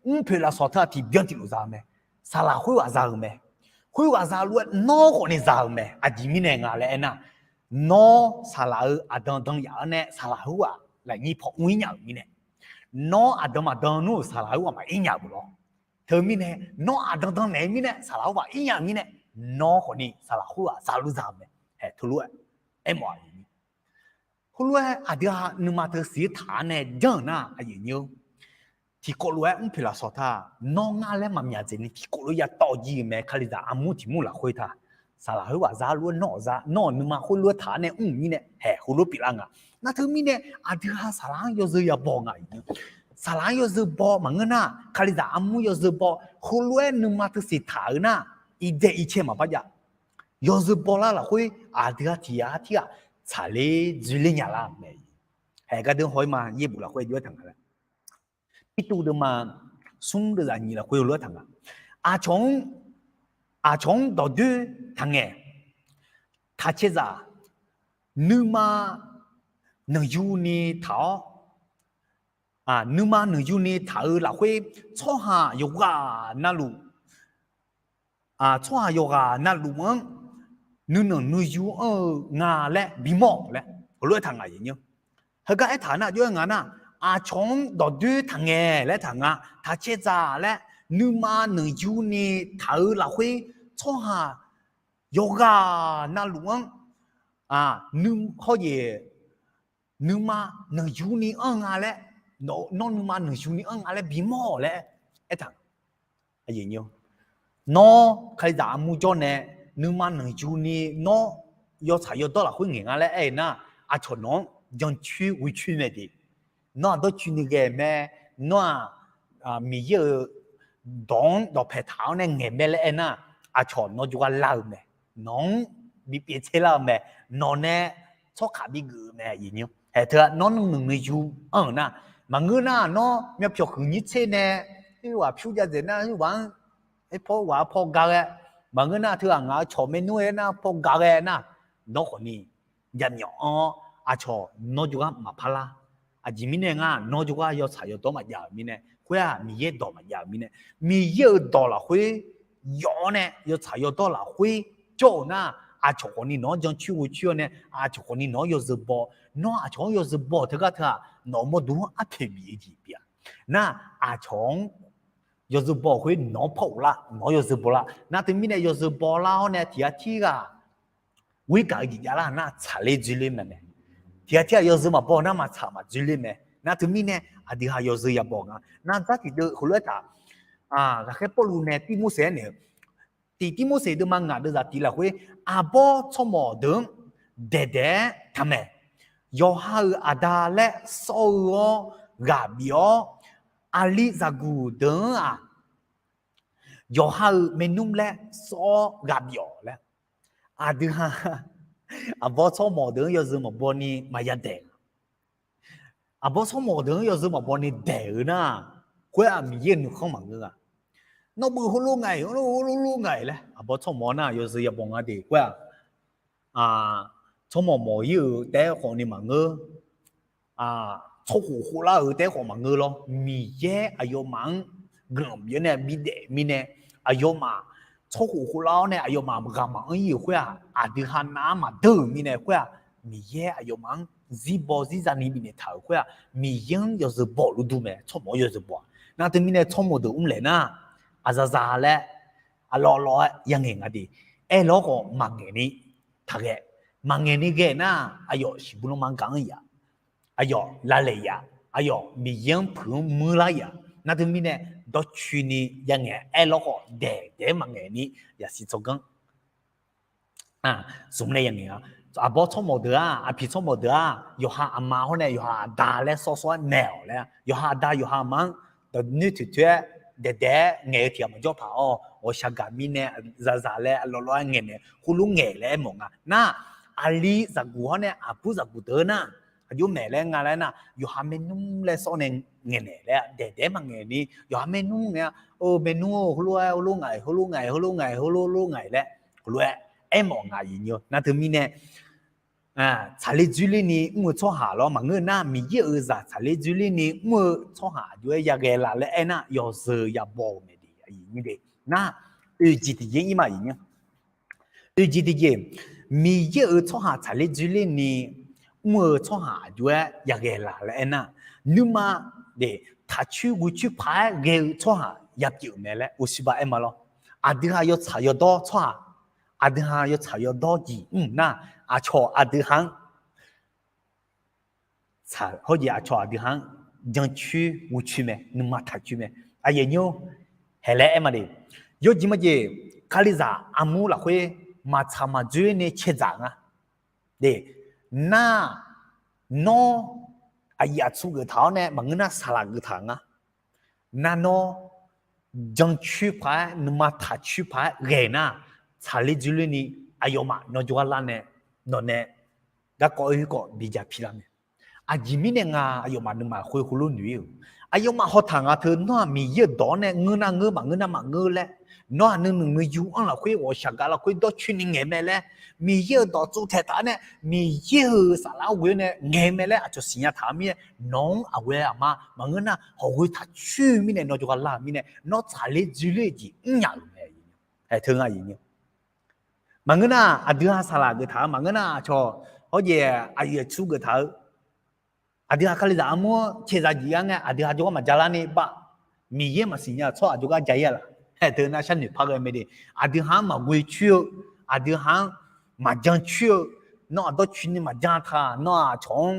mrpoeq lafsawq teu-aq tiqbyan tiqlof za-eu mae. Saqlaq khoerghaq za-eu mae. Khoerghaq za lof-aer nawr khawfni za-eu mae. Aqjeq mirnae nga laer aernar, nawr saqlaq-euq aqdan dan yaf-awr nae saqlaq khoerghaq lafnyir paw mr-ir nya-euq mirnae, nawr aqdan maqdan nmr-euq saqlaq khoerghaq maqir nya-eu lawr. Teumirnae, nawr aqdan dan naeq-eu mirnae saqlaq khoerghaq ir nya-eu mirnae, nawr khawfni saqlaq khoerghaq za lof za-eu mae. Haeq teulof-aer aermawf-aq, heulof-aer aqdui-aq nuima teu siq-aer taq-awr nae janr-euq nar, aqyuif nyir-or, tiqkawv lof-aer mrpoeq lafsawq taq, nawr ngar laer maqmyaq dzaeqni tiqkawv lof-aer ya tawv jir-euq mae. Kalizaq armur tiq mur lafkhoer taq, saqlaq khoerghaq za lof-aer nawr-awq za, nawr-euq nuima khoerlof-aer taq-awr nae mr-euq mirnae, haeq heulof pyeuflar nga. Nar teumirnae, aqdui-aq saqlaq-anr yawzeu ya baw nga. Saqlaq-anr yawzeu baw maqngeur nar, Kalizaq armur yawzeu baw, heulof-aer nuima teu siq taq-eu nar, iqdae iqcae maqbar jav. Yawzeu bawlar lafkhoer aqdui-aq tiq yar tirghaq tsaqler dzoerler nya lar mae. Haeq gardeur haw-ir ma, yaerbof lafkhoer jov-aer taq nga laer, Pirtuv deuvma smr deuvzaq nyiq lafkhoer heulof-aer taq nga. Aqcawq-anr, aqcawq-anr dawqdoer taq ngae, taq caerzaq, nuima nanqyuni taq-awr, nuima nanqyuni taq-eu lafkhoer tsawrhaq yawqghaq navluf, tsawrhaq yawqghaq navluf-anr nuinanq nuiyu anr-eu nga laer bimawr-awq laer heulof-aer taq nga. Heugar aertaq nar jov-aer nga nar, Aqcawq-anr dawqdoer taqngaeq laer taq nga. Taq cae dzaq laer, nuima nanqyuni taq-eu lafkhoer tsawrhaq yawqghaq navluf-anr, hawr-eu nuima nanqyuni anr nga laer, nawr nuima nanqyuni anr nga laer bimawr-awq laer aertaq. Nawr kalizaq armur jawr nae nuima nanqyuni nawr yawtsaq yawdawr lafkhoer ngaeq nga laer aer-eu nar, aqcawq nawq-anr jancoer ghoecoer mae de. Nawr-aq dawrcoeni ghae mae, nawr-aq Miqyaer-euq dawq-anr dawqpae taq-awr nae ngaeq mae laer aer nar, aqcawq nawr jawrgar lar-eu mae. Nawq-anr bipyeuf tser lar-eu mae. Nawq nae tsawrkaq bigeuf-eu mae. Haeq teu-aq nawr nuinoeq nuiyu anr-euq nar, maqngeur nar nawr myavpyawq huiqnyir tser nae, khoerghaq pyur jav dzaeq nar khoerghaq-anr, paw ghaq paw ga ghae, maqngeur nar teughaq ngaq-eu cawq maernmr-aer nar paw ga ghae nar, nawr khawfni jaqmyawf anr-awr aqcawq nawr jawrgar maqpar lar. Aqjeq mirnae ngar nawr jawrgar yawtsaq yawdawr maqjav-euq mirnae, khoer-aq Miqyaer dawq maqjav-euq mirnae, Miqyaer-euq dawq lafkhoer yawf-awr nae yawtsaq yawdawr lafkhoer jawr-euq nar, aqcawq khawfni nawq-anr jancoer ghoecoer-awr nae aqcawq khawfni nawq-anr yawzeu baw. Nawr aqcawq-anr yawzeu baw-eu teugar teughaq nawq-euq mawrdo-anr arpoeq bif-eu jeq pyeuf-a. Nar aqcawq-anr yawzeu baw-euq khoer nawq-anr paw ghoflar, nawq-anr yawzeu baw lar. Nar teumirnae yawzeu baw lar-awr nae tiqghaq tirghaq ghoer gaq-eu jeq javlar nar tsaqler dzoerler mae mae. Tiqghaq tirghaq yawzeu maqbaw nar maqtsaq maqdzoerler mae. Nar teumirnae aqdui ha yawzeu yabaw nga. Nar dzar tiqdeuv heulof-aer taq, ghaqkhaer Pawrluv nae Tirmorseq-aer naeq-eu, tiq Tirmorseq deuvma ngaq deuvzaq tiq lafkhoer, aqbawr tsawrmawq deuq-anr daeqdaeq-aer taqmaeq. Yawqha-euq aqda laer sawr-eu-awr ghaq bif-awr, aqli zaqguq deuq-anr-aq yawqha-euq maernmr laer sawr-awr ghaq bif-awq laer. Aqdui ha aqbawr tsawrmawq deuq-anr yawzeu maqbaw ni maqya daeq. Aqbawr tsawrmawq deuq-anr yawzeu maqbaw ni daeq-eu nar, khoer-aq Miqyaer-euq nuikhanr maqngeur-a. Nawr beu heulof ngae, heulof heulof ngae laer aqbawr tsawrmawq nar yawzeu yabaw nga de khoer-aq, tsawrmawq mawq-ir-euq taef-aer khawfni maqngeur. Tsawrkhof khoflar-euq taef-aer khawf maqngeur lawr. Miqyaer aqyawfmaf-anr guiqlanq bif-awr nae bidaef mirnae, aqyawfmaf tsawrkhof khoflar-awr nae aqyawfmaf ghaq maqanr-ir-euq khoer-aq, aqdui ha nav-anr maqdeur-euq mirnae khoer-aq, Miqyaer aqyawfmaf-anr zirbaw zirza ni bifnaeq taq-euq khoer-aq, Miqyaer-anr yawzeu baw luf dur mae. Tsawrmawq-anr yawzeu baw-a. Nar teumirnae tsawrmawq deuq mrlaeq nar, aqzaqzaq laer aqlawv lawv-aer yangaeq nga de. Aerlawr khawf maqngaeq ni taqghae. Maqngaeq ni ghae nar, aqyawf siqbur lanma-anr gaq-anr yaf, aqyawf lavlaeq yaf, aqyawf Miqyaer-anr puiq-anr muir lar yaf. Nar teumirnae dawrcoeni yangaeq, aerlawr khawf daeq daeq-aer maqngaeq ni yasiq tsawrganr zmq nae yangaeq-a. Aqbawr tsawrmawq deuq-aq, aqpiq tsawrmawq deuq-aq, yawqha aqma hawr nae yawqha aqda laer sawr sawr-aer naeq-awq laer, yawqha aqda yawqha aqma-anr dawq noer toeq toer-aer daeq daeq-aer ngaeq-eu tiq ghaq maqjawr paq-awr, ghawqshaq gaq mirnae zaqzaq laer aqlawv lawv-aer ngaeq naeq khoerlof ngaeq laer aermawf nga. Nar, aqli zaqguq hawr nae aqbur zaqguq deuq nar, aqjox maeq laer nga laer nar, yawqha maernmr laer sawr nae ngaeq naeq laer daeq daeq-aer maqngaeq ni, yawqha maernmr nae-a, maernmr-or, heulof-aer heulof ngaq-iq, heulof ngaq-iq, heulof ngaq-iq, heulof lof ngaq-iq laer heulof-aer aermawf nga iq nyi-eu. Nar teumirnae tsaqler dzoerler ni mr-eu tsawrhaq lawr maqngeur nar, Miqyaer-euq zaq tsaqler dzoerler ni mr-eu tsawrhaq aqjox-aer yaghae la laer aernar, yawzeu yabaw-euq mae de. Nar, oeq jeq tiqjeq ir ma iq nyi. Oeq jeq tiqjeq, Miqyaer-euq tsawrhaq tsaqler dzoerler ni mr-eu tsawrhaq aqjox-aer yaghae la laer aernar, nuima de taqcoer ghoecoer paq-aer ghae-eu tsawrhaq yapyeuf-euq mae laer Uqsirba aer ma lawr. Aqdui ha yawtsaq yawdawr tsawrhaq, aqdui ha yawtsaq yawdawr jeq mr nar, aqcawq aqdui ha-anr hawjeq aqcawq aqdui ha-anr jancoer ghoecoer mae, nuima taqcoer mae. Aqyuif aqnyir-or, haeq laer aer ma de. Yawjeq majeq, Kalizaq armur lafkhoer maqtsaq maqdzoer ni cae dzaq nga. De, nar, nawr aqyuif aqtsu geuf taq-awr nae maqngeur nar saqlaq geuf taq nga. Nar nawr jancoer paq-aer nuima taqcoer paq-aer ghae nar, tsaqler dzoerler ni aqyawfmaf nawr jawrgar lar nae, nawq nae garkawv oer khoerkawv bi ja pi lar mae. Aqjeq mirnae nga aqyawfmaf nuima khoer heulof noeq-ir-euq, aqyawfmaf hawtaq nga teu nawr-aq Miqyaer-euq dawq-anr nae ngeur nar ngeur, maqngeur nar maqngeur laer, nawr-aq nuinoeq nuiyu-anr lafkhoer ghawqshaq gaq lafkhoer dawrcoeni ngaeq mae laer, Miqyaer-euq dawq tsovtaeq taq-awr nae, Miqyaer-euq saflar ghoe-awr nae ngaeq mae laer aqcawq siqnya taq-eu mirnae, nawq-anr aqghae aqma maqngeur nar hawqghoe taqcoer-eu mirnae nawr jawrgar lar-eu mirnae, nawr tsaqler dzoerler-eu jeq mrnya-euq mae. Teu nga iq nyi. Maqngeur nar aqdui ha saqlaq geuf taq-eu, maqngeur nar aqcawq hawjeq aqyuif aqtsu geuf taq-eu, Aqdui ha Kalizaq armur-anr caeqzaq jif-ar ngae, aqdui ha jawrgar maqjav larni bav, Miqyaer maqsiq nya-eu tsawrhaq jawrgar ja-ir-a laq? Haeq teu nar sharnoeq par ghae mae de. Aqdui ha-anr maqghoe coer-eu, aqdui ha-anr maqjan coer-eu, nawr aqdawr coer ni maqjan taq, nawr aqcawq-anr,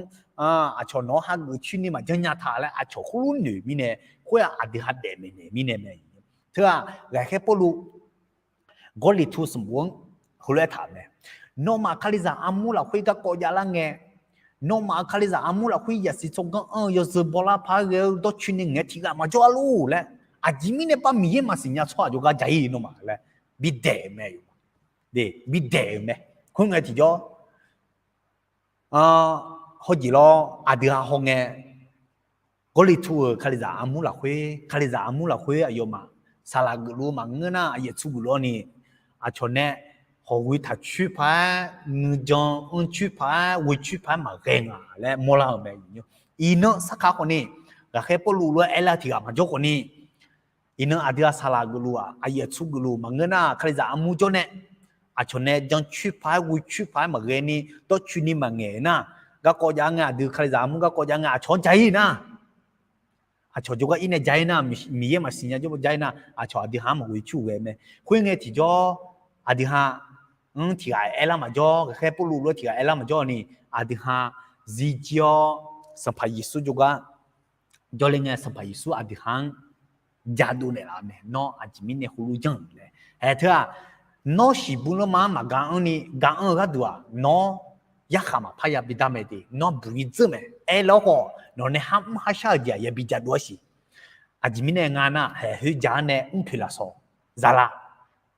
aqcawq nawq-anr hageuf coer ni maqjan nya taq laer aqcawq khoerlof noeq mirnae, khoer-aq aqdui ha daef maeqnaeq mirnae mae. Teu-aq, ghaqkhaer Pawrluv Gawrliqtu sanqbof-anr heulof-aer taq-euq mae. Nawmaf Kalizaq armur lafkhoer garkawv javlar ngae, nawmaf-euq Kalizaq armur lafkhoer yasiq tsawrganr anr-eu yawzeu bawlar paq-aer ghae-eu dawrcoeni ngaeq-aer tiqghaq maqjawr-a lor laer, aqjeq mirnae bav Miqyaer maqsiq nya tsawrhaq jawrgar ja-ir nawmaf laer bidaeq-euq mae. Bidaeq-euq mae. Khoerngae tiqjawr, hawjeq lawr, aqdui ha hawngae, Gawrliqtu-euq Kalizaq armur lafkhoer, Kalizaq armur lafkhoer aqyawfmaf saqlaq geufluf maqngeur nar, aqyuif aqtsu geufluf-awr ni, aqcawq nae hawq ghoe taq coer paq-aer, nuijan anr coer paq-aer, ghoe coer paq-aer maqghae nga laer mawrlar-euq mae. Iqnan sarkaq khawfni, ghaqkhaer Pawrluv lof-aer aerlar tiqghaq maqjawr khawfni, iqnan aqdui ha saqlaq geufluf-aq, aqyuif aqtsu geufluf maqngeur nar, Kalizaq armur jawr nae aqcawq nae jan coer paq-aer, ghoe coer paq-aer maqghae ni, dawrcoeni maqngaeq nar, garkawv jav ngae, aqdui Kalizaq armur garkawv jav ngae, aqcawq-anr ja-ir nar, aqcawq jawrgar ir nae ja-ir nar, Miqyaer maqsiq nya jawr ja-ir nar, aqcawq aqdui ha-anr maqghoe coer-eu ghae mae. Khoerngae tiqjawr, aqdui ha-anr tiqghaq aerlar maqjawr, ghaqkhaer Pawrluv lof-aer tiqghaq aerlar maqjawr ni, aqdui ha zirjir-awr Sanqpaq Yeqsur jawrgar jawrle ngae, Sanqpaq Yeqsur aqdui ha-anr jadov naeqlaf-eu mae. Nawr aqjeq mirnae heulof janr-euq laer. Haeq teu-aq, nawr shiqbuir lanma-anr maqga anr ni ga anr-eu gharduq-aq, nawr yarkhaq maqpar ya bidar mae de. Nawr buq-ir dzeur mae. Aerlar khawf, nawq nae har mr har shar-euq jeq-aq yabi jadov-ar siq. Aqjeq mirnae nga nar, haeq khoerjaq-anr nae mrpoeq lafsawq za lar.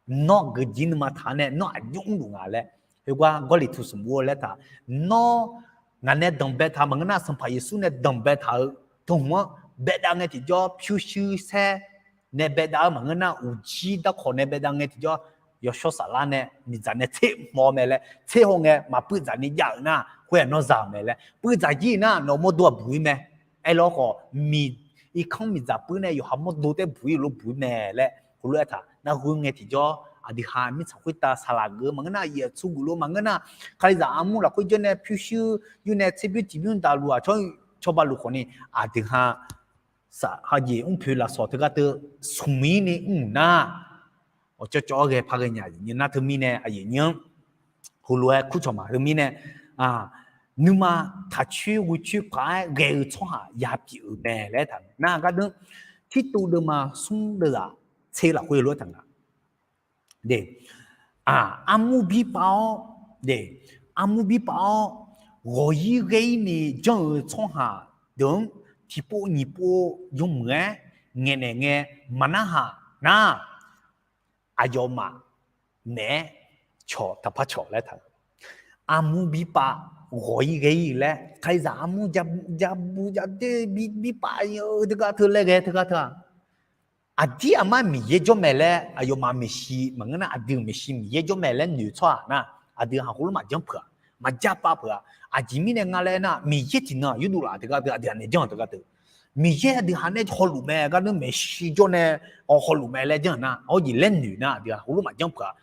Nawr geufjir nuima taq-anr nae nawr aqjox mrluf nga laer, khoergar Gawrliqtu sanqbof-eu laer taq, nawr ngaq nae danqbae taq maqngeur nar, Sanqpaq Yeqsur nae danqbae taq-eu tanqhmq-anr baedav ngae tiqjawr, pyurshuir saer nae baedav-eu maqngeur nar, uqjir darkawq nae baedav ngae tiqjawr, yawshawr saflar nae miqdzaq nae tser hmawr mae laer, tser hawngae maqpuiv dzaq ni jav-euq nar, khoer-aq nawr za-euq mae laer, puiv dzaq jir nar nawq mawrdo-aq buq-ir mae. Aerlar khawf, miq, irkanr miqdzaq puiv nae yawqha mawrdo taer buq-ir lof buq-ir mae laer heulof-aer taq. Narghoer ngae tiqjawr, aqdui ha mirtsaq khoertav saqlaq geuf-eu maqngeur nar, aqyuif aqtsu geufluf maqngeur nar, Kalizaq armur lafkhoer jawr nae pyurshuir yur nae tserbymr tiqbymr daqluf-aq, cawba luf khawfni, aqdui ha saq hajeq mrpoeq lafsawq teugar teu smq-ir ni mr nar, awqcawv cawv-awr ghae par ghae nya. Nar teumirnae aqyuif nymr-anr heulof-aer kurcawq ma. Teumirnae, nuima taqcoer ghoecoer paq-aer ghae-eu tsawrhaq yapyeuf-euq mae laer taq. Nar gardeur, Tirtuv deuvma smr deuv-aq, tser lafkhoer lof-aer taq nga. Armur birpav-awr, armur birpav-awr, ghawq-ir ghae-ir ni janr-eu tsawrhaq deuq-anr tiqpov nyiq pov yawmuiq-aer ngaeqnaeq ngae maqnarhaq nar, aqyawfmaf naeq-aer cawq taqpar cawq laer taq. Armur birpav ghawq-ir ghae-ir laer, Kalizaq armur jabu jadoer birpav-eu teugar teu laer ghae teugar teu-aq, aqdir aqmar Miqyaer jawr mae laer aqyawfmaf maeqshi maqngeur nar, aqdui maeqshi Miqyaer jawr mae laer noeq tsawrhaq nar, aqdui ha heulof maqjanr peuq-aq, maqjar pav peuq-aq. Aqjeq mirnae nga laer nar, Miqyaer tiqnan yurdov laf teugar teu, aqdui ha nae janr-eu teugar teu, Miqyaer aqdui ha nae hawluf mae gar nar, maeqshi jawr nae hawluf mae laer janr-eu nar, hawjeq laer noeq nar, aqdui ha heulof maqjanr peuq-aq.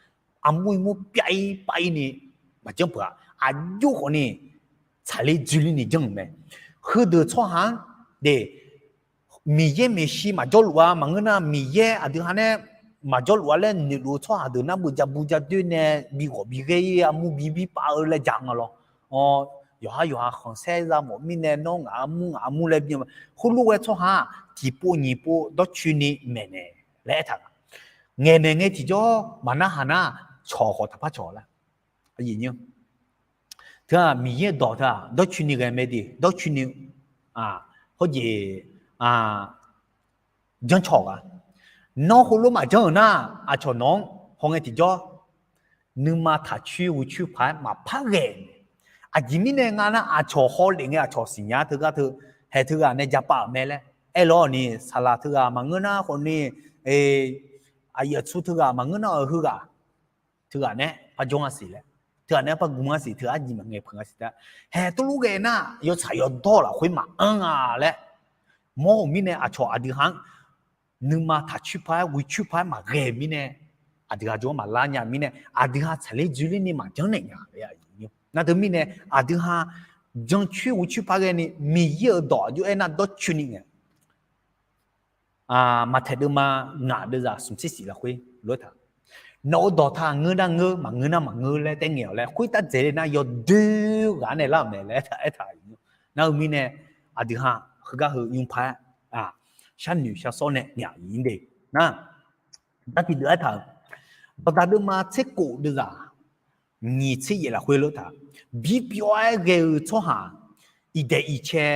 Armur-ir mur pyav-ir pav-ir ni maqjanr peuq-aq. Aqjox khawfni tsaqler dzoerler ni janr-euq mae. Heudeuq tsawrhaq-anr de, Miqyaer maeqshi maqjawrluf-a maqngeur nar, Miqyaer aqdui ha nae maqjawrluf-a laer noeqluf-eu tsawrhaq deuq nar, beu jabu jadoer nae bi ghawq bi ghae-ir armur bi birpav-eu laer ja nga lawr. Yawqhar yawqha khanqsaer za mawf mirnae nawr ngaq armur ngaq armur laer bi-a. Khoerlof-aer tsawrhaq-aq tiqpov nyiq pov dawrcoeni maeqnaeq laer aertaq nga. Ngaeqnaeq ngae tiqjawr maqnarhaq nar, cawq khawf taqpar cawq lar. Teu-aq Miqyaer dawq teu-aq dawrcoeni ghae mae de, dawrcoeni hawjeq janr cawq gha. Nawr heulof maqjanr-euq nar, aqcawq nawq-anr hawngae tiqjawr nuima taqcoer ghoecoer paq-aer maqpar ghae. Aqjeq mirnae nga nar, aqcawq hawlef ngae aqcawq siqnya teugar teu, haeq teughaq nae japav-euq mae laer aerlawr ni, saqlaq teughaq maqngeur nar khawfni, aqyuif aqtsu teughaq maqngeur nar-euq heughaq teughaq nae par jawr nga siq laer, teughaq nae par guv nga siq, teughaq arjif maqngaeq peuq nga siq taef. Haeq teulof ghae nar, yawtsaq yawdawr lafkhoer maqanr nga laer mawr-euq mirnae, aqcawq aqdui ha-anr nuima taqcoer paq-aer ghoecoer paq-aer maqghae-eu mirnae, aqdui ha jawr-anr maqlar nya mirnae, aqdui ha tsaqler dzoerler ni maqjanr naeq nya. Nar teumirnae aqdui ha jancoer ghoecoer par ghaeni Miqyaer-euq dawq aqjox aernar dawrcoeni ngae. Maqtaeq deuvma ngaq deuvzaq smq tser shif lafkhoer lof-aer taq, nawq-euq dawqtaq ngeur nar ngeur, maqngeur nar maqngeur laer taef ngaeq-awq laer khoertav dzaeq le nar yawdoer ghaq nae lar-euq mae laer aertaq-euq. Nar-eu mirnae, aqdui ha heugar heu nymr par-aer, sharnoeq sharsawr nae ngaeq-a ir de. Nar, aqda tiqdeuq aertaq-euq, baqda deuvma tser kof deuvzaq nyiq tser yaef lafkhoer lof-aer taq, birbyav-aer ghae-eu tsawrhaq, iqdaeq iqcae,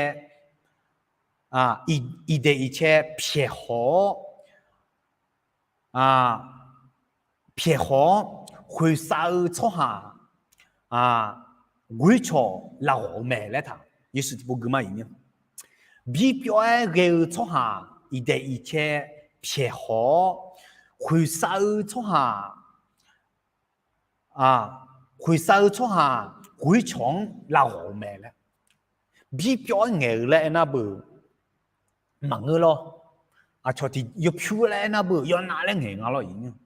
iqdaeq iqcae pyaeqhaw-awr, pyaeqhaw-awr khoeqsav-eu tsawrhaq ghoer cawq lavghawq-eu mae laer taq. Yeqsur tiqpov gui ma iq nymr, birbyav-aer ghae-eu tsawrhaq iqdaeq iqcae pyaeqhaw-awr khoeqsav-eu tsawrhaq khoeqsav-eu tsawrhaq ghoer cawq-anr lavghawq-eu mae laer. Birbyav-aer ngaeq-eu laer aernar beu maqngeur lawr. Aqcawq tiq yawpyur laer aernar beu yawnav laer ngaeq nga lawr iq nymr.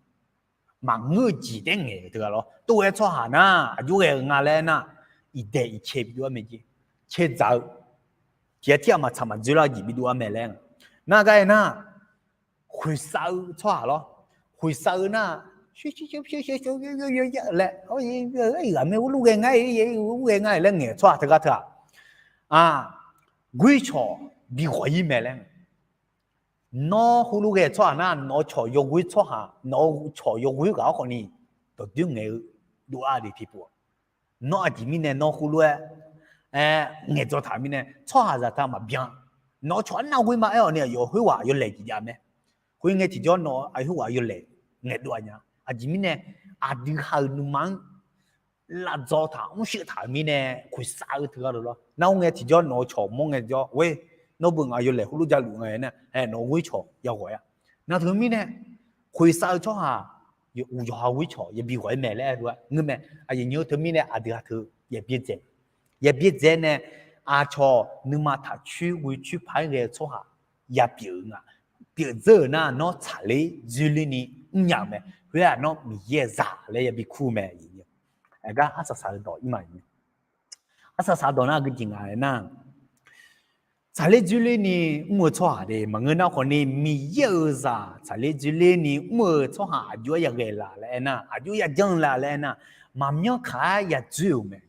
Maqngeur-eu jeq taef ngaeq-eu teughaq lawr. Tov-aer tsawrhaq nar aqjox ghae-eu nga laer aernar, iqdaeq iqcae bidov-aer mae jeq. Caedzaq-eu tiq ghaq tir ghaq maqtsaq maqdzoerlar-eu jeq bidov-aer mae laer. Nar gar aernar, khoeqsav-eu tsawrhaq lawr. Khoeqsav-eu nar, laer, ghaqmae urlur ghae nga, urlur ghae nga laer ngaeq-eu tsawrhaq teugar teu-aq, ghoer cawq bighawq-ir mae laer. Nawr heulof ghae tsawrhaq nar, nawq-eu cawq yawghoer tsawrhaq, nawq-eu cawq yawghoer ghaq-awr khawfni dawqdoer ngaeq-eu dov-a de tiqpov-aq, nawr aqjeq mirnae nawr heulof-aer ngaeqdzawq taq mirnae tsawrhaqzaq taq maqbyan. Nawq-eu cawq arnav ghoer ma aer-awq ni, aqyawf khoerghaq yawlaeq jeq jav mae. Khoerngae tiqjawr nawq-eu aqkhoerghaq yawlaeq ngaeqdov-a nya. Aqjeq mirnae aqdui ha-euq nuima-anr lavdzaw taq mrsheuv taq-euq mirnae khoeqsav-eu teugar lawr. Nar-awr ngae tiqjawr nawq-eu cawq mawr ngae tiqjawr, oe, nawr beu ngaq yawlaeq heulof javluf nga aer nar, nawq-eu ghoer cawq yaghawq-aer-a. Nar teumirnae khoeqsav-eu tsawrhaq, uqdzawq ha ghoer cawq yabi ghawq-aer mae laer aer-eu ngeur mae. Aqyuif nymr-eu teumirnae aqdui ha teu yabi dzaeq, yabi dzaeq nae aqcawq nuima taq coer ghoe coer paq-aer ghae-eu tsawrhaq yapyeuf-eu nga. Pyeuf dzeur-euq nar nawr tsaqler dzoerler ni mrnya-euq mae. Khoer-aq nawr Miqyaer-euq zaq laer yabi kur-eu mae. Aergar arsaq saq-eu dawq ir ma. Arsaq saq dawq nar gui jeq nga aernar, tsaqler dzoerler ni mr-eu tsawrhaq de maqngeur nar khawfni Miqyaer-euq zaq tsaqler dzoerler ni mr-eu tsawrhaq aqjox-aer yaghae la laer aernar, aqjox-aer yajanr la laer aernar, maqmyanr kaq-aer yadzoer-euq mae.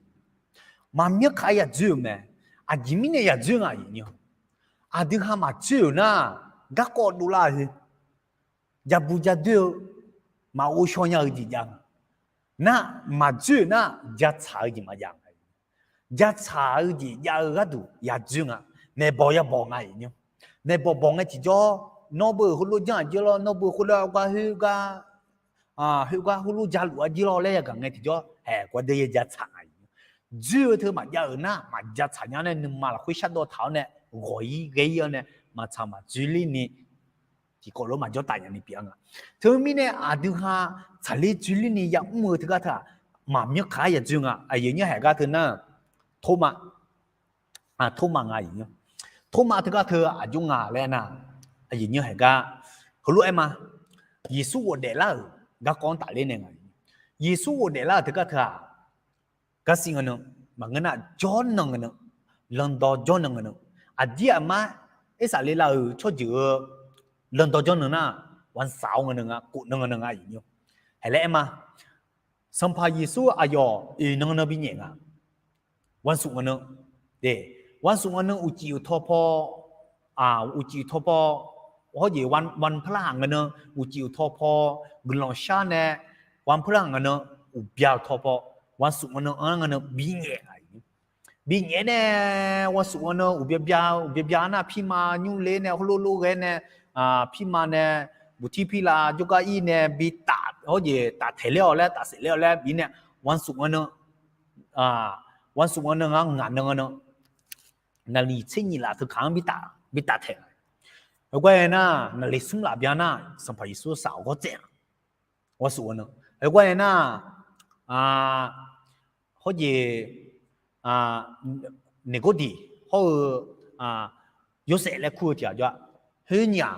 Maqmyanr kaq-aer yadzoer-euq mae. Aqjeq mirnae yadzoer nga iq nymr, aqdui ha maqdzoer-euq nar, garkawv dovlar-eu, jabu jadoer-eu, maqghov shaw nya-eu jeq jav nga. Nar, maqdzoer-euq nar, jatsaq-eu jeq maqjav nga. Jatsaq-eu jeq jav-eu gharduq yadzoer nga. Maeqbawq yabawq nga iq nymr, maeqbawq bawq ngae tiqjawr, nawr beu heulof janr aqjeq lawr, nawr beu khoerlof-aer gar khoergar, khoergar heulof javluf aqjeq lawr laer yagaq ngae tiqjawr, haeq gawqdeuv ya jatsaq nga iq nymr. Dzoer-eu teu maqjav-euq nar, maqjav tsaq nya nae nuima lafkhoer shardawv taq-awr nae, ghawq-ir ghae-ir-awr nae, maqtsaq maqdzoer ler ni tiqkawv lof maqjawr taf nya ni pyeuf-a nga. Teumirnae aqdui ha tsaqler dzoerler ni yamr-eu teugar teu-aq, maqmyanr kaq-aer yadzoer nga. Aqyuif nymr haeq gar teu nar, Tormav, Tormav nga iq nymr. Tormav teugar teu aqjox nga laer nar, aqyuif nymr haeq gar heulof-aer ma. Yeqsur ghofdaef lar-euq garkawv-anr tafler nae nga. Yeqsur ghofdaef lar-euq teugar teu-aq, garsiq nga nan, maqngeur nar jawrnan nga nan, landawr jawrnan nga nan, aqdir aqmar irsaqleqlav-euq tsawrjeuq-eu landawr jawrnan nar, วันเสาร์ nga nan nga, kofnan nga nan nga iq nymr. Haeq laer aer ma. Sanqpaq Yeqsur aqyawf oeq nan nan binyaef nga. วันศุกร์ nga nan, de, วันศุกร์ nga nan uqcif uq taw paw, uqcif uq taw paw, hawjeq วันพฤหัส nga nan uqcif uq taw paw, guiqlanq shar nae, วันพฤหัส nga nan uqbya uq taw paw, วันศุกร์ nga nan anr nga nan binyaef nga. Binyaef nae, วันศุกร์ nga nan uqbya bya, uqbya bya nar pirma nymr ler nae heulof lof ghae nae, pirma nae buqtir pirlav jawrgar ir nae bi taf, hawjeq taf taeq ler-awq laer taf saef ler-awq laer bif nae, วันศุกร์ nga nan, วันศุกร์ nga nan nga ngaq nan nga nan, naqliq tser nyiq laf teu kaq-anr bi taf taeq. Heugar aer nar, naqliq smr laf bya nar Sanqpaq Yeqsur saf-awq gawr tsaev-a. วันศุกร์ nga nan. Heugar aer nar, hawjeq, Niqgordiq hawr-eu, Yorsaef laer kur-eu tiq ghaq jawr-a. Khoer nyiq-aq,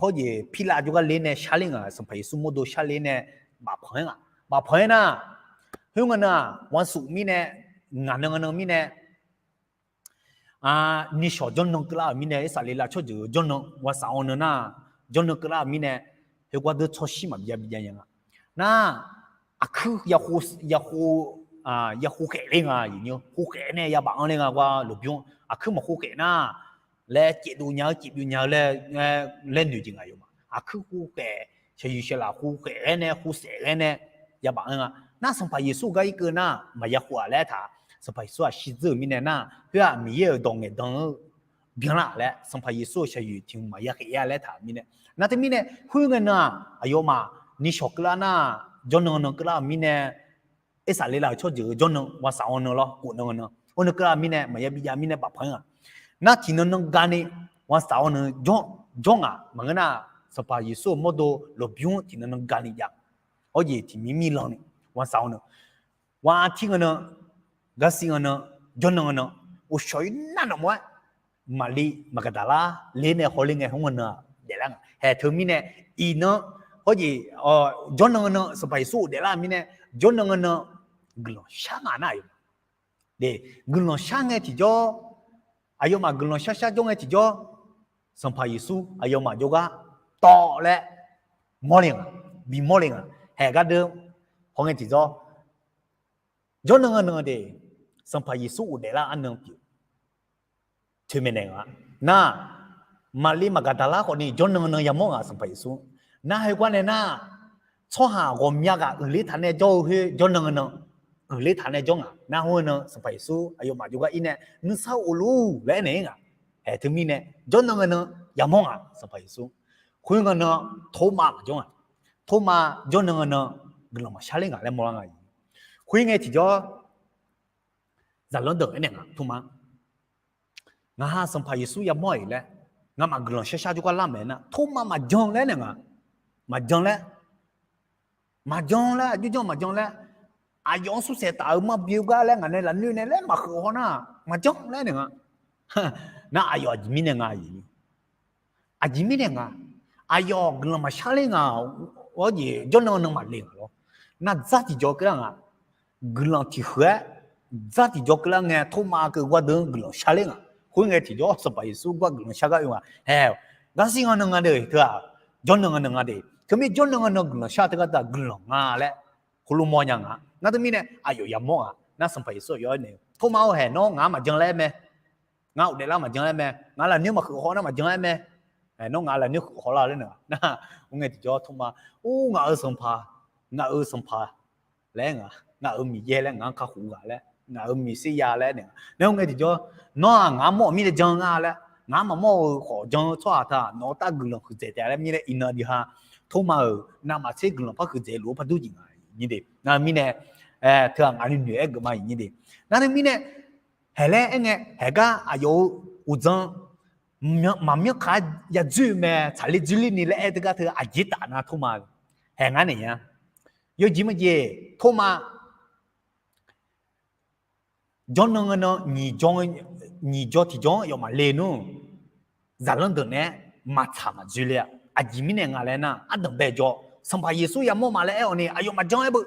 hawjeq pirlav jawrgar ler nae sharler nga, Sanqpaq Yeqsur mawrdo sharler nae bafpanq-aer nga. Bafpanq-aer nar, khoer nga nan-aq วันศุกร์ mirnae, ngaq nan nga nan mirnae, nishawq janrnan keuvlar-euq mirnae, Irsaqleqlav tsawrjeuq-euq janrnan ghawqshaq-awr nan nar, janrnan keuvlar-euq mirnae, heugar deur tsawrshir maqbi ya bi jav nya nga. Nar, aqkuir ya, ya, ya hovkhaef ler nga, khof khaef nae yabaf anr ler nga gar lmqbymr aqkuir maqkhov khaef nar laer caevdov nya-eu caevbyov nya-eu laer, laer noeq jeq nga yawma. Aqkuir hovkhaef, shaqyuif shaqlaf hovkhaef ghaer nae, hovsaef ghaer nae, yabaf anr nga. Nar Sanqpaq Yeqsur gar irkeuv nar maqya khov-aq laer taq, Sanqpaq Yeqsur-aq shirdzeur-euq mirnae nar, khoer-aq Miqyaer-euq dawq ngaeqdan-eu byanlar laer, Sanqpaq Yeqsur-euq shaqyuif tiq hmq maqya khaef-a laer taq mirnae. Nar teumirnae khoerngae nan-aq aqyawfmaf nishawq keuvlar nar, jawrnan nan keuvlar-euq mirnae, Irsaqleqlav-euq tsawrjeuq-eu jawrnan ghawqshaq-awr nan lawr, khof nan nan, khoer nan keuvlar-euq mirnae maqya bi jav mirnae bafpanq-ir nga. Nar tiqnan nan gani ghawqshaq-awr nan jawr ngaq maqngeur nar, Sanqpaq Yeqsur-euq mawrdo lmqbymr tiqnan nan gani jav. Hawjeq tiqmir mirlan ni ghawqshaq-awr nan, ghaq tir nga nan, garsiv nga nan, jawrnan nga nan, ghawqshaq-ir nar nawqmawr-aer, Maqli Maqgaqdaqlar ler nae hawler ngae khoerngae nan-aq daeflar nga. Haeq teumirnae, iqnan, hawjeq, jawrnan nga nan Sanqpaq Yeqsur ghofdaef lar mirnae, jawrnan nga nan guiqlanq shar nga nar-aq, guiqlanq shar ngae tiqjawr, aqyawfmaf guiqlanq shar shar jawr ngae tiqjawr, Sanqpaq Yeqsur aqyawfmaf jawrgar tawv laer mawrle nga, bimawrle nga. Haeq gardeur hawngae tiqjawr, jawrnan nga nan de, Sanqpaq Yeqsur ghofdaef lar arnan pyeuf toeqmaeq naeq nga. Nar, Maqli Maqgaqdaqlar khawfni jawrnan nan yamawr nga Sanqpaq Yeqsur. Nar heugar nae nar, tsawrhaq ghawqmya ghaq uiqler taq nae jawr-eu khoer jawrnan nan uiqler taq nae jawr nga. Nar khoer nan Sanqpaq Yeqsur aqyawfmaf jawrgar ir nae nuisar of luf laer aernaeq-ir nga. Haeq teumirnae jawrnan nan yamawr nga Sanqpaq Yeqsur. Khoerngae nan Tormav maqjawr nga. Tormav jawrnan nan guiqlanq maqshar ler ngaq laer mawrlar nga. Khoerngae tiqjawr, zaqlanr deuq aernaeq nga Tormav, ngaq ha Sanqpaq Yeqsur yamawr-iq laer, ngamaf guiqlanq shar shar jawrgar lar mae nar, Tormav maqjan laer aernaeq nga. Maqjan laer, maqjan laer, aqjox janr maqjan laer, aqyawf-anr sursaeq taf-euq marbi-eu gar laer ngaq nae lafnoer nae laer maqkeuv haw nar, maqjan laer aernaeq nga. Nar aqyawf aqjeq mirnae nga, aqjeq mirnae nga, aqyawf guiqlanq maqshar ler nga. Hawjeq jawrnan nan maqle nga lawr. Nar dzar tiqjawr keuvlar nga. Guiqlanq tiqhuiq-aer dzar tiqjawr keuvlar ngae Tormav keuv gardeur-anr guiqlanq shar ler nga. Khoerngae tiqjawr Sanqpaq Yeqsur gar guiqlanq shar gar oe nga. Haeq, garsiv nga nan nga de teu-aq, jawrnan nga nan nga de. Teumirnae jawrnan nga nan guiqlanq shar teugar teu-aq guiqlanq nga laer khoerlof mawrnya nga. Nar teumirnae aqyawf yamawr nga. Nar Sanqpaq Yeqsur aqyawf aernaeq, Tormav-or, haeq nawr ngaq-anr maqjan laer aer mae. Ngar ghofdaef lar maqjan laer mae. Ngaq lafnoer maqkeuv haw nar maqjan laer mae. Nawr ngaq lafnoer keuv haw lar laer naeq. Nar, khoerngae tiqjawr Tormav, or, ngaq-euq Sanqpaq, ngaq-euq Sanqpaq laer nga, ngaq-euq Miqyaer laer ngaq-anr kakhof ghaq laer, ngaq-euq Miqsirya laer naeq nga. Nar khoerngae tiqjawr, nawr-aq ngaq-anr mawr-euq mirnae jan nga laer, ngaq-anr maqmawr-eu khawf jan-eu tsawrhaq teu-aq nawq-eu tav guiqlanq huiqdzaeq taef laer mirnae iqnan diha, Tormav-euq navmaqtser guiqlanq par huiqdzaeq lof-aer par dur jeq nga. Nyir de, nar mirnae, teu-aq ngaq ni noeq-aer geufma nyir de. Nar teumirnae, haeq laer aerngae haeq gar aqyawf-euq uqdzan maqmyanr kaq-aer yadzoer-eu mae, tsaqler dzoerler ni laer aer teugar teu aqjeq taf nar Tormav haeq ngar naeq nya. Yawjeq maqjeq Tormav jawrnan nga nan nyiq jawr tiqjawr-anr aqyawfmaf le nmr, zaqlanr deuq naeq-aer maqtsaq maqdzoerler-a. Aqjeq mirnae nga laer nar, ardanq bae jawr, Sanqpaq Yeqsur yamawr ma laer aer-awq ni aqyawf maqjan-aer beu.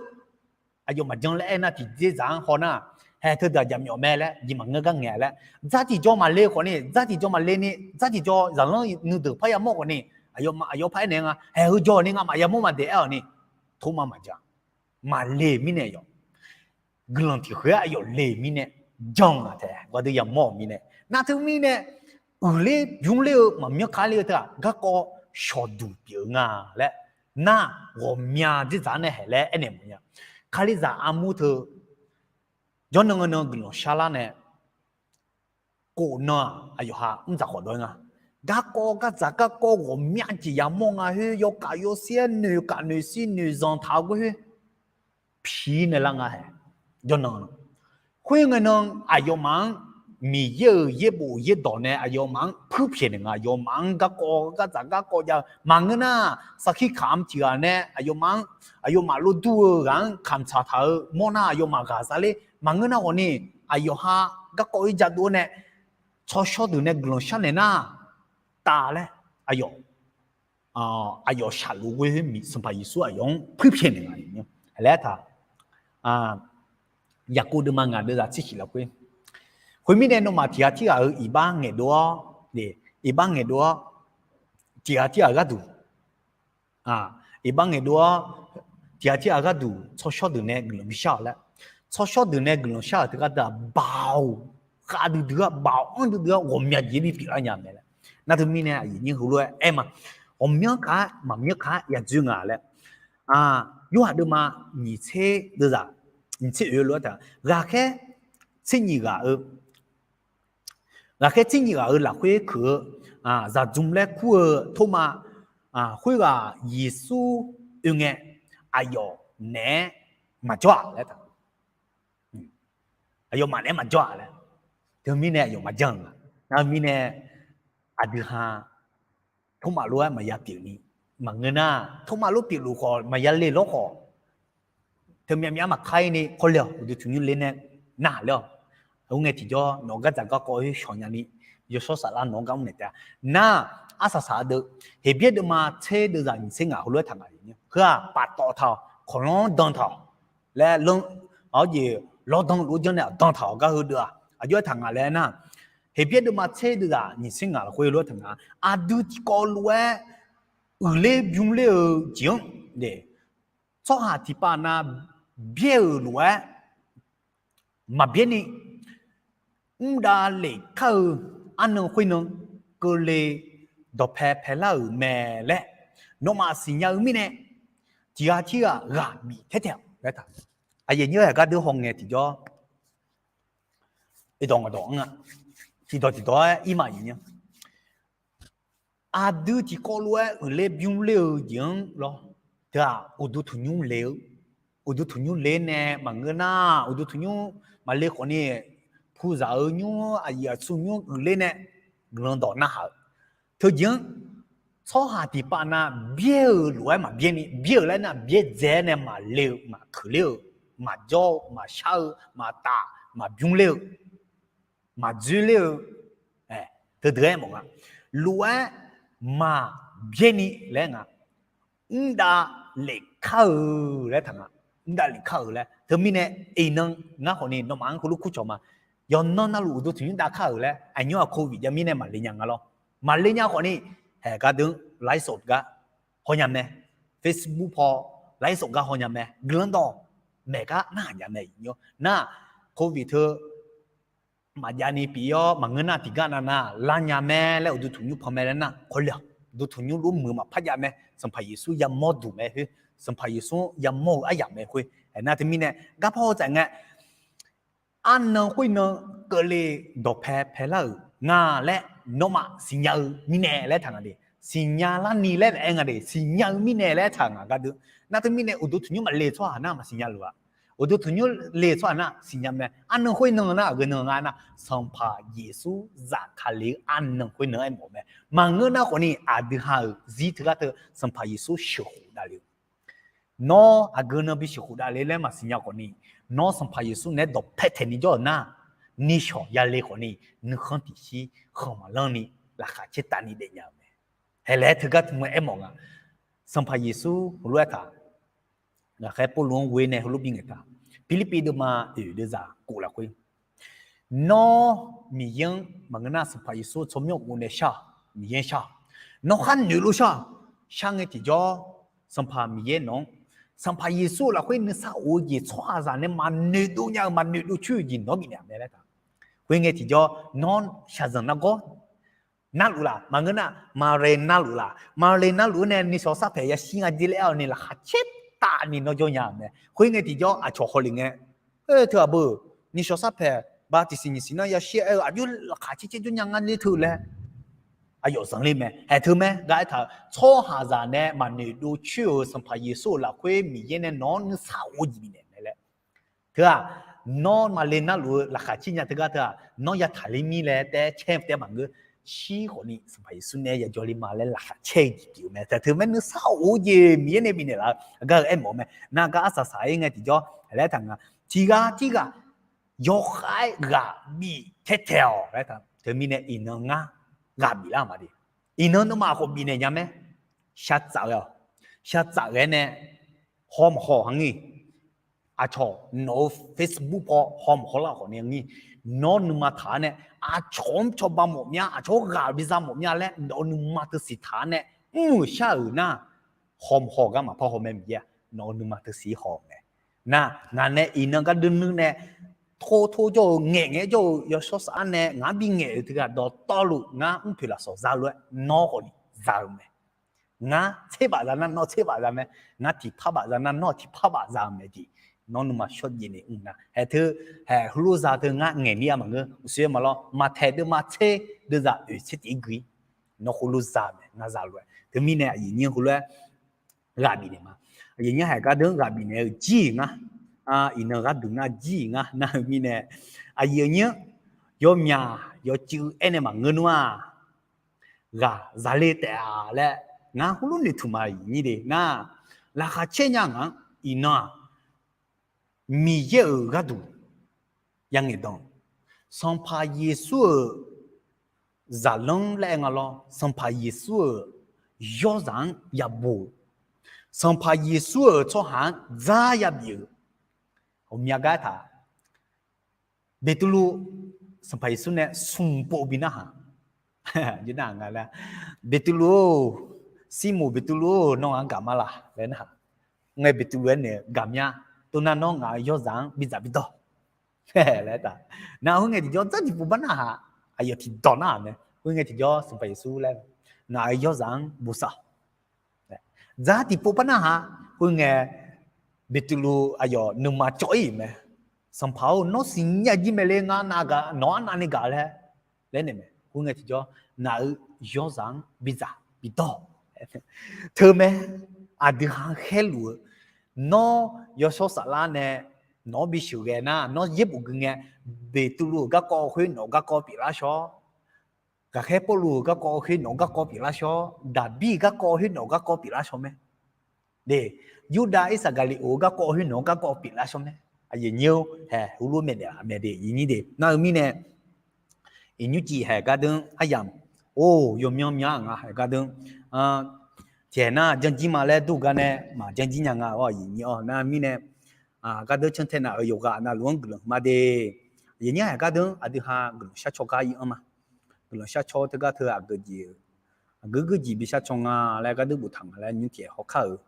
Aqyawf maqjan laer aer nar tiqjeq dzaq-anr haw nar, haeq teudeuq-aq jaqmyawf mae laer jeq maqngeur gar ngaeq laer, dzar tiqjawr maqle khawf ni, dzar tiqjawr maqle ni, dzar tiqjawr zaqlanr nuideuq par yamawr khawf ni, aqyawf aqyawf par aernaeq nga, haeq heu jawr ni ngamaf yamawr ma de aer-awq ni, Tormav maqjan. Maqle mirnae yawf, guiqlanq tiqkhoeq-aer aqyawf le mirnae jan-eu nga taef, gardeur yamawr-euq mirnae. Nar teumirnae uiqler bymrler-eu maqmyanr kaq ler-eu teu-aq garkawv shawqduq pyeuf-eu nga laer, nar ghawqmya dzerdzaq-anr nae haeq laer aernaeq mawf nya. Kalizaq armur teu jawrnan nan guiqlanq sharlar nae, kof nan-aq aqyawf ha mr dzaq khawf dawr nga. Garkawv gardzaq garkawv ghawqmya jeq yamawr nga khoer, yawkaf yawsir-aer noeqkaf noeqsir noeqzanq taq-eu gor khoer, piq naeqlar nga haeq. Jawrnan khoerngae nan aqyawfmaf-anr Miqyaer-euq yaerbof yaerdawq nae aqyawfmaf-anr puirpyaeq naeq nga. Aqyawfmaf-anr garkawv gardzaq garkawv jav-eu maqngeur nar, sarkir kamq tiq ghaq nae aqyawfmaf-anr, aqyawfmaf lor dur-eu ghaq-anr kamq tsaq taq-eu mawr nar aqyawfmaf ghaqzaq ler maqngeur nar khawf ni, aqyawf ha garkawv-ir jadov-aer nae tsawrshawr deuq nae guiqlanq sharnaeq nar, taf laer aqyawf aqyawf shaqluf ghoer Sanqpaq Yeqsur aqyawf-anr puirpyaeq naeq nga laer taq. Yaqkov deuvma ngaq deuvzaq tser shif lafkhoer, Khoermirnae, nawmaf tiq ghaq tirghaq-euq iqbax ngaeqdov-awr, iqbax ngaeqdov-awr, tiq ghaq tirghaq gharduq, iqbax ngaeqdov-awr, tiq ghaq tirghaq gharduq tsawrshawr deuq nae guiqlanq bishar-awq laer. Tsawrshawr deuq nae guiqlanq shar-euq teugar deuq-aq, baoq khavdui dui-awr, baoq anr duidui-awr, ghawqmya jeq-aer bipyeuf lar nya mae laer. Nar teumirnae aqyuif nyir heulof-aer aer ma. Ghawqmyanr kaq-aer maqmyanr kaq-aer yadzoer nga laer. Yorhaq deuvma nyiq tser deuvzaq, nyiq tser oeq lof-aer taq, ghaqkhaer tser nyiq ghaq-eu, ghaqkhaer tser nyiq ghaq-euq lafkhoer keuq-eu, zaqdzmr laer kur-eu Tormav, khoerghaq Yeqsur oe ngae, aqyawf naeq-aer maqjawr-aq laer taq. Aqyawfmaf naeq-aer maqjawr-aq laer. Teumirnae aqyawf maqjan-euq nga. Nar mirnae aqdui ha Tormav lof-aer maqya pyeufni, maqngeur nar, Tormav lof pyeufluf khawf maqya le lawr khawf, teumyav myav maqkar-ir ni khawf le-awq, uqduq tanqnymr ler nae narhaq ler-awq. Khoer ngae tiqjawr nawq-eu gardzaq garkawv-aer shawq nyani, yawshawr saflar nawq-anr gar mr naeq taef-a. Nar, arsaq saq-a deuq, Heqbyaer deuvma tser deuvzaq nyiq tser ngaq heulof-aer taq ngaq-iq, heu-aq paftawf taq-awq, kawqlanr dan taq-awq laer, awr jeq lawrdan lof-aer janr nae aqdan taq-awq gar heudeuq-aq, aqjox-aer taq ngaq laer nar, Heqbyaer deuvma tser deuvzaq nyiq tser ngaq lafkhoer lof-aer taq ngaq, aqdui tiqkawv lof-aer uiqler bymr ler-eu jeq-anr, tsawrhaq tiqpav nav byaer-euq lof-aer maqbyaer ni, mr dav lef kar-eu arnan khoernan keuvle dawqpae paelar-euq mae laer nawmaf siqnya-eu mirnae, tiq ghaq tirghaq ghaq bif taer taef-awq laer taq. Aqyuif nyir-aer gar deur haw ngae tiqjawr, iqdawq ngaqdawq-anr-a, tiqdawq tiqdawq-aer ir ma aqyuif nyir. Aqdui tiqkawv lof-aer uiqler bymr ler-eu jeq-anr lawr, teu-aq uqduq tanqnymr le-eu, uqduq tanqnymr le nae maqngeur nar, uqduq tanqnymr maqle khawfni, puzaq-eu nymr, aqyuif aqtsu nymr uiqler nae guiqlanq dawq narhaq-eu teujeq-anr, tsawrhaq tiqpav nav byaer-euq lof-aer maqbyaer ni, byaer-euq laer nar byaerdzae-aer nae maqle-eu, maqkeuq ler-eu, maqjawr-eu, maqshar-eu, maqtaf, maqbymr ler-eu, maqdzoer ler-eu, teudeuq-aer mawf nga. Lof-aer maqbyaer ni laer nga, mr dav lef kar-eu laer taq nga, mr dav lef kar-eu laer. Teumirnae iqnan ngar khawfni nawmaf-anr heulof kur cawq ma. Yawqnan navluf uqduq tanqnymr dav kar-euq laer aqnymr-aq covid jav mirnae maqle nya nga lawr. Maqle nya khawfni, haeq gar deuq-anr ไลฟ์สด gar hawnya mae, Facebook paw ไลฟ์สด gar hawnya mae, guiqlanq dawq maeq gar narhaq nya mae. Nar, covid teu maqjav ni pyeuf-awr maqngeur nar tiqgar nav nar lar nya mae laer uqduq tanqnymr pan mae laer nar khawf le-awq. Uqduq tanqnymr lof muiq maqpar jav mae, Sanqpaq Yeqsur yamawr duq mae khoer, Sanqpaq Yeqsur-anr yamawr-eu aryamq mae khoer. Aernar teumirnae garpar haw tsaev ngae, arnan khoernan keuvle dawqpae paelar-euq nga laer nawmaf siqnya-eu mirnae laer taq nga de. Siqnya larni laer maqaer nga de, siqnya-eu mirnae laer taq nga gar deuq. Nar teumirnae uqduq tanqnymr maqle tsawrhaq nar maqsiqnya luf-a. Uqduq tanqnymr le tsawrhaq nar siqnya mae. Arnan khoernan nar aqgeu nan nga nar, Sanqpaq Yeqsur zafkale-eu arnan khoernan aermawf mae. Maqngeur nar khawfni aqdui ha-euq zir teugar teu Sanqpaq Yeqsur sheuqkhof davle-eu Nawr aqgeu nan bi sheuqkhof davle laer maqsiqnya khawfni, nawr Sanqpaq Yeqsur naeq-aer dawqpae taeqni jawr-euq nar, nishawq yale khawfni, nuikhanr tiqshir khanq maqlanr ni, laqkhaq caer tavni daefnya-eu mae. Haeq laer teugar tmq-aer aermawf nga. Sanqpaq Yeqsur heulof-aer taq, laqkhaq Pawrluv-anr ghoe nae heulof bi ngaeq taq, Pirlirpiv deuvma oeq deuvzaq kof lafkhoer, nawr Miqyaer-anr maqngeur nar Sanqpaq Yeqsur tsawrmyanr ghov nae shar-awq, Miqyaer shar-awq. Nawr khar noeqluf shar-awq. Shar ngae tiqjawr, Sanqpaq Miqyaer nawq-anr, Sanqpaq Yeqsur-euq lafkhoer nuisar of-eu jeq tsawrhaqzaq nae maqnoeqdov nya-eu maqnoeqdov coer-eu jeq nawq-anr bifnaeq-a mae laer taq. Khoerngae tiqjawr, nawr shaqzanq nargawr narluf laf, maqngeur nar maqle narluf laf, maqle narluf-anr nae nishawq sarpaeq yashir nga jir laer aer-awq ni laqkhaq caer tavni nawr jawrnya-euq mae. Khoerngae tiqjawr aqcawq hawle ngae, oe teu aqbeu, nishawq sarpaeq ba tiqsiq nyiq siq nar yashir aer-eu aqjox laqkhaq caer caer jawrnya ngar ler teu laer aqyawf zanqler mae. Haeq teu mae gar aertaq-eu, tsawrhaqzaq nae maqnoeqdov coer-euq Sanqpaq Yeqsur-euq lafkhoer Miqyaer nae nawq-anr nuisar of-eu jeq bifnaeq mae laer. Teu-aq, nawr maqle narluf-eu laqkhaq caer nya teugar teu-aq, nawr yataq ler mir laer taef caer taef maqngeur. Shir khawfni Sanqpaq Yeqsur nae yajawr ler ma laer laqkhaq caer-eu jeq pyeuf-eu mae. Teu mae nuisar of-eu jeq Miqyaer nae bifnaeq laf-eu gar-eu aermawf-eu mae. Nar gar arsaq saq-ir ngae tiqjawr laer taq nga, tiqghaq tirghaq yawkhav-aer ghaq bif taer taeq-awq laer taq. Teumirnae iqnan ngar ghaq bif lar ma de. Iqnan nawmaf khawf bifnaeq nya mae. Shar tsaf ghae-awq. Shar tsaf ghae nae haw maqhaw-awq ha ngir. Aqcawq nawq-eu Facebook paw haw maqhaw lar khawfni ngir. Nawr nuima taq-ar nae, aqcawq-anr cawba mawf mya, aqcawq-anr ghaq biza mawf mya laer nawq-eu nuima teu siqtaq-ar nae mr-euq shar-euq nar, hawmq haw gar maqpar haw mae Miqyaer-aq. Nawq-eu nuima teu siq haw-euq mae. Nar, ngaq nae iqnan gar duinui nae, tor tor jawr-eu ngaeq ngaeq jawr-eu yawshawr saflar nae ngaq-anr bingaeq-euq teughaq dawqtawvluf ngar mr poeq lafsawq za lof-aer nawr khawf ni za-eu mae. Ngar tserbaf za nar nawr tserbaf za mae. Ngar tiqpar baf za nar nawr tiqpar baf za-eu mae jeq. Nawr nuima shawrjaev ni mr nar haeq teu, haeq heulof za teu ngar ngaeq ni-a maqngeur. Uqshoe maqlawr, maqtaeq deuvma tser deuvzaq oeq tser tiq gui. Nawr heulof za mae ngar za lof-aer. Teumirnae aqyuif nyir heulof-aer ghaq bifnaeq ma. Aqyuif nyir haeq gar deuq-anr ghaq bifnaeq-eu jir-iq ngar. Iqnan gharduq nar jir-iq ngar nar-eu mirnae, aqyuif nyir yawmyaq yawcuiv aernae maqngeur nmr-aq, ghaq zale taef-a laer ngar heulof noeqtmq ma aqyuif nyir de nar, laqkhaq caer nya ngaq-anr iqnan-aq, Miqyaer-euq gharduq ya ngaeq dan, Sanqpaq Yeqsur-euq zaqlanr laer aer nga lawr, Sanqpaq Yeqsur-euq yawrzaq-anr ya bo, Sanqpaq Yeqsur-euq tsawrhaq-anr dzar ya bif-euq. Ghawqmya gar taq, Beqtuvluv Sanqpaq Yeqsur nae smq pov bi narhaq. Nar nga laer, Beqtuvluv-or, Sirmoq Beqtuvluv-or, nawr ngaq-anr gaq ma laq laer narhaq. Ngae Beqtuvluv aernaeq-eu, gaq mya. Tov nar nawr ngaq-euq yawrzaq-anr bidzaq bidawq laer taq. Nar khoerngae tiqjawr dzar tiqpov bar narhaq. Aqyawf tiqdawq narhaq mae. Khoerngae tiqjawr Sanqpaq Yeqsur laer, ngaq-euq yawrzaq-anr bosav dzar tiqpov bar narhaq. Khoerngae Beqtuvluv aqyawf nuima cawv-ir-euq mae. Sanqpaq-or, nawr siqnya jir mae le, ngar nav gaq, nawq-anr navni gaq laer laer naeq mae. Khoerngae tiqjawr ngaq-euq yawrzaq-anr bidzaq bidawq. Teu mae, aqdui ha khaerluf-eu, nawr yawshawr saflar nae nawq-anr bisheuq ghae nar, nawr yaerbof gui ngae, Beqtuvluv-euq garkawv khoer nawq-euq garkawv pyeuflar shawr. Ghaqkhaer Pawrluv-euq garkawv khoer nawq-euq garkawv pyeuflar shawr. Daqbir-euq garkawv khoer nawq-euq garkawv pyeuflar shawr mae. De, Yurdav Irsaqgaqliqoq-euq garkawv khoer nawq-euq garkawv pyeuflar shawr mae. Aqyuif nyir-or, haeq heulof maeqnaeq-a mae de, aqyuif nyir de. Nar-eu mirnae, iqnymr cif haeq gar deuq-anr aryamq, or, yawmyanr myanr nga haeq gar deuq-anr, tiqhaeq nar janrjir ma laer dur gar nae maqjanrjir nya nga-awr aqyuif nyir-awr. Nar mirnae, gar deuq cantae naf-euq yawqghaq navluf-anr guiqlanq huiqma de. Aqyuif nyir haeq gar deuq-anr aqdui ha guiqlanq shar caw gar ir-anr ma. Guiqlanq shar caw teugar teu aqgeu jeq-eu, aqgeu geujeq bi shar caw nga laer gar deuq boftaq nga laer nymr tiqhaeq hawkar-euq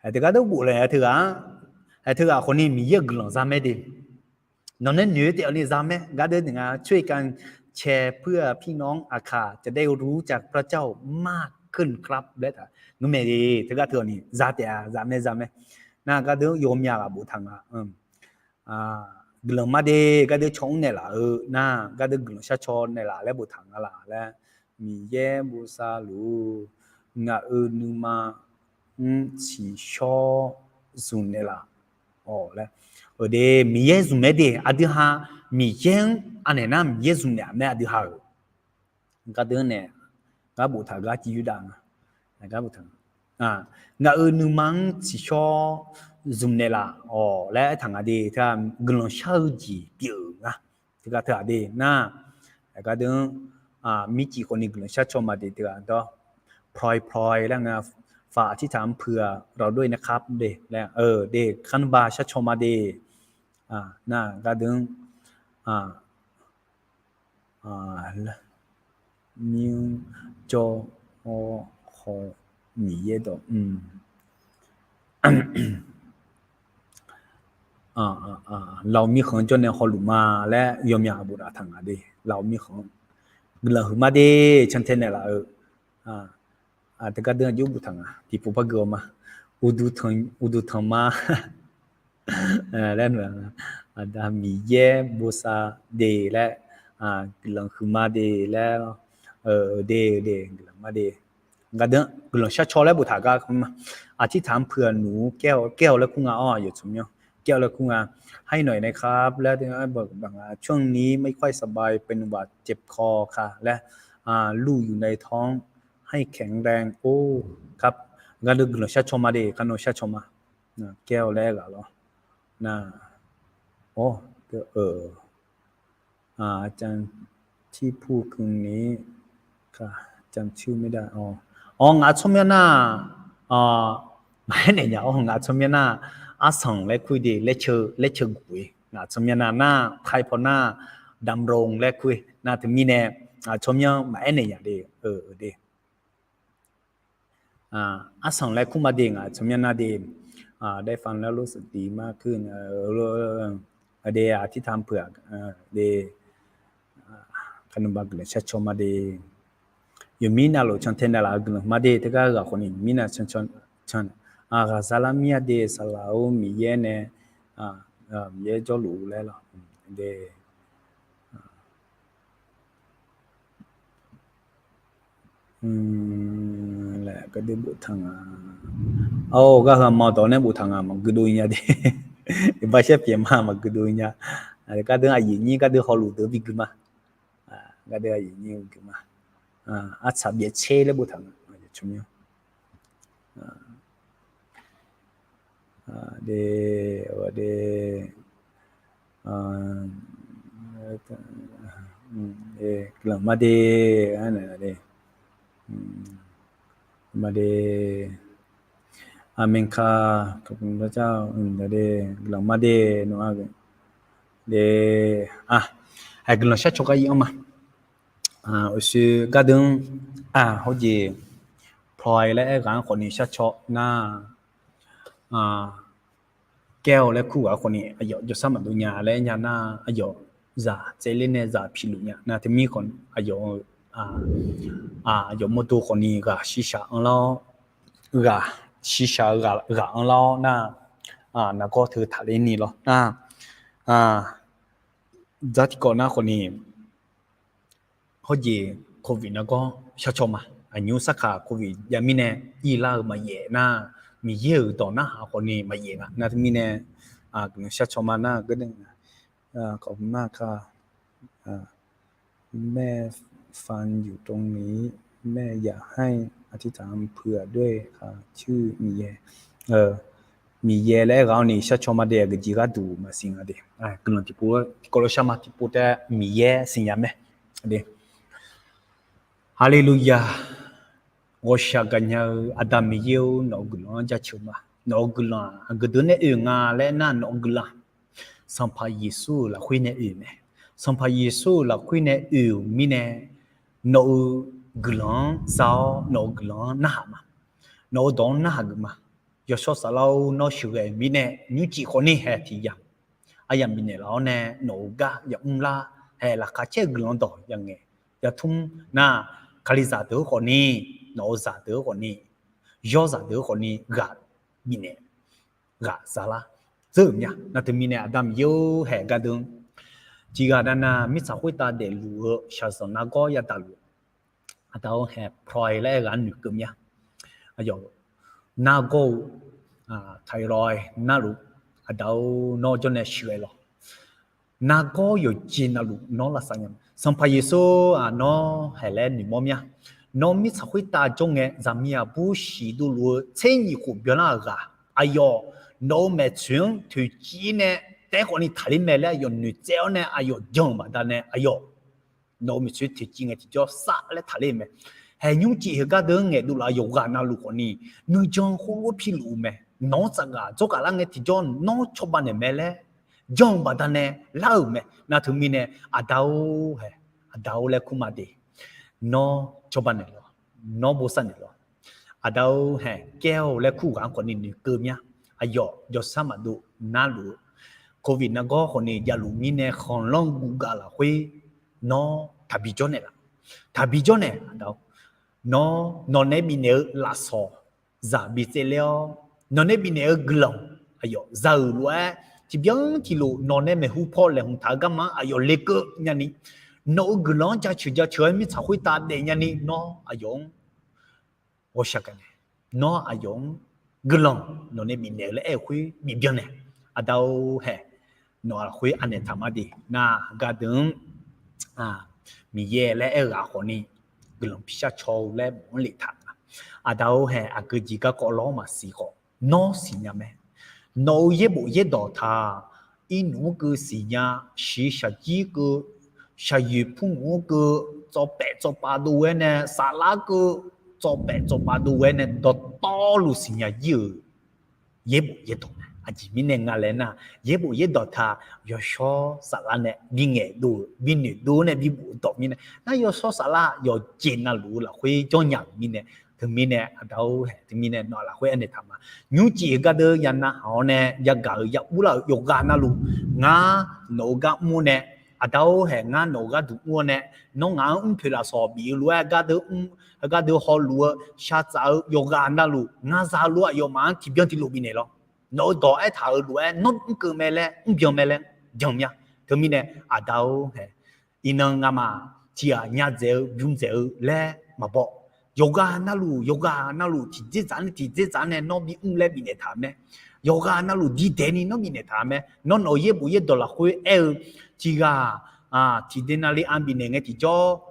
Haeq teugar deuq bof laer-a teughaq-anr, haeq teughaq khawfni Miqyaer-euq guiqlanq za mae de. Nawq nae noeq-eu taef-awq ni za mae. Gar deuq nga, ช่วยกันแชร์เพื่อพี่น้องอาจจะได้รู้จักพระเจ้ามากขึ้นครับ laer taq. Ngeurmae de, teugar teu-awq ni za taef-a, za mae, za mae. Nar gar deuq yawmya ghaq boftaq nga. Guiqlanq ma de, gar deuq caw mr naeqlaf-eu nar, gar deuq guiqlanq shar caw naeqlaf laer boftaq nga laq laer, Miqyaer bosav luf-eu ngaq-euq nuima-anr tsiqshawr zmq naeqlaf-awq laer. Aqde, Miqyaer zmq mae de, aqdui ha Miqyaer-anr anaeq nar Miqyaer zmq naeq-a mae aqdui ha-euq. Gar deuq nae, gar boftaq gar civ yurdav nga. Ngaq-euq nuima-anr tsiqshawr zmq naeqlaf-awq laer aertaq nga de, teu-aq guiqlanq shar-eu jeq pyeuf-euq nga. Teugar teu-aq de nar, gar deuq-anr mircif khawfni guiqlanq shar caw ma de, teu-aq dawr, พลอยๆ laer nga, ฝากอธิษฐานเผื่อเราด้วยนะครับ de laer, de, kanrba shar caw ma de. Nar gar deuq-anr Nymr jawr-awr khawf Miqyaer dawq, Lafov mirkhanq-anr jawr nae hawluf ma laer yawmya boftaq nga de. Lafov mirkhanq-anr guiqlanq huiqma de, cantae naeqlaf-eu. Teugar deuq-anr aqjox boftaq nga, tiqpov par gui-awr ma. Uqduq tanq ma laer, Aqda Miqyaer bosav de laer, guiqlanq huiqma de laer, de, de, guiqlanq ma de. Gar deuq-anr guiqlanq shar caw laer boftaq gar ma. อธิษฐานเผื่อหนูแก้ว แก้ว laer kur nga-awr, yawtsmq myanr แก้ว laer kur nga. ให้หน่อยนะครับ laer, ช่วงนี้ไม่ค่อยสบาย เป็นหวัดเจ็บคอค่ะ laer, ลูกอยู่ในท้อง ให้แข็งแรง โอ้ ครับ gar deuq guiqlanq shar caw ma de, garnaw shar caw ma. แก้ว laer ghaq lawr. Nar, or, อาจารย์ที่พูดคืนนี้ จำชื่อไม่ได้ awr, ngaq tsawrmyanr nar, maqaer naeq nya-awr, ngaq tsawrmyanr nar, arsanq laer kur de, laer ceu, laer ceu guf-e. Ngaq tsawrmyanr nav nar, ไทย paw nar, ดำรง laer kur-ir. Nar teumirnae tsawrmyanr maqaer naeq nya de, de. Arsanq laer kur ma de, ngaq tsawrmyanr nar de. ได้ฟังแล้วรู้สึกดีมากขึ้น de, อธิษฐานเผื่อ de. Kaqnmq ba guiqlanq shar caw ma de. Yawqmir navluf cantae naeqlaf-eu guiqlanq ma de. Teugar ghaq khawf ni yawqmir nav can can, ghaqzaq lar mir-a de. Saqlaq-or Miqyaer nae, Miqyaer jawrluf laer lawr de. Laer gardeur boftaq nga. Or, gar heu ma dawq nae boftaq nga maqgui dov nya de. Iqbax shaer pyeuf ma maqgui dov nya. Gardeur aqyuif nyir gardeur hawluf deuq bi gui ma. Gardeur aqyuif nyir gui ma. Artsaq byaev tser laer boftaq nga. De, de, guiqlanq ma de, ma de, อาเมนค่ะ ขอบคุณพระเจ้า guiqlanq ma de, nawr-aq, de, hae guiqlanq shar caw gar ir-anr ma. Uqshoe gardeur-anr, hawjeq, พลอย laer aer ghaq-anr khawf ni shar caw nar, แก้ว laer kur ghaq-anr khawf ni aqyawf jawrshar maqdov nya laer aer nya nar, aqyawf zaq tsaevler nae zaq piluf nya nar, teumir khawf aqyawf, aqyawf mawrdo khawf ni ghaq shiqshaq anr lar-awr, ghaq shiqshaq-eu ghaq anr lar-awr nar, nargawr teu taqler ni lawr nar, dzar tiqkawv nar khawf ni, hawjeq โควิด nargawr shar caw ma. Aqnymr sarkaq โควิด jav mirnae, irlar-eu maqyaef nar, Miqyaer-euq dawq narhaq khawf ni maqyaef nga nar, teumirnae guiqlanq shar caw ma nar, ขอบคุณมากค่ะ แม่ฟังอยู่ตรงนี้ แม่อยากให้อธิษฐานเผื่อด้วยค่ะ ชื่อ Miqyaer. Miqyaer laer aer ghaq-awr ni shar caw ma de, aqgeujeq gharduq maqsiq nga de. Guiqlanq tiqpov tiqkawv lof shar ma, tiqpov taef Miqyaer siqnya mae de. Haleluya. Ghawqshaq gaqnya-eu Aqda Miqyaer-or, nawq-euq guiqlanq-anr jaceuq ma. Nawq-euq guiqlanq aqgeu deuq nae oe nga laer nar, nawq-euq guiqlanq Sanqpaq Yeqsur-euq lafkhoer nae oe mae. Sanqpaq Yeqsur-euq lafkhoer nae oe-euq mirnae, nawq-euq guiqlanq-anr za-awr nawq-euq guiqlanq-anr narhaq ma. Nawq-euq dawq-anr narhaq geuf ma. Yawshawr Saflar-or, nawr sheuqghae-euq mirnae nymrcif khawf ni hae tiq yamq aryamq bifnaeq laf-awr nae nawq-euq gar yamr lar hae laqkhaq caer-eu guiqlanq dawq yangaeq yatmr nar, Kalizaq deuq-anr khawf ni, nawq-euq zaq deuq-anr khawf ni, yawrzaq deuq-anr khawf ni ghaq bifnaeq ghaq zalar dzeur-euq mya. Nar teumirnae Aqda Miqyaer-or, hae gardeur tiqghaq navnav mirtsaq khoertav daefluf-eu shaqzanq nargawr yadaq luf-eu Aqda-or, hae พลอย laer aer ghaq-anr noeqkeuv mya. Aqyawf nargawr-eu thailoi narluf, Aqda-or, nawr jawrnae sheuqghae lawq. Nargawr yawqjeq navluf nawr lavsav nya. Sanqpaq Yeqsur-aq, nawr hae laer noeqmawr mya. Nawr mirtsaq khoertav jawr ngae, zaqmiq aqbur siqdov luf-eu tser nyiq khof byanlar-euq ghaq, aqyawf nawq-euq maeqtsoeq-anr toeqciv nae taef-aer khawf ni taqler mae laer aqyawf noeqtsaev-awr nae aqyawf jan-euq baqdanae aqyawf nawq-euq maeqtsoeq toeqciv ngae tiqjawr sar laer taqler-eu mae. Hae nymrcif heugar deuq-anr ngaeqdov laf-eu yawqghaq navluf khawf ni, nuijan khoerlof-aer piluf-eu mae. Nawq-anr tsafghaq dzawrghaq lar ngae tiqjawr nawr cawba naeq mae laer jan-euq baqdanae lar-euq mae. Nar teumirnae Aqda-or, hae, Aqda-or laer kur ma de. Nawr cawba naeq lawq. Nawr bosav naeq lawq. Aqda-or, hae แก้ว laer kur ghaq-anr khawf ni noeqkeuv mya. Aqyawf jawrshar maqdov narluf-eu โควิด nargawr khawf ni javluf mirnae khanqlanr guvgav lafkhoer nawr taqbi jawr naeq laf. Taqbi jawr naeq Aqda-or. Nawr nawqnae bifnaeq-eu lafsawq zaq bi tsaevler-awr, nawqnae bifnaeq-eu guiqlanq aqyawf za-euq lof-aer tiqbyan tiqlof nawqnae maeqhu paw laeqhmq taq-eu garma-anr aqyawf lekeuv nyani, nawq-euq guiqlanq-anr jaceuq jaceuq-aer mirtsaq khoertav daef nyani, nawr aqyawf-anr ghawqshaq gaqnaeq. Nawr aqyawf-anr guiqlanq nawqnae bifnaeq-eu laer aer-eu khoer bif byannaeq. Aqda-or, hae, nawq-euq lafkhoer anaeq taq ma de. Nar gardeuq-anr Miqyaer laer aer-eu ghaq khawf ni guiqlanq bishar caw-eu laer mq-anr leftaq nga. Aqda-or, hae, aqgeujeq garkawv lawr maqsiq khawf, nawr siqnya mae. Nawq-euq yaerbof yaerdawq taq, irnuf-anr keuv siqnya, shiqshaq jir keuv, shaqyoeq purnmf-anr keuv, tsawrpaef tsawrpav dov ghae nae, saflar keuv, tsawrpaef tsawrpav dov ghae nae dawqtawvluf siqnya jir-euq yaerbof yaerdawq mae. Aqjeq mirnae nga laer nar, yaerbof yaerdawq taq yawshawr saflar nae bingaeq dov-euq binoeq dov nae bibof dawq mirnae nar, yawshawr saflar yawqjeq navluf-eu lafkhoer jawrnya-euq mirnae, teumirnae aqda-or haeq teumirnae nawq-aq lafkhoer aernaeq taq ma. Nymrcif-eu gardeuv ya narhaq-awr nae yagaq-euq ya urlar-euq yawqghaq navluf, ngar nawq-euq gar mr-awr nae, aqda-or haeq ngar nawq-euq gharduq mr-awr nae, nawr ngaq-anr mrpoeq lafsawq bif-eu lof-aer gardeuv mr, gardeuv hawluf-eu shaqtsaf-eu yawqghaq navluf ngar za-eu lof aqyawfmaf-anr tiqbyan tiqlof bifnaeq lawr. Nawq-eu dawq aertaq-euq lof-aer nawr mrkeuv mae laer mrbyan mae laer jan mya. Teumirnae aqda-or haeq, iqnan ngamaf tiqghaq nya dzaeq-eu bym dzaeq-eu laer maqbaw. Yawqghaq navluf yawqghaq navluf tiqdzerdzaq nae tiqdzerdzaq nae nawr bimr laer bifnaeq taq mae. Yawqghaq navluf diqdaeq ni nawr bifnaeq taq mae. Nawr nawq-euq yaerbof yaerdawq lafkhoer aer-eu tiqghaq tiqdaeq navle-anr bifnaeq ngae tiqjawr,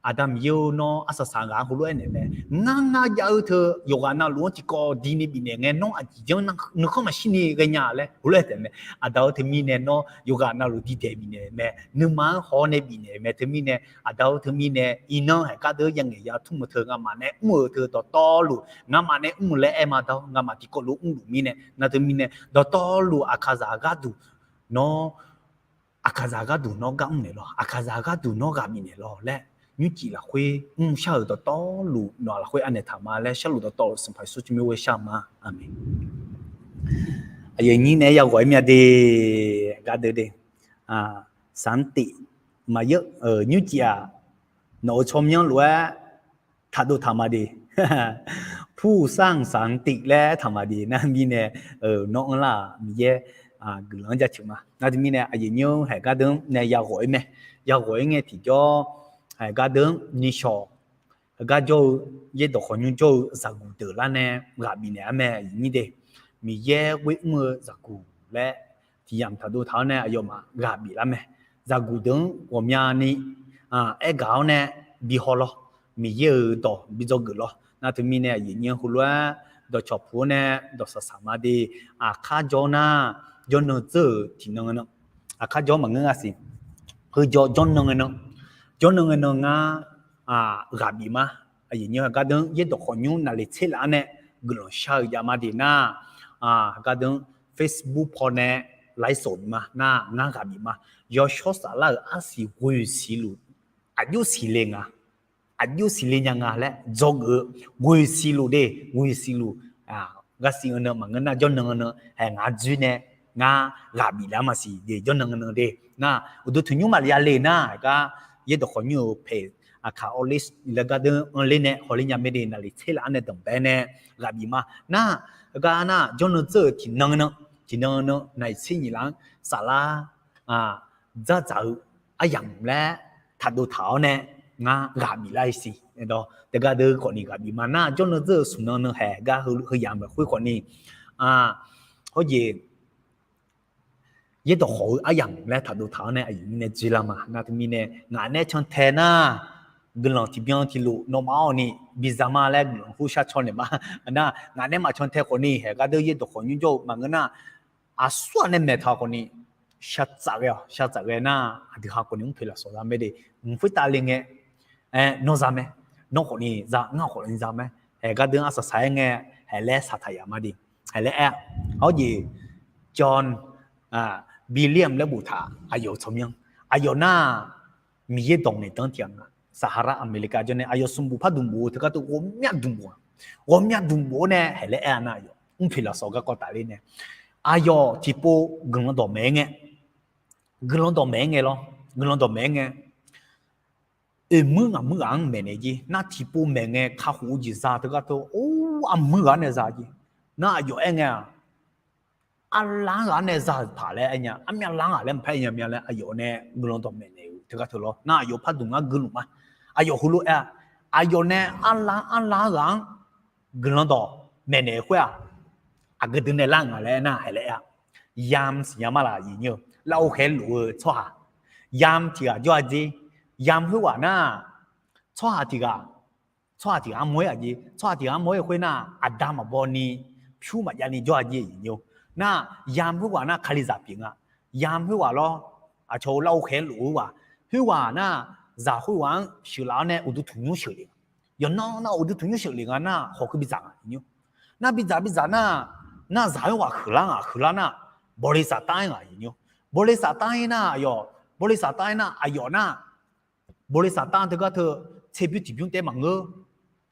Aqda Miqyaer-or, nawr arsaq saq ghaq-anr heulof-aer naeq mae. Ngar ngar jav-eu teu yawqghaq navluf-anr tiqkawv dini bifnaeq ngae, nawr aqjeq janr nuikhanr maqshir ni ghaenya laer heulof-aer taef mae. Aqda-or teumirnae nawr yawqghaq navluf diqdaeq bifnaeq mae, nuima-anr haw-awr nae bifnaeq mae. Teumirnae aqda-or teumirnae iqnan haeq gardeuv ya ngaeq ya tmr-eu teu ngamaf nae mr-eu teu dawqtawvluf ngamaf nae mr-eu laer aer ma. Da-or ngamaf tiqkawv lof mrluf mirnae nar, teumirnae dawqtawvluf aqkaqzaq gharduq nawr aqkaqzaq gharduq nawr gar mrnaeq lawr, aqkaqzaq gharduq nawr ghaq bifnaeq lawr laer, nymrcif lafkhoer mrshar-euq dawqtawvluf nawq-aq lafkhoer anaeq taq ma laer sharluf dawqtawvluf Sanqpaq Yeqsur tsawrmyanr ghoer shar ma. Aqmeq. Aqyuif aqnyir nae yaghawq-aer mya de, gardeuv de. Sanqtiv maqyaer-eu nymrcif-aq, nawq-euq tsawrmyanr lof-aer taqdov taq ma de. Pursanq sanqtiv laer taq ma de nar mirnae, nawr anrlar-aq Miqyaer guiqlanq-anr jaceuq ma. Nar teumirnae aqyuif aqnyir haeq gardeuv nae yaghawq-aer mae. Yaghawq-aer ngae tiqjawr, haeq gardeuv nishawq, heugar jawr-eu, yaerdawq khawqnymr jawr-eu zaqguq deuq lar nae ghaq bifnaeq-ar mae, aqyuif aqnyir de. Miqyaer ghoer mr-eu zaqguq laer tiq yamq taqdov taq-awr nae aqyawfmaf ghaq biflar mae. Zaqguq deuq-anr ghawqmyani aergaq-awr nae bi haw lawr. Miqyaer-euq dawq bi dzawgeuf lawr. Nar teumirnae aqyuif aqnyir heulof-aer dawqcawq puq-awr nae dawqsaq saq ma de. Aqkar jawr nar, jawrnan dzeur-euq tiqnan nan, aqkar jawr maqngeur nga siq. Heu jawr jawrnan ngae nan, jawrnan ngae nan ngar ghaq bif ma. Aqyuif aqnyir gardeuv yaerdawq khawqnymr naqliq tser laf-anr nae guiqlanq shar-eu jav ma de nar, gardeuv Facebook paw nae ไลฟ์สด ma nar ngar ghaq bif ma. Yawshawr saflar-euq arsiq ghoeq siqluf, aqjox siqle nga, aqjox siqle nya nga laer dzawgeuf-eu ghoeq siqluf de, ghoeq siqluf. Garsiq nan maqngeur nar jawrnan nan haeq ngaq dzoer nae ngar ghaq biflar maqsiq de, jawrnan nan de. Nar uqduq tanqnymr maqya le nar, gar yaerdawq khawqnymr-euq pae, aqkaq awrler laer gardeuv anrler nae hawler nya mae de, naqliq tser laf-anr nae danqbae nae ghaq bif ma. Nar, gar nar jawrnan dzeur-euq tiqnan nan, tiqnan nan naqliq tser nyiq laf-anr saflar dzardzaq-eu aryamq laer taqdov taq-awr nae ngar ghaq biflar-ir siq. Teugar deuv khawfni ghaq bif ma nar, jawrnan dzeur-euq smq nan nan haeq gar heu yamq lafkhoer khawfni, hawjeq yaerdawq khawf-eu aryamq laer taqdov taq-awr nae aqyuif aqnyir nae dzoerlar ma. Nar teumirnae ngaq nae cantae nar, guiqlanq tiqbyan tiqlof nawmaf-awq ni biza ma laer guiqlanq khoer shar caw naeq ma. Nar ngaq nae maqcan tae khawfni haeq gardeuv yaerdawq khawqnymr jawr-eu maqngeur nar, aqsur-aq nae maeqtaq khawfni shaqtsaf ghae-awq. Shaqtsaf ghae nar, aqdui ha khawfni mr poeq lafsawq za mae de. Mq khoertav le ngae, nawr za mae, nawr khawfni za, ngar khawfni za mae. Haeq gardeuv arsaq saq-aer ngae, haeq laer saqtaq yaf ma de. Haeq laer aer-a. Hawjeq John William laer boftaq aqyawf-euq tsawrmyanr, aqyawf nar Miqyaer dawq ngaeqdan tiq ghaq nga. Sahara America jawr nae aqyawf smq bof par dmq bof-eu teugar teu ghawqmya dmq bof-a. Ghawqmya dmq bof-awr nae haeq laer aer-a nar, aqyawf mr poeq lafsawq garkawv tafler nae, aqyawf tiqpov guiqlanq dawqmaeq-aer ngae, guiqlanq dawqmaeq-aer ngae lawr, guiqlanq dawqmaeq-aer ngae, oeq muir ngaq muir ghaq-anr maeqnaeq jer nar, tiqpov maeq ngae kakhof-eu jeq za teugar teu or, armuir ghaq-anr nae za jer nar, aqyawf aer ngae-aq, arlar ghaq-anr nae za-euq paq laer aer nya, armyav lar ghaq laer maqpar aer nya mya laer aqyawf nae guiqlanq dawqmaeqnaeq-euq teugar teu lawr nar, aqyawf pardmq ngar guiqlanq ma. Aqyawf heulof aer-a, aqyawf nae arlar arlar ghaq-anr guiqlanq dawqmaeqnaeq-eu khoer-aq, aqgeu dui nae lar nga laer aer nar, haeq laer aer-a. Yam siqnya ma laf, aqyuif aqnyir-eu, lar-eu khaeq lof-eu tsawrhaq, yam tiq ghaq jawr-a jer. Yam khoerghaq nar, tsawrhaq tiq ghaq, tsawrhaq tiq ghaq armawr-aer aqjeq, tsawrhaq tiq ghaq armawr-aer khoer nar, aqda maqbaw ni, pyur maqjav ni jawr-a jer, aqyuif aqnyir-eu. Nar yam khoerghaq nar Kalizaq pyeuf nga. Yam khoerghaq lawr, aqcawq-eu lar-eu khaeq lof khoerghaq, khoerghaq nar, zaq khoerghaq-anr sheuqlaf-awr nae uqduq tanqnymr sheuqle nga. Yawqnan nar uqduq tanqnymr sheuqle nga nar, hawq keuv bidzaq nga, aqyuif aqnyir-eu. Nar bidzaq bidzaq nar, Nar zaq khoerghaq huiqlar ngaq, huiqlar nar, บริษัท taf-aer ngaq aqyawf nymr. บริษัท taf-aer nar aqyawf, บริษัท taf-aer nar aqyawf nar, บริษัท taf teugar teu, tserbymr tiqbymr taef maqngeur,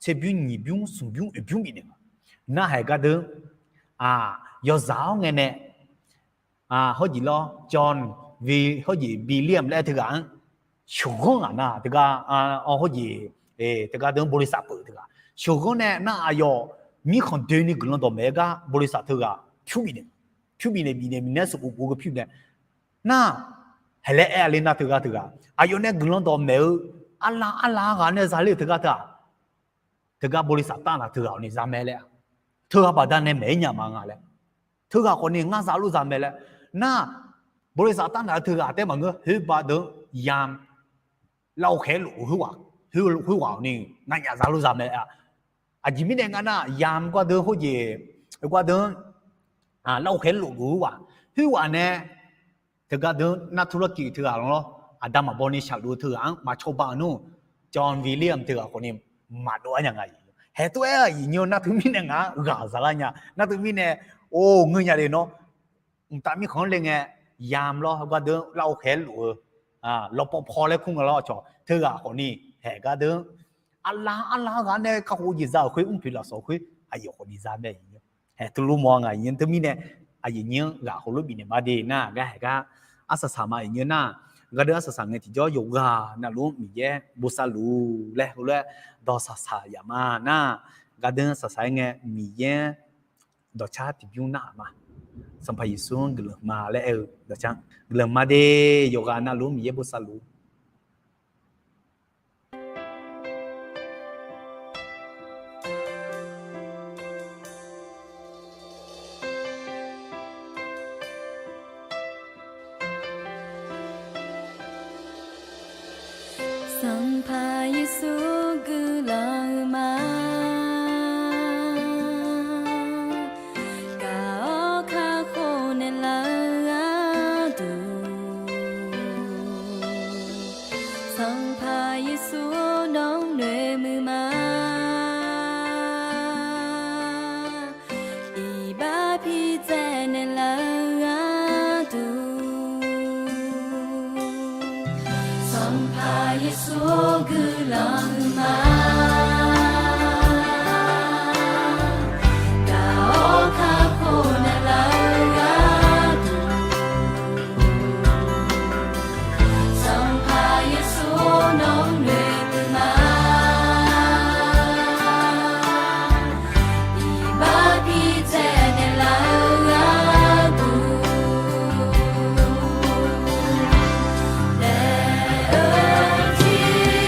tserbymr nyiqbymr smqbymr oeqbymr bifnaeq nga. Narhaq gardeur, yawzaq-awr ngae nae, hawjeq lawr John V, hawjeq William laer teughaq-anr sheuqghanr ngaq nar teugar, hawjeq, teugar deuq-anr บริษัท pyeuf teughaq sheuqghanr nae nar aqyawf mirkhanq doeni guiqlanq dawqmaeq-eu gar บริษัท teughaq pyur bifnaeq, pyur bifnaeq bifnaeq bifnaeq-aer sanqbof bof-eu pyur nae nar, haeq laer aer-a le nar teugar teughaq aqyawf nae guiqlanq dawqmaeq-eu arlav arlav ghaq nae za ler-eu teugar teughaq, teugar บริษัท taf naq teughaq khawfni za mae laer, teughaq baqdanae maeq-aer nya ma nga laer, teughaq khawfni ngar za lof za mae laer, nar บริษัท taf naq-eu teughaq taef maqngeur, khoer baqdeuq-anr yamq, lavkhov khaeq lof-eu khoerghaq, khoerghaq ni nganyaf za lof za mae-a. Aqjeq mirnae nga nar yamq gardeur hawjeq, gardeur, lavkhov khaeq lof-eu khoerghaq, khoerghaq nae teugar deuq-anr nar ธุรกิจ teughaq lawr, aqda maqbaw ni shaqluf-eu teughaq-anr maqcawba-euq nmr, John William teughaq khawfni maqdov-ar nya nga. Haeq tov-aer aqyuif nymr nar teumirnae ngaq-anr ghaq zaqlar nya nar teumirnae, or ngeur nya le nawr, mqtav mirkhanq-anr le ngae, yamq lawr gardeur lavkhov khaeq lof-eu, lawpaw paw laer kur nga lawr cawq teughaq khawfni, haeq gardeur arlav arlav ghaq nae kakhof jeq za-euq khoer mrpoeq lafsawq khoer aqyawf khawfni za mae. Haeq teulof mawf-a nga aqyuif nymr teumirnae, aqyuif nymr-anr ghaq heulof bifnaeq ma de nar gar haeq gar arsaq saq ma aqyuif nymr nar, gardeur arsaq saq ngae tiqjawr yawqghaq navluf-anr Miqyaer bosav luf laer heulof-aer dawq saq saq yaf ma nar, gardeur arsaq saq-aer ngae Miqyaer-anr dawqcar tiqbymr nar-aq ma, Sanqpaq Yeqsur-anr guiqlanq ma laer aer-eu dawqcar guiqlanq ma de, yawqghaq navluf-anr Miqyaer bosav luf. Sanqpaq Yeqsur guiqlanq-eu ma, gaq-awr kakhof naeqlaf-eu gharduq, Sanqpaq Yeqsur nawr noeqmuiq ma. Iqbax pi tsaev naeqlaf-eu gharduq, Sanqpaq Yeqsur guiqlanq-eu ma, gaq-awr kakhof naeqlaf-eu gharduq, Sanqpaq Yeqsur nawr noeqmuiq ma. Iqbax pi tsaev naeqlaf-eu gharduq, daef-eu jeq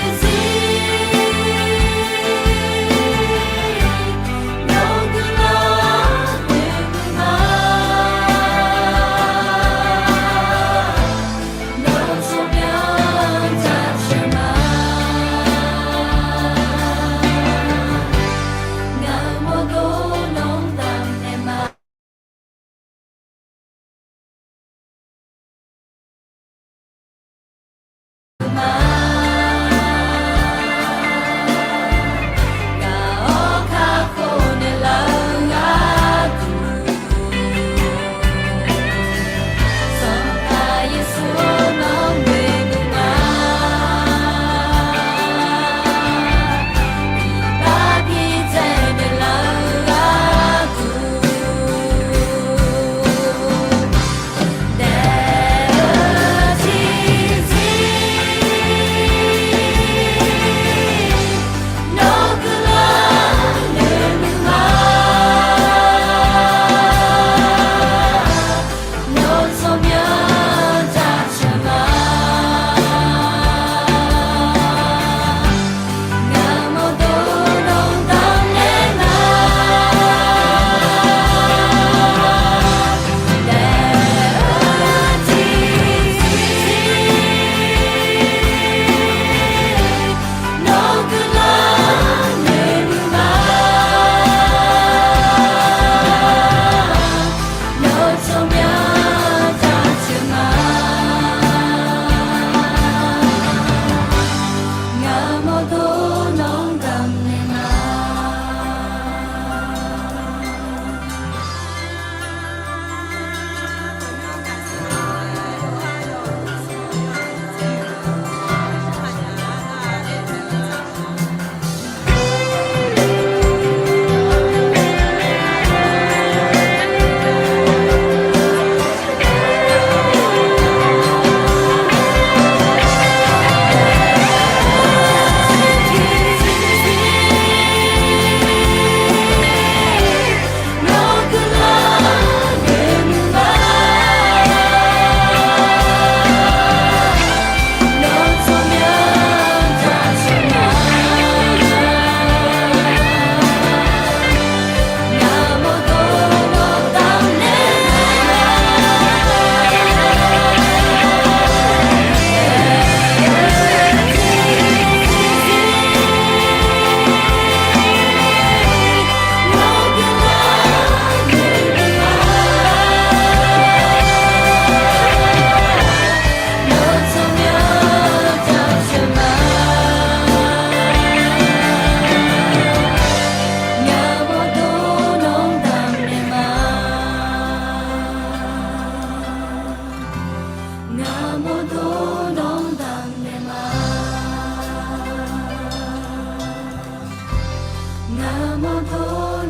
Ngaq mawrdo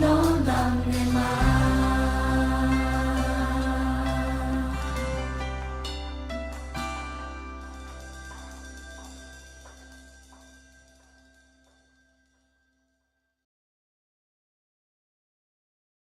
nawr lamq nae